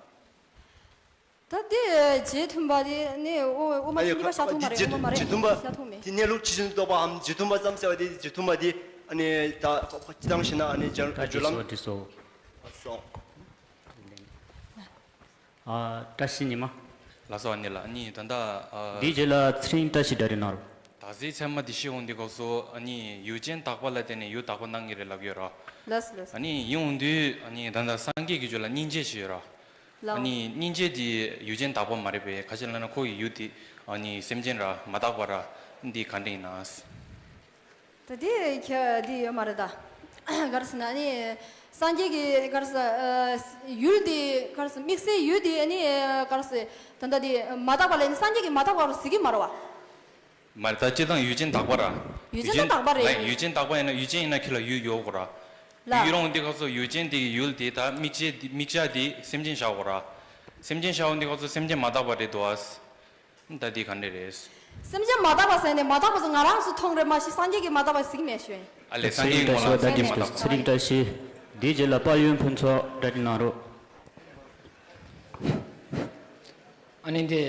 ད་དེ་རྗེས་མཐུན་པ་དེ་ནི་དབུ་དབུ་མ་ཨ་ནི་མཚན་ཉིད་པ་བཞག་ཐུབ་མ་རེད། དེ་དབུ་མ་མ་རེད། རྗེས་མཐུན་པ་བཞག་ཐུབ་མེད། དེ་གནས་ལུགས་ཇི་བཞིན་དུ་རྟོགས་པའམ་རྗེས་མཐུན་པ་ཙམ་ཟེར་བ་དེ་རྗེས་མཐུན་པ་དེ་ཨ་ནི་ད་སྤྱི་བཏང་བྱས་ན་ཨ་ནི་སྦྱར་ད་སྦྱོར་ལམ་དེ་སོ་དེ་སོ། སོང་། ཨ་བཀྲ་ཤིས་ཉི་མ། ལགས་སོ་ཨ་ནི་ལགས་ཨ་ནི་ད་ལྟ་ཨ། འདིའི་རྗེས་ལ་ཚེ་རིང་བཀྲ་ཤིས་འདྲ་རེ་གནང་རོགས། ད་གཟོད་ཚད་མ་འདི་ཤེས་འོང་དུས་སྐབས་སུ་ཨ་ནི་ཡུལ་ཅན་དག་པ་ལ་བརྟེན་ནས་ཡུལ་དག་པ་སྣང་གི་རེད་ལབ་ཡོད་ར། ལགས་སོ་ལགས་སོ། ཨ་ནི་ཡིན་འོང་དུས་ཨ་ནི་ད་ལྟ་སངས་རྒྱས་ཀྱི་རྒྱུད་ལ་སྙིང་རྗེ་ཞེས་ཡོད་ར། ལགས། ཨ་ནི་སྙིང་རྗེ་འདི་ཡུལ་ཅན་དག་པ་མ་རེད་པས། ག་ཅི་ལབ་ན་ཁོ་ཡི་ཡུལ་དེ་ཨ་ནི་སེམས་ཅན་ར་མ་དག་པ་ར་འདི་ག་འདྲ་ཡིན་ན། ད་དེ་ཁྱད་དེ་ཡོད་མ་རེད་ད། ག་རེ་ཟེར་ན་ཨ་ནི་སངས་རྒྱས་ཀྱི་ག་རེ་ཟེར་ཨ་ཡུལ་དེ་ག་རེ་ཟེར་དམིགས་བསལ་ཡུལ་དེ་ཨ་ནི་ག་རེ་ཟེར་ད་ལྟ་དེ་མ་དག་པ་ལ་ཨ་ནི་སངས་རྒྱས་ཀྱིས་མ་དག་པ་རུ་ཟེར་གྱི་མ་རེད་བ། མ་རེད་ད་སྤྱིར་བཏང་ཡུལ་ཅན་དག་པ་ར། ཡུལ་ཅན་ད་དག་པ་རེད། ཡུལ་ཅན་དག་པ་ཡིན་ན་ཡུལ་ཅན་ཡིན་ན་ཁྱེད་ལ་ཡུལ་ཡོད་དགོས་ར། ལ། ཡུལ་ཡོད་འོང་དུས་སྐབས་སུ་ཡུལ་ཅན་དེ་གི་ཡུལ་དེ་ད་དམིགས་བྱ་དེ་དམིགས་བྱ་དེ་སེམས་ཅན་བཞག་དགོས་ར། སེམས་ཅན་བཞག་འོང་དུས་སྐབས་སུ་སེམས་ཅན་མ་དག་པ་རེད་འདུག་ཨ། ད་འདི་ག་འདྲ་རེད། སེམས་ཅན་མ་དག་པ་ཟེར་ནས་མ་དག་པ་ཚོ་ང་རང་ཚོ་མཐོང་རེད་མ་གཞི་སངས་རྒྱས་ཀྱིས་མ་དག་པ་ཟེར་གྱི་མེད་ཞུ་ཡིན། ཨ་ལས་སངས་རྒྱས་ཀྱི་ངོ་ལ་སེམས་ཅན་མ་དག་པ། ཚེ་རིང་བཀྲ་ཤིས། འདིའི་རྗེས་ལ་དཔལ་ཡོན་ཕུན་ཚོགས་གྲ་སྒྲིག་གནང་རོགས། ཨ་ནི་འདི་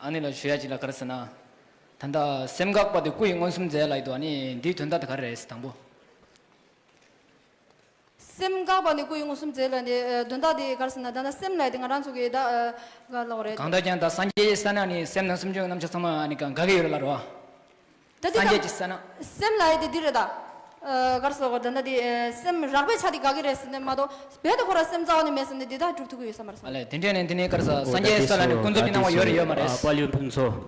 ཨ་ནི་ལ་ཞུ་ཡ་ཅིག་ལ་ག་རེ་ཟེར་ན། ད་ལྟ་སེམས་འགག་པ་དེ་སྐུ་ཡི་མངོན་སུམ་མཛད་ལ་ཡི་དོ་ཨ་ནི་འདིའི་དོན་དག་དེ་ག་རེ་རེད་དང་པོ། སེམས་འགག་པ་ནི་སྐུ་ཡི་མངོན་སུམ་མཛད་ལ་ནི་དོན་དག་དེ་ག་རེ་ཟེར་ན་ད་ལྟ་སེམས་ལ་དེ་ང་རང་ཚོ་གི་ད་ག་ལབ་རེད། གང་ལྟར་ཀྱང་ད་སངས་རྒྱས་ས་ན་ནི་སེམས་དང་སེམས་བྱུང་རྣམ་གཞག་ཚང་མ་ནི་གང་འགག་གི་ཡོད་རེད་ལ་རོ། ད་དེ་སངས་རྒྱས་ཀྱི་ས་ན། སེམས་ལ་ཡི་དེ་འདི་རེད་ད། ག་རེ་ཟེར་དགོས་ད་ལྟ་དེ་སེམས་རགས་པའི་ཆ་དེ་འགག་གི་རེད་ཟེར་ནས་མ་གཏོགས་བོད་དུ་ཁོ་ར་སེམས་རྩ་བ་ནས་མེད་ཟེར་ནས་འདི་དག་གྲུབ་ཐུབ་ཀྱི་ཡོད་ས་མ་རེད་ས། ཨ་ལས་དེ་འདྲས་ནས་འདི་ནས་ག་རེ་ཟེར་སངས་རྒྱས་ས་ལ་ནི་ཀུན་རྫོབ་ཀྱི་སྣང་བ་ཡོད་རེད་ཡོད་མ་རེད། དཔལ་ཡོན་ཕུན་ཚོགས།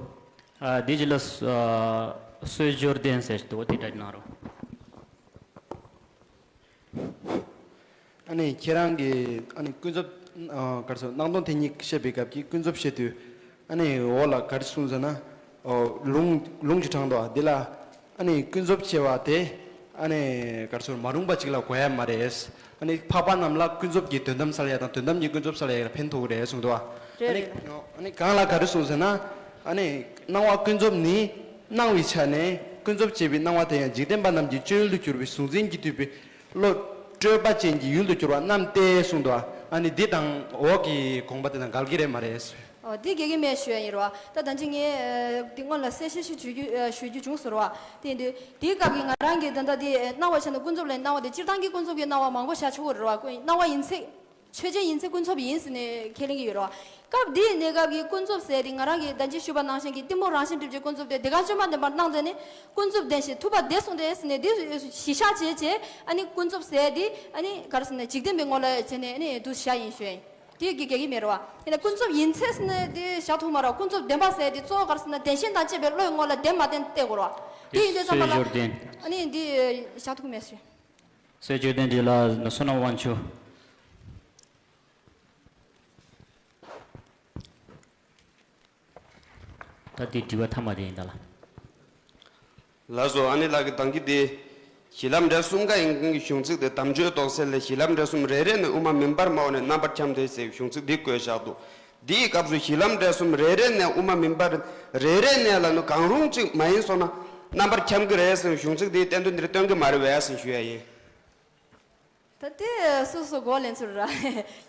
ཨ་འདི་ཅི་ལ་གསོལ་སྦྱོར་ལྡན་ཟེར་དུ་དེ་འདྲ་གནང་རོགས། ཨ་ནི་ཁྱེད་རང་གིས་ཨ་ནི་ཀུན་རྫོབ་ཨ་ག་རེ་ཟེར་སྣང་སྟོང་དེ་ཉིད་བཤད་པའི་སྐབས་ཀྱི་ཀུན་རྫོབ་བཤད་དུས་ཨ་ནི་འོག་ལ་ག་རེ་གསུངས་ཟེར་ན། ཨོ་ལུང་ལུང་གཅིག་དྲངས་འདུག་བ། འདི་ལ་ཨ་ནི་ཀུན་རྫོབ་ཅེས་པ་དེ་ཨ་ནི་ག་རེ་ཟེར་མ་རུངས་པ་ཅིག་ལ་གོ་ཡ་མ་རེད། ཨ་ནི་འཕགས་པ་རྣམས་ལ་ཀུན་རྫོབ་ཀྱི་དོན་དམ་སལ་ཡ་དང་དོན་དམ་གྱི་ཀུན་རྫོབ་སལ་ཡ་ལ་ཕན་ཐོགས་ཀྱི་རེད་གསུངས་འདུག་བ། རེད་རེད། ཨ་ནི་གང་ལ་ག་རེ་གསུངས་ཟེར་ན། ཨ་ནི་སྣང་བ་ཀུན་རྫོབ་ནི་སྣང་བའི་ཆ་ནས་ཀུན་རྫོབ་ཅེས་པའི་སྣང་བ་དེ་ཡང་འཇིག་རྟེན་པ་རྣམས་ཀྱི་སྤྱོད་ཡུལ་དུ་གྱུར་པའི་གཟུང་འཛིན་གྱིས་བསྡུས་པའི། བློ་སྤྲོས་པ་ཅན་གྱི་ཡུལ་དུ་གྱུར་པ་རྣམས་ཏེ་གསུངས་འདུག་ཨ་ནི་འདི་དང་འོག་གི་དགོངས་པ་དེ་དང་འགལ་གྱི་རེད་མ་རེད། ཨོ་དེ་དགེ་གི་མེད་ཞུ་ཡ་ཡིན་རོ། ད་ད་ཅི་ངས་དེ་སྔོན་ལ་གསལ་བཤད་ཞིག་ཞུ་རྒྱུ་ཞུ་རྒྱུ་བྱུང་ཟེར་བ། དེ་ཡིན་དུས་དེའི་སྐབས་ཀྱི་ང་རང་གི་ད་ལྟ་དེ་གནང་བ་བྱས་ན་ཀུན་རྫོབ་ལ་གནང་བ་དེ་སྤྱིར་བཏང་གི་ཀུན་རྫོབ་ཀྱི་གནང་བ་མང་པོ་བཞག་ཆོག་གི་རེད་བ། གནང་བ་ཡིན་ཚེ། ཆོས་ཅན་ཡིན་ཚེ་ཀུན་རྫོབ་ཡིན་ཟེར་ནས་ཁས་ལེན་གྱི་ཡོད་རེད་བ། སྐབས་འདིའི་གནས་སྐབས་ཀྱི་ཀུན་རྫོབ་ཟེར་དེ་ང་རང་གིས་ད་ཅི་ཞུས་པ་ནང་བཞིན་གྱི་གཏི་མུག་རང་བཞིན་བསྒྲིབས་ཀྱི་ཀུན་རྫོབ་དེ་དེ་ག་བཅོས་མ་ལྡན་པར་སྣང་དེ་ནི་ཀུན་རྫོབ་བདེན་ཞེས་ཐུབ་པ་བདེ་གསུངས་ཏེ་ཟེར་ནས་དེ་གཞི་བཞག་བྱས་བྱས་ཨ་ནི་ཀུན་རྫོབ་ཟེར་དེ་ཨ་ནི་ག་རེ་ཟེར་ན་འཇིག་རྟེན་པའི་ངོ་ལ་བྱས་ནས་ཨ་ནི་དུ་བཞག་ཡིན་ཞུ་ཡིན། དེ་གི་གེགས་མེད་རེད་བ། ཡིན་ན་ཀུན་རྫོབ་ཡིན་ཚེ་ཟེར་ནས་དེ་བཞག་ཐུབ་མ་རེད་བ། ཀུན་རྫོབ་བདེན་པ་ཟེར་དེ་གཙོ་བོ་ག་རེ་ཟེར་ན་བདེན་ཞེན་དང་བཅས་པའི་བློའི་ངོ་ལ་བདེན་མ་བདེན་བལྟས་དགོས་རེད་བ། དེ་ཡིན་དུས་ཙམ་པ་ལ་ཨ་ནི་འདི་བཞག་ཐུབ་ཀྱི་མེད་ཞུ། སྲོལ་རྒྱུན་ལྡན་འདི་ལ་བསོད་ནམས་དབང་ཕྱུག་ད་འདི་དྲི་བ་ཐ་མ་དེ་ཡིན་ད་ལ། ལགས་སོ། ཨ་ནི་ལགས་ཀྱི་དང་གི་དེ། གཞི་ལམ་འབྲས་གསུམ་ཀ་ཡིན་མཁན་གྱི་གཞུང་ཚིག་དེ་དམ་ཆོས་རྟོགས་སེལ་ལས་གཞི་ལམ་འབྲས་གསུམ་རེ་རེ་ནས་དབུ་མ་མིན་པར་སྨྲ་བ་ནས་རྣམ་པར་འཁྱམས་ཏེ་ཟེར་གཞུང་ཚིག་འདི་བཀོད་བཞག་འདུག་འདིའི་སྐབས་སུ་གཞི་ལམ་འབྲས་གསུམ་རེ་རེ་ནས་དབུ་མ་མིན་པར་རེ་རེ་ནས་ལ་ནི་གང་རུང་གཅིག་མ་ཡིན་སོང་ན་རྣམ་པར་འཁྱམས་ཀྱི་རེད་ཟེར་གཞུང་ཚིག་འདིའི་བསྟན་དོན་འདིར་སྟོན་གྱི་མ་རེད་པས་ཟེར་ཞུ་ཡ་ཡིན། ད་དེ་སོ་སོ་གོ་ལེན་ཚུལ་ར།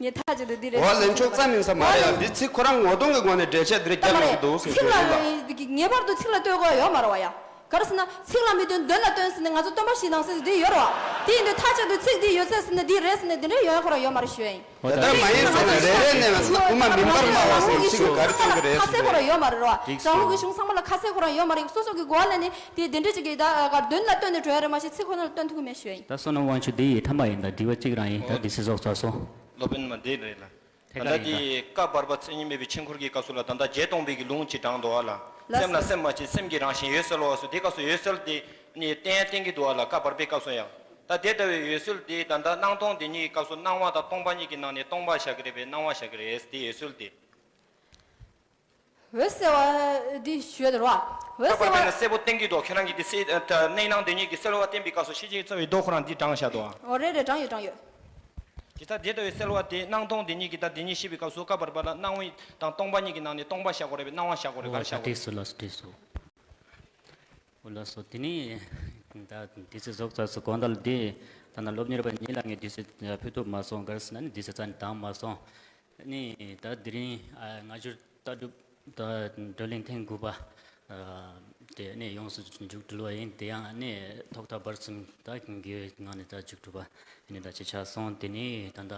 ངས་ཐག་བཅད་དུ་འདི་རེད། གོ་ལེན་ཆོག་ཙམ་ཡིན་ས་མ་རེད་ཡ། འདི་ཚིག་ཁོ་རང་ངོ་གདོང་གི་སྒོ་ནས་འགྲེལ་བཤད་འདི་རེད་རྒྱབ་ཡོང་གི་འདུག་ཟེར་ཞུ་ཡ་ཡིན་ལ། ངེས་པར་དུ་ཚིག་ལ་ལྟོས་དགོས་ཡོད་མ་རེད་བ་ཡ། ག་རེ་ཟེར་ན་ཚིག་ལ་མི་སྟོན་དོན་ལ་སྟོན་ཟེར་ནས་ང་ཚོ་སྟོན་པ་བཞི་དང་ཟེར་འདི་ཡོད་རེད་བ། དེ་ཡིན་དུས་ཐག་བཅད་དུས་ཚིག་འདི་ཡོད་ཚད་ཟེར་ནས་འདི་རེད་ཟེར་ནས་འདི་འདྲའི་ཡོང་ཡ་ཁོ་རང་ཡོད་མ་རེད་ཞུ་ཡ་ཡིན། འོ་ད་མ་ཡིན་ཟེར་ནས་རེ་རེ་ནས་དབུ་མ་མིན་པར་སྨྲ་བ་ཟེར་ཚིག་ག་རེ་སྟོན་གྱི་རེད་ཁ་གསལ་ཁོ་རང་ཡོད་མ་རེད་བ། དྲང་ལུགས་ཀྱི་གཞུང་ཚང་མ་ལ་ཁ་གསལ་ཁོ་རང་ཡོད་མ་རེད། སོ་སོ་གི་གོ་བ་ལེན་ནས་དེ་དེ་འདྲ་ཅིག་གི་ད་ག་དོན་ལ་ལྟོས་ནས་འགྲོ་ཡ་རེད་མ་གཞི་ཚིག་ཁོ་ན་ལ་སྟོན་ཐུབ་ཀྱི་མེད་ཞུ་ཡ་ཡིན། ད་བསོད་ནམས་དབང་ཕྱུག་འདི་ཡི་ཐ་མ་ཡིན། ད་དྲི་བ་གཅིག་རང་ཡིན། ད་འོ་འདི་སྲིད་ཟོག་རྩ་སོང་། སློབ་དཔོན་མ་འདི་རེད་ལ། ད་ལྟ་དེ་བཀའ་བར་པ་མཚན་ཉིད་མེད་པའི་ཆོས་འཁོར་གྱི་སྐབས་སུ་ལ་ད་ལྟ་བརྒྱད་སྟོང་པའི་གི་ལུང་གཅིག་དྲངས་འདུག་ཨ་ལ། སེམས་ལ་སེམས་མ་བྱེད་སེམས་ཀྱི་རང་བཞིན་ཡོད་གསལ་བ་སོགས་དེ་སྐབས་སུ་ཡོད་གསལ་དེ་ནི་བསྟན་བསྟན་གྱི་འདུག་ཨ་ལ། བཀའ་བར་པའི་སྐབས་སུ་ཡང་ད་དེ་ལྟ་བུའི་ཡོད་གསལ་དེ་ད་ལྟ་སྣང་སྟོང་དེ་གཉིས་ཀྱི་སྐབས་སུ་སྣང་བ་དང་སྟོང་པ་གཉིས་ཀྱི་ནང་ནས་སྟོང་པ་བཞག་གི་རེད་པས་སྣང་བ་བཞག་གི་རེད་དེ་ཡོད་གསལ་དེ། འོད་གསལ་བ་འདི་ཞུས་དེ་རོ། འོད་གསལ་བ། ད་པར་པས་ན་གསལ་པོ་བསྟན་གྱི་འདུག་ཁྱེད་རང་གིས་འདི་གསལ་ད་གནས་སྣང་དེ་ཉིད་ཀྱི་གསལ་བ་བསྟན་པའི་སྐབས་སུ་ཤེས་བྱའི་རྩ་བའི་མདོ་ཁོ་རང་འདི་དྲངས་བཞག་འདུག་འོ་རེད་རེད། དྲངས་ཡོད་དྲངས་ཡོད། ཇི་ལྟར་དེ་ལྟ་བུའི་གསལ་བ་དེ་སྣང་སྟོང་དེ་ཉིད་ཀྱི་ད་དེ་ཉིད་ཤེས་པའི་སྐབས་སུ་བཀའ་བར་པ་ལ་སྣང་བ་དང་སྟོང་པ་ཉིད་ཀྱི་ནང་ནས་སྟོང་པ་བཞག་དགོས་རེད་པས་སྣང་བ་བཞག་དགོས་རེད། ག་རེ་བཞག་དགོས་རེད། འོ་ད་འགྲིགས་སོ་ལགས་སོ། འགྲིགས་སོ། འོ་ལགས་སོ། དེ་ནས་ད་དུས་ཚོད་རྫོགས་ཚར་སོང་། གོང་ལྟར་འདི་ད་ལྟ་སློབ་གཉེར་པ་གཉིས་ལ་ངས་དུས་ཚོད་ཕུལ་ཐུབ་མ་སོང་། ག་རེ་ཟེར་ན་ནི་དུས་ཚོད་རྩ་ནས་འདང་མ་སོང་། ནི་ད་དེ་རིང་ཨ་སྔ་འགྱུར་ལྟ་གྲུབ་ད་བགྲོ་གླེང་ཐེངས་དགུ་པ་ཨ་དེ་ནི་ཡོངས་སུ་མཇུག་གྲུབ་པ་ཡིན། དེ་ཡང་ནི་ཐོག་མཐའ་བར་གསུམ་ད་དགེ་བའི་ངང་ནས་ད་མཇུག་གྲུབ་པ་ནི་ད་ཅིག་ཆགས་སོང་། དེ་ནི་ད་ལྟ་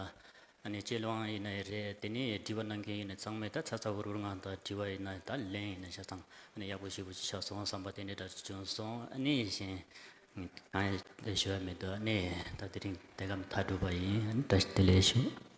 ཨ་ནི་དཔྱད་གླེང་ཡིན་ནའི་རེད། དེ་ནི་དྲི་བ་གནང་མཁན་ཡིན་ནའི་ཚང་མས་ད་ཚ་ཚ་འུར་འུར་ངང་ད་དྲི་བ་ཡིན་ན་ད་ལན་ཡིན་ན་ཆ་ཚང་ཨ་ནི་ཡག་པོ་ཞེ་པོ་ཅིག་ཆགས་སོང་བསམ་པ་དེ་འདྲ་འདྲ་ཅིག་བྱུང་སོང་། ཨ་ནི་གཞན་གང་ཡང་ཞུ་བ་མེད་འདུག་ཨ་ནི་ད་དེ་རིང་དེ་ག་མཐའ་གྲུབ་པ་ཡིན། ཨ་ནི་བཀྲ་ཤིས་བདེ་ལེགས་ཞུ།